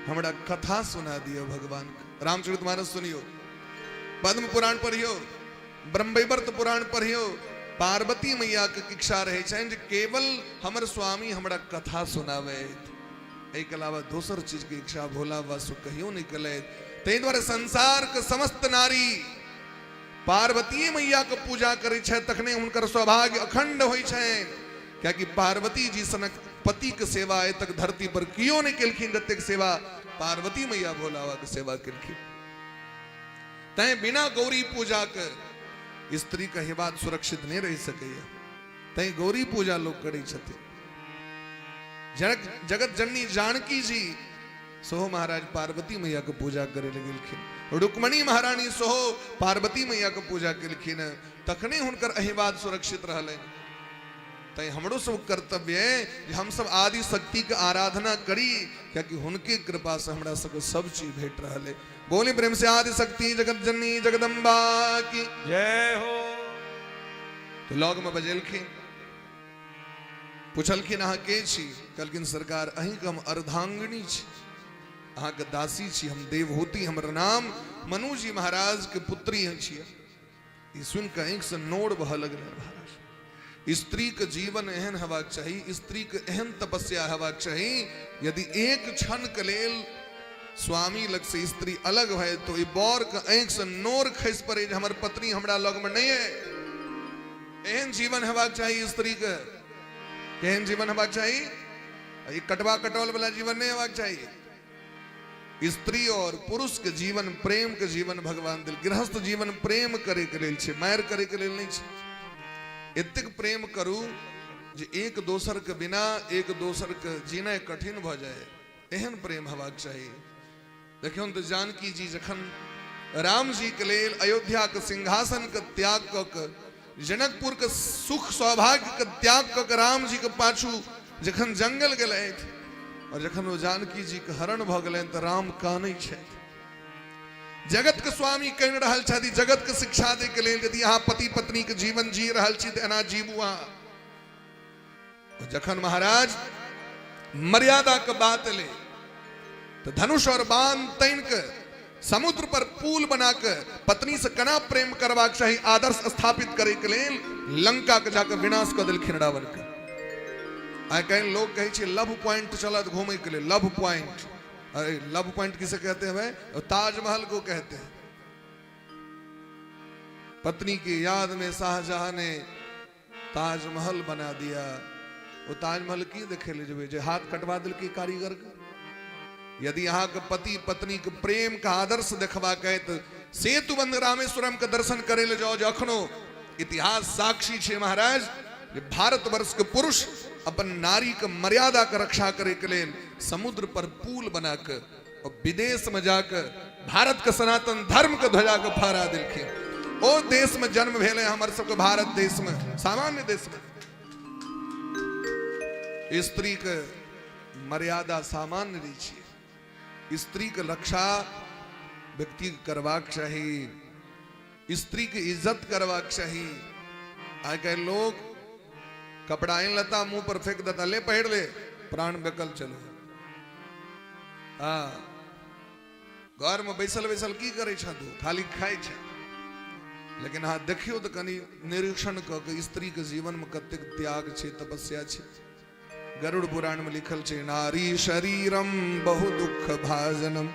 हमरा कथा सुना दिअ भगवान के। रामचरित मानस सुनियो, पद्म पुराण पढ़ियो, ब्रह्मवैवर्त पुराण पढ़ियो, पार्वती मैया के इच्छा रहै छनि जे केवल हमर स्वामी हमरा कथा सुनावे, एहिके अलावा दोसर चीजके इच्छा भोला बाबा से कहियो नहि केलथि। ताहि दुआरे संसारके समस्त नारी पार्वती मैयाके पूजा करै छथि, तखने हुनकर सौभाग्य अखंड होइ छनि, कियाकि पार्वती जी सनक पतिके सेवा आइ तक धरती पर कियो नहि केलखिन जतेक सेवा पार्वती मैया भोला बाबाके सेवा केलखिन। तैं बिना गौरी पूजाके स्त्रीके हेबात सुरक्षित नहि रहि सकैए, तैं गौरी पूजा लोक करै छथिन। जगत जननी जानकी जी सेहो महाराज पार्वती मैया के पूजा करे लए गेलखिन, रुक्मणी महारानी सेहो पार्वती मैया के पूजा केलखिन, तखने हुनकर अहिवाद सुरक्षित रहलनि। तैं हमरो सब कर्तव्य है जे हम सब आदि शक्ति के आराधना करी, कियाकि हुनके कृपा से हमरा सबके सब चीज भेट रहल है। बोली प्रेम से आदि शक्ति जगत जननी जगदम्बा की जय हो। तो लग में बजेलखिन, पुछलखिन अहाँ के छी? कहलखिन सरकार अहींके हम अर्धांगिनी छी, अहाँके दासी छी, हम देवहूति, हमर नाम मनुजी महाराज के पुत्री छियै। ई सुनि कऽ आँखिसँ नोर बहऽ लगलै। महाराज, स्त्रीके जीवन एहन हेबाक चाही, स्त्रीके एहन तपस्या हेबाक चाही, यदि एक क्षणके लेल स्वामी लग से स्त्री अलग भए तो ई बरके आँखिसँ नोर खसि पड़े जे हमर पत्नी हमरा लगमे नहि अइ। एहन जीवन हेबाक चाही स्त्रीके। केहन जीवन हेबाक चाही? ई कटवा कटौल वाला जीवन नहि हेबाक चाही। स्त्री और पुरुष के जीवन प्रेम के जीवन भगवान दिल, गृहस्थ जीवन प्रेम करे के लेल छै, मारि करे के लेल नहि छै। एतेक प्रेम करू जे एक दोसर के बिना एक दोसर के जीनाइ कठिन भऽ जाय, एहन प्रेम हेबाक चाही। देखियौ तऽ जानकी जी जखन राम जी के लेल अयोध्या के सिंहासन के त्याग कऽ के, जनकपुर के सुख सौभाग्य के त्याग कऽ के राम जी के पाछू जखन जंगल गेलथि और जखन ओ जानकी जी के हरण भऽ गेलनि तऽ राम कानै छथि। जगत के स्वामी कहि रहल छथि जगत के शिक्षा दै के लेल, यदि अहाँ पति पत्नी के जीवन जी रहल छी तऽ एना जीबू अहाँ। जखन महाराज मर्यादा के बात ले तो धनुष और बाण तैन के समुद्र पर पुल बना के पत्नी से कना प्रेम करबाक चाही आदर्श स्थापित करे के लेल लंका के जाकर विनाश कऽ देलखिन रावण के। आइ काल्हि लोग कहै छै लव पॉइंट चलत घूमे के लिए, लव पॉइंट। अरे लव पॉइंट किसे कहते हैं भाई? ताजमहल को कहते हैं। पत्नी की याद में शाहजहां ने ताजमहल बना दिया। ओ ताजमहल की देखे ले जेबै जे हाथ कटवा देलकै कारीगर के। यदि अहाँके पति पत्नी के प्रेम के आदर्श देखबाक है तऽ सेतुबंध रामेश्वरम के दर्शन करे ले जाओ, जे अखनो इतिहास साक्षी छै महाराज जे भारतवर्ष के पुरुष अपन नारी के मर्यादा के रक्षा करे के लेल समुद्र पर पुल बना के और विदेश में जाके भारत के सनातन धर्म के ध्वजा के फहरा देलखिन। ओ देश में जन्म भेलै हमर सबके भारत देश में, सामान्य देश में स्त्री के मर्यादा सामान्य नहीं छै। स्त्री के रक्षा व्यक्ति के करबाक चाही, स्त्री के इज्जत करबाक चाही। आइ काल्हि लोग कपड़ा आनि लेता, मुंह पर फेंक देता, ले पहिर ले, प्राण बेकल चलो। हाँ, घर में बैसल बैसल की करै छह तू? खाली खाइ छै। लेकिन अहाँ देखियौ तऽ कनि निरीक्षण कऽ के स्त्री के जीवन में कतेक त्याग छै, तपस्या छै। गरुड़ पुराण में लिखल छै, नारी शरीरम बहु दुख भाजनम।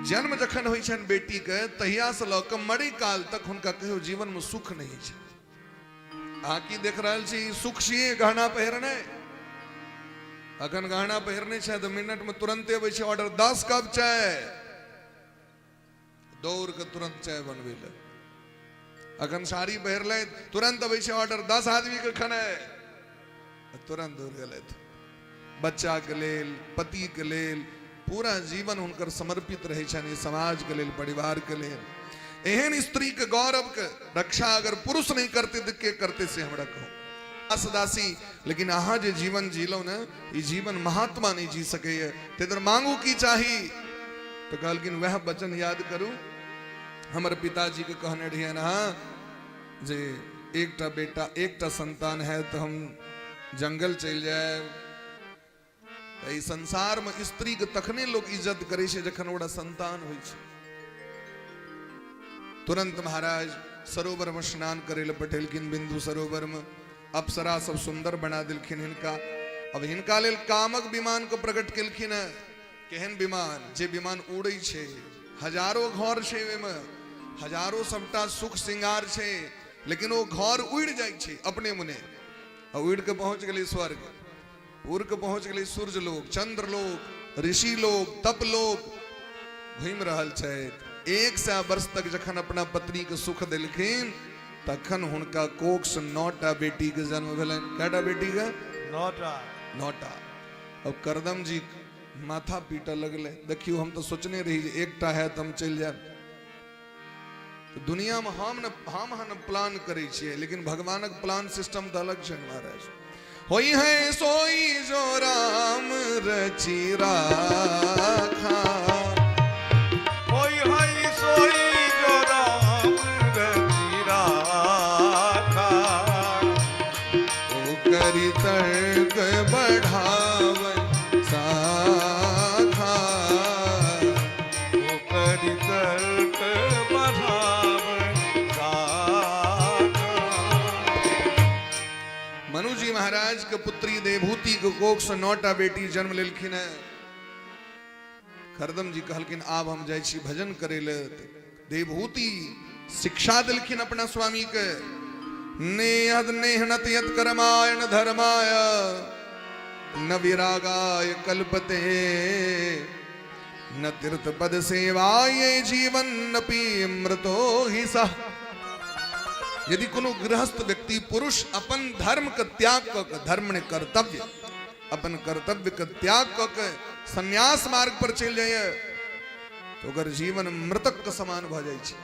जन्म जखन होइ छनि बेटी के, तहिया से लऽ कऽ मरै काल तक हुनका कहियो जीवन में सुख नहि होइ छै। अहाँ की देख रहल छी? सुख छियै गहना पहिरने? अखन गहना पहिरने छै तऽ मिनट में तुरंते अबै छै ऑर्डर, 10 कप चाय। दौड़ के तुरंत चाय बनबै लए। अखन साड़ी पहिरलथि, तुरंत अबै छै ऑर्डर, 10 आदमी के खेनाइ। तुरंत दौड़ गेलथि। बच्चा के लेल, पति के लेल पूरा जीवन हुनकर समर्पित रहै छनि, समाज के लेल, परिवार के लेल। एहन स्त्री के गौरव के रक्षा अगर पुरुष नहीं करते तऽ के करते, से हमरा कहू। दास दासी, लेकिन अहाँ जे जीवन जीलहुँ ने, ई जीवन महात्मा नहीं जी सकैए। ताहि दुआरे मांगू की चाही? तऽ कहलखिन, वएह वचन याद करू, हमर पिताजीके कहने रहियनि अहाँ जे एकटा बेटा, एकटा संतान है तऽ हम जंगल चलि जायब। तऽ एहि संसारमे स्त्रीके तखने लोक इज्जत करै छै जखन ओकरा संतान होइ छै। तुरंत महाराज सरोवरमे स्नान करै लए पठेलखिन। बिंदु सरोवरमे अप्सरा सब सुंदर बना देलखिन हिनका। अब हिनका लेल कामक विमान के प्रकट केलखिन है। केहन विमान? जे विमान उड़ै छै, हजारो घर छै ओहिमे, हजारो सबटा सुख श्रृंगार छै, लेकिन ओ घर उड़ि जाइ छै अपने मुने आ उड़ि के पहुंच गेलै स्वर्ग, उड़ के पहुंच गेलै सूर्य लोक, चंद्र लोक, ऋषि लोक, तप लोक, घूमि रहल छथि। 100 वर्ष तक जखन अपना पत्नी के सुख देलखिन, तखन हुनका कोख से 9टा बेटी के जन्म भेलनि। कएटा बेटी के? 9टा। 9टा। अब करदम जी माथा पीटऽ लगलै, देखियौ, हम तऽ सोचने रही जे एकटा है तऽ हम चलि जायब। तऽ दुनियामे हम ने हम अहाँ ने प्लान करै छियै, लेकिन भगवानक प्लान सिस्टम तऽ अलग छै महाराज। होई है सोई जो राम रचि राखा, होई है सोई जो राम रचि राखा, ओ करी तर्क बढ़ावे साखा, ओ करी तर्क बढ़ावे साखा। मनु जी महाराज के पुत्री देवहूति के कोख से 9टा बेटी जन्म लेलखिन है। करदम जी कहलखिन, आब हम जाइ छी भजन करे ले। देवहूति शिक्षा देलखिन अपना स्वामी के, नेहद नेहनत यत कर्माय न धर्माय न विरागाय कल्पते, न तीर्थ पद सेवाय जीवन अपि मृतो ही सह। यदि कोनो गृहस्थ व्यक्ति पुरुष अपन धर्म के त्याग क के, धर्म ने कर्तव्य, अपन कर्तव्य के त्याग क के संन्यास मार्ग पर चलि जाइए, तऽ ओकर जीवन मृतक के समान भऽ जाइ छै।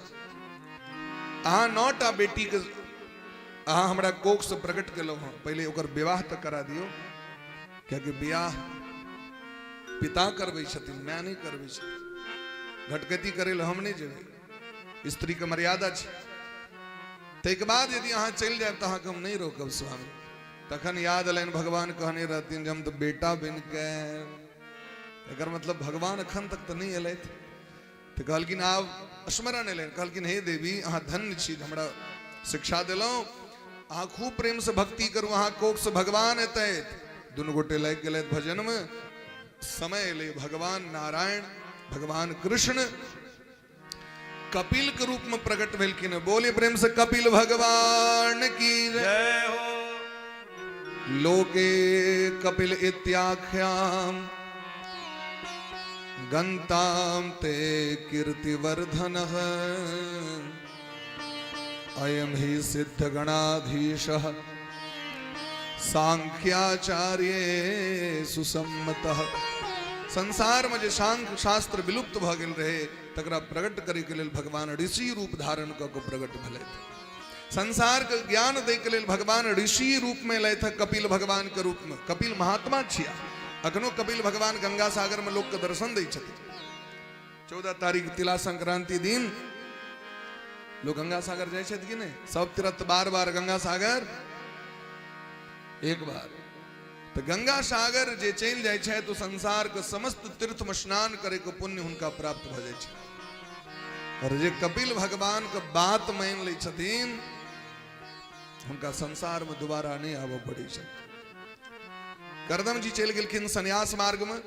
अहाँ 9टा बेटीके अहाँ हमरा कोखसँ प्रकट केलहुँ हँ, पहिले ओकर विवाह तऽ करा दियौ, कियाकि बियाह पिता करबै छथिन, माय नहि करबै छथिन। घटकैती करै लए हम नहि जेबै, स्त्रीके मर्यादा छै। ताहिके बाद यदि अहाँ चलि जायब तऽ अहाँके हम नहि रोकब स्वामी। तखन याद एलनि, भगवान कहने रहथिन जे हम तऽ बेटा बनि के, एकर मतलब भगवान एखन तक तऽ नहि एलथि। तऽ कहलखिन, आब स्मरण एलनि, कहलखिन, हे देवी, अहाँ धन्य छी जे हमरा शिक्षा देलहुँ। अहाँ खूब प्रेमसँ भक्ति करू, अहाँ कोखसँ भगवान एतथि। दुनू गोटे लागि गेलथि भजनमे। समय एलै, भगवान नारायण, भगवान कृष्ण कपिल के रूप में प्रकट भेलखिन। बोले प्रेम से कपिल भगवान की जय हो। लोके कपिल इत्याख्याम गंताम ते कीर्तिवर्धन, अयम ही सिद्ध गणाधीश सांख्याचार्य सुसम्मतः। संसार में जे सांख्य शास्त्र विलुप्त भऽ गेल रहे, तकरा प्रकट करे के लेल भगवान ऋषि रूप धारण कऽ के प्रकट भेलथि। संसार के ज्ञान दै के लेल भगवान ऋषि रूप में एलथि, कपिल भगवान के रूप में। कपिल महात्मा छिया। अखनो कपिल भगवान गंगा सागर में लोक के दर्शन दै छथिन। 14 तारीख तिला संक्रांति दिन लोग गंगा सागर जाइ छथि कि नहि? सब तीर्थ बार बार, गंगा सागर एक बार। तऽ गंगा सागर जे चलि जाइ छथि, तो संसार के समस्त तीर्थ में स्नान करे के पुण्य हुनका प्राप्त भऽ जाइ छै। और जे कपिल भगवान के बात मानि लै छथिन, हुनका संसार में दोबारा नहि आबऽ पड़ै छै। करदम जी चलि गेलखिन सन्यास मार्गमे।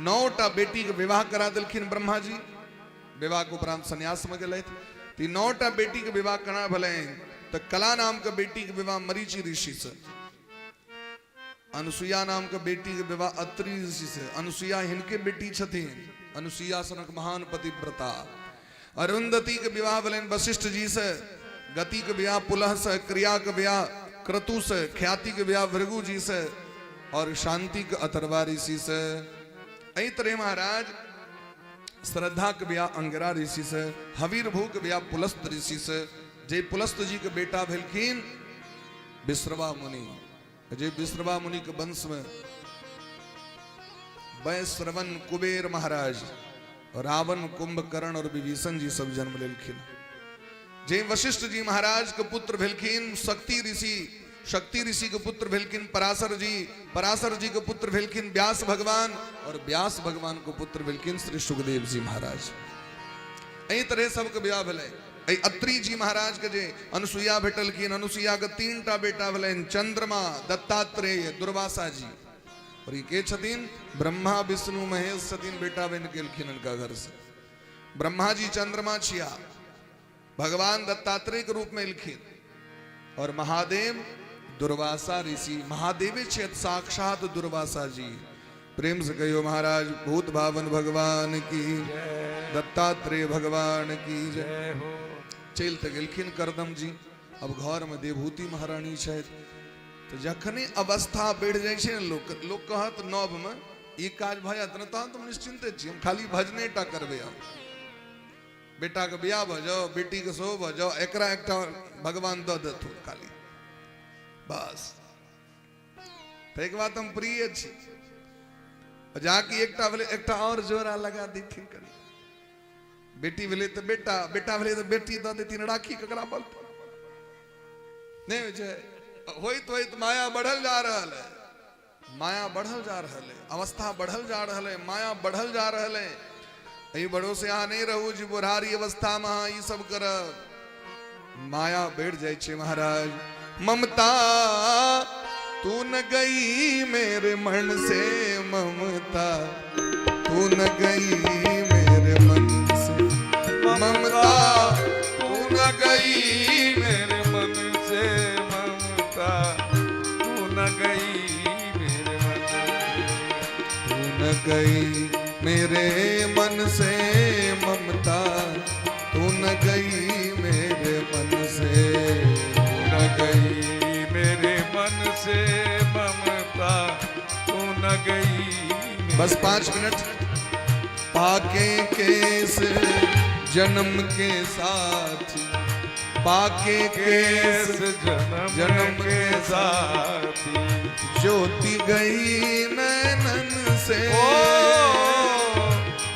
9टा बेटीके विवाह करा देलखिन ब्रह्मा जी। विवाह के उपरांत सन्यास में गेलथि। तऽ 9टा बेटीके विवाह करा भेलनि तऽ कला नामके बेटीके विवाह मरीचि ऋषि से, अनुसुईया नामके बेटीके विवाह अत्रि ऋषि से। अनुसुईया हिनके बेटी छथिन, अनुसुईया सनक महान पतिव्रता। अरुंधति के विवाह भेलनि वशिष्ठ जी से, गति के विवाह पुलह से, क्रिया के विवाह क्रतु से, ख्याति के विवाह भृगु जी से और शांति के अथर्वा ऋषि से। एहि तरह महाराज श्रद्धा के विवाह अंगिरा ऋषि से, हवीरभू के विवाह पुलस्त ऋषि से। जे पुलस्त जी के बेटा भेलखिन विश्रवा मुनि, जे विश्रवा मुनि के वंश में वैश्रवण कुबेर महाराज, रावण कुंभकर्ण और विभीषण जी सब जन्म लेलखिन। जे वशिष्ठ जी महाराज के पुत्र भेलखिन शक्ति ऋषि, शक्ति ऋषि के पुत्र भेलखिन पराशर जी, पराशर जी के पुत्र भेलखिन व्यास भगवान और व्यास भगवान के पुत्र भेलखिन श्री सुखदेव जी महाराज। एहि तरह सबके विवाह भेलै। एहि अत्रि जी महाराज के जे अनुसुईया भेटलखिन, अनुसुईया के 3टा बेटा भेलनि, चंद्रमा, दत्तात्रेय, दुर्वासा जी। और ई के छथिन? ब्रह्मा विष्णु महेश छथिन, बेटा बनि गेलखिन हिनका घर से। ब्रह्मा जी चंद्रमा छिया, भगवान दत्तात्रेय के रूप में एलखिन और महादेव दुर्वासा ऋषि, महादेवे छथि साक्षात दुर्वासा जी। प्रेम से कहियो महाराज भूत भावन भगवान की, दत्तात्रेय भगवान की जय हो। चलि तऽ गेलखिन करदम जी। अब घर में देवहूति महारानी छथि। तऽ जखने अवस्था बढ़ि जाइ छै ने, लोक कहत नव में ई काज भऽ जायत ने तहन तऽ हम निश्चिन्ते छी, हम खाली भजने टा करबै। हम बेटाके बियाह भऽ जाओ, बेटीके सेहो भऽ जाओ, एकरा एकटा भगवान दऽ देथुन खाली बस। ताहिके बाद हम प्रिय छी। जाकि एकटा भेलै एकटा और जोड़ा लगा देथिन, कनि बेटी भेलै तऽ बेटा, बेटा भेलै तऽ बेटी दऽ देथिन, राखी ककरा बल पर नहि होइ छै। होइत होइत माया बढ़ल जा रहल है, माया बढ़ल जा रहल है, अवस्था बढ़ल जा रहल है, माया बढ़ल जा रहल है। एहि भरोसे अहाँ नहि रहू जे बुढ़ारी अवस्था में अहाँ ई सब करब। माया बढ़ि जाइ छै महाराज। ममता तू न गई मेरे मन से, ममता तू न गई मेरे मन से, ममता तू न गई मेरे मन से, ममता तू न गई मेरे मन से, तू न गई मेरे मन से, ममता तू न गई मेरे मन से, तू न गई मेरे मन से, ममता तू न गई। बस 5 मिनट। पाके केस जन्म के साथ, पाके केस जन्म के साथी, ज्योति गई नैनन से, ओ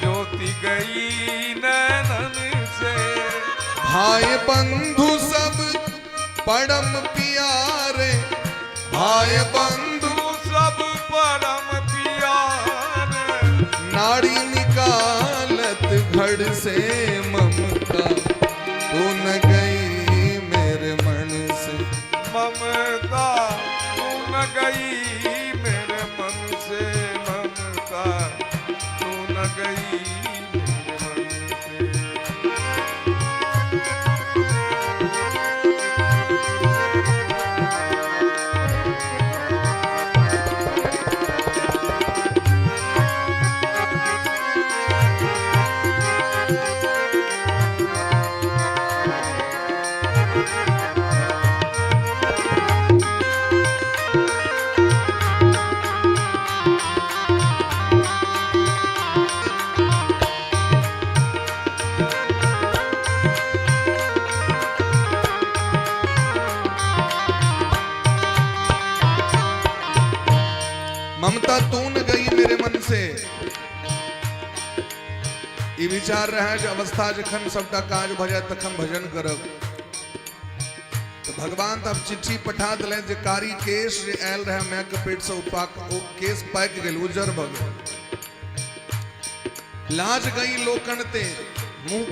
ज्योति गई नैनन से। भाई बंधु सब परम प्यारे, भाई बंधु सब परम प्यारे, नाड़ी निकालत घर से, ममता तू न गई मेरे मन से, ममता तू न गई मेरे मन से, ममता तू न गई मेरे मन से। ममता तू न गई मेरे मन से। ई विचार रहे जे अवस्था जखन सबटा काज भऽ जायत तखन भजन करब। तऽ भगवान तऽ आब चिट्ठी पठा देलनि जे कारी केश जे आयल रहे माय के पेट से, ओ केश पाकि गेल, उज्जर भऽ गेल। लाज गई लोकन ते मुँह।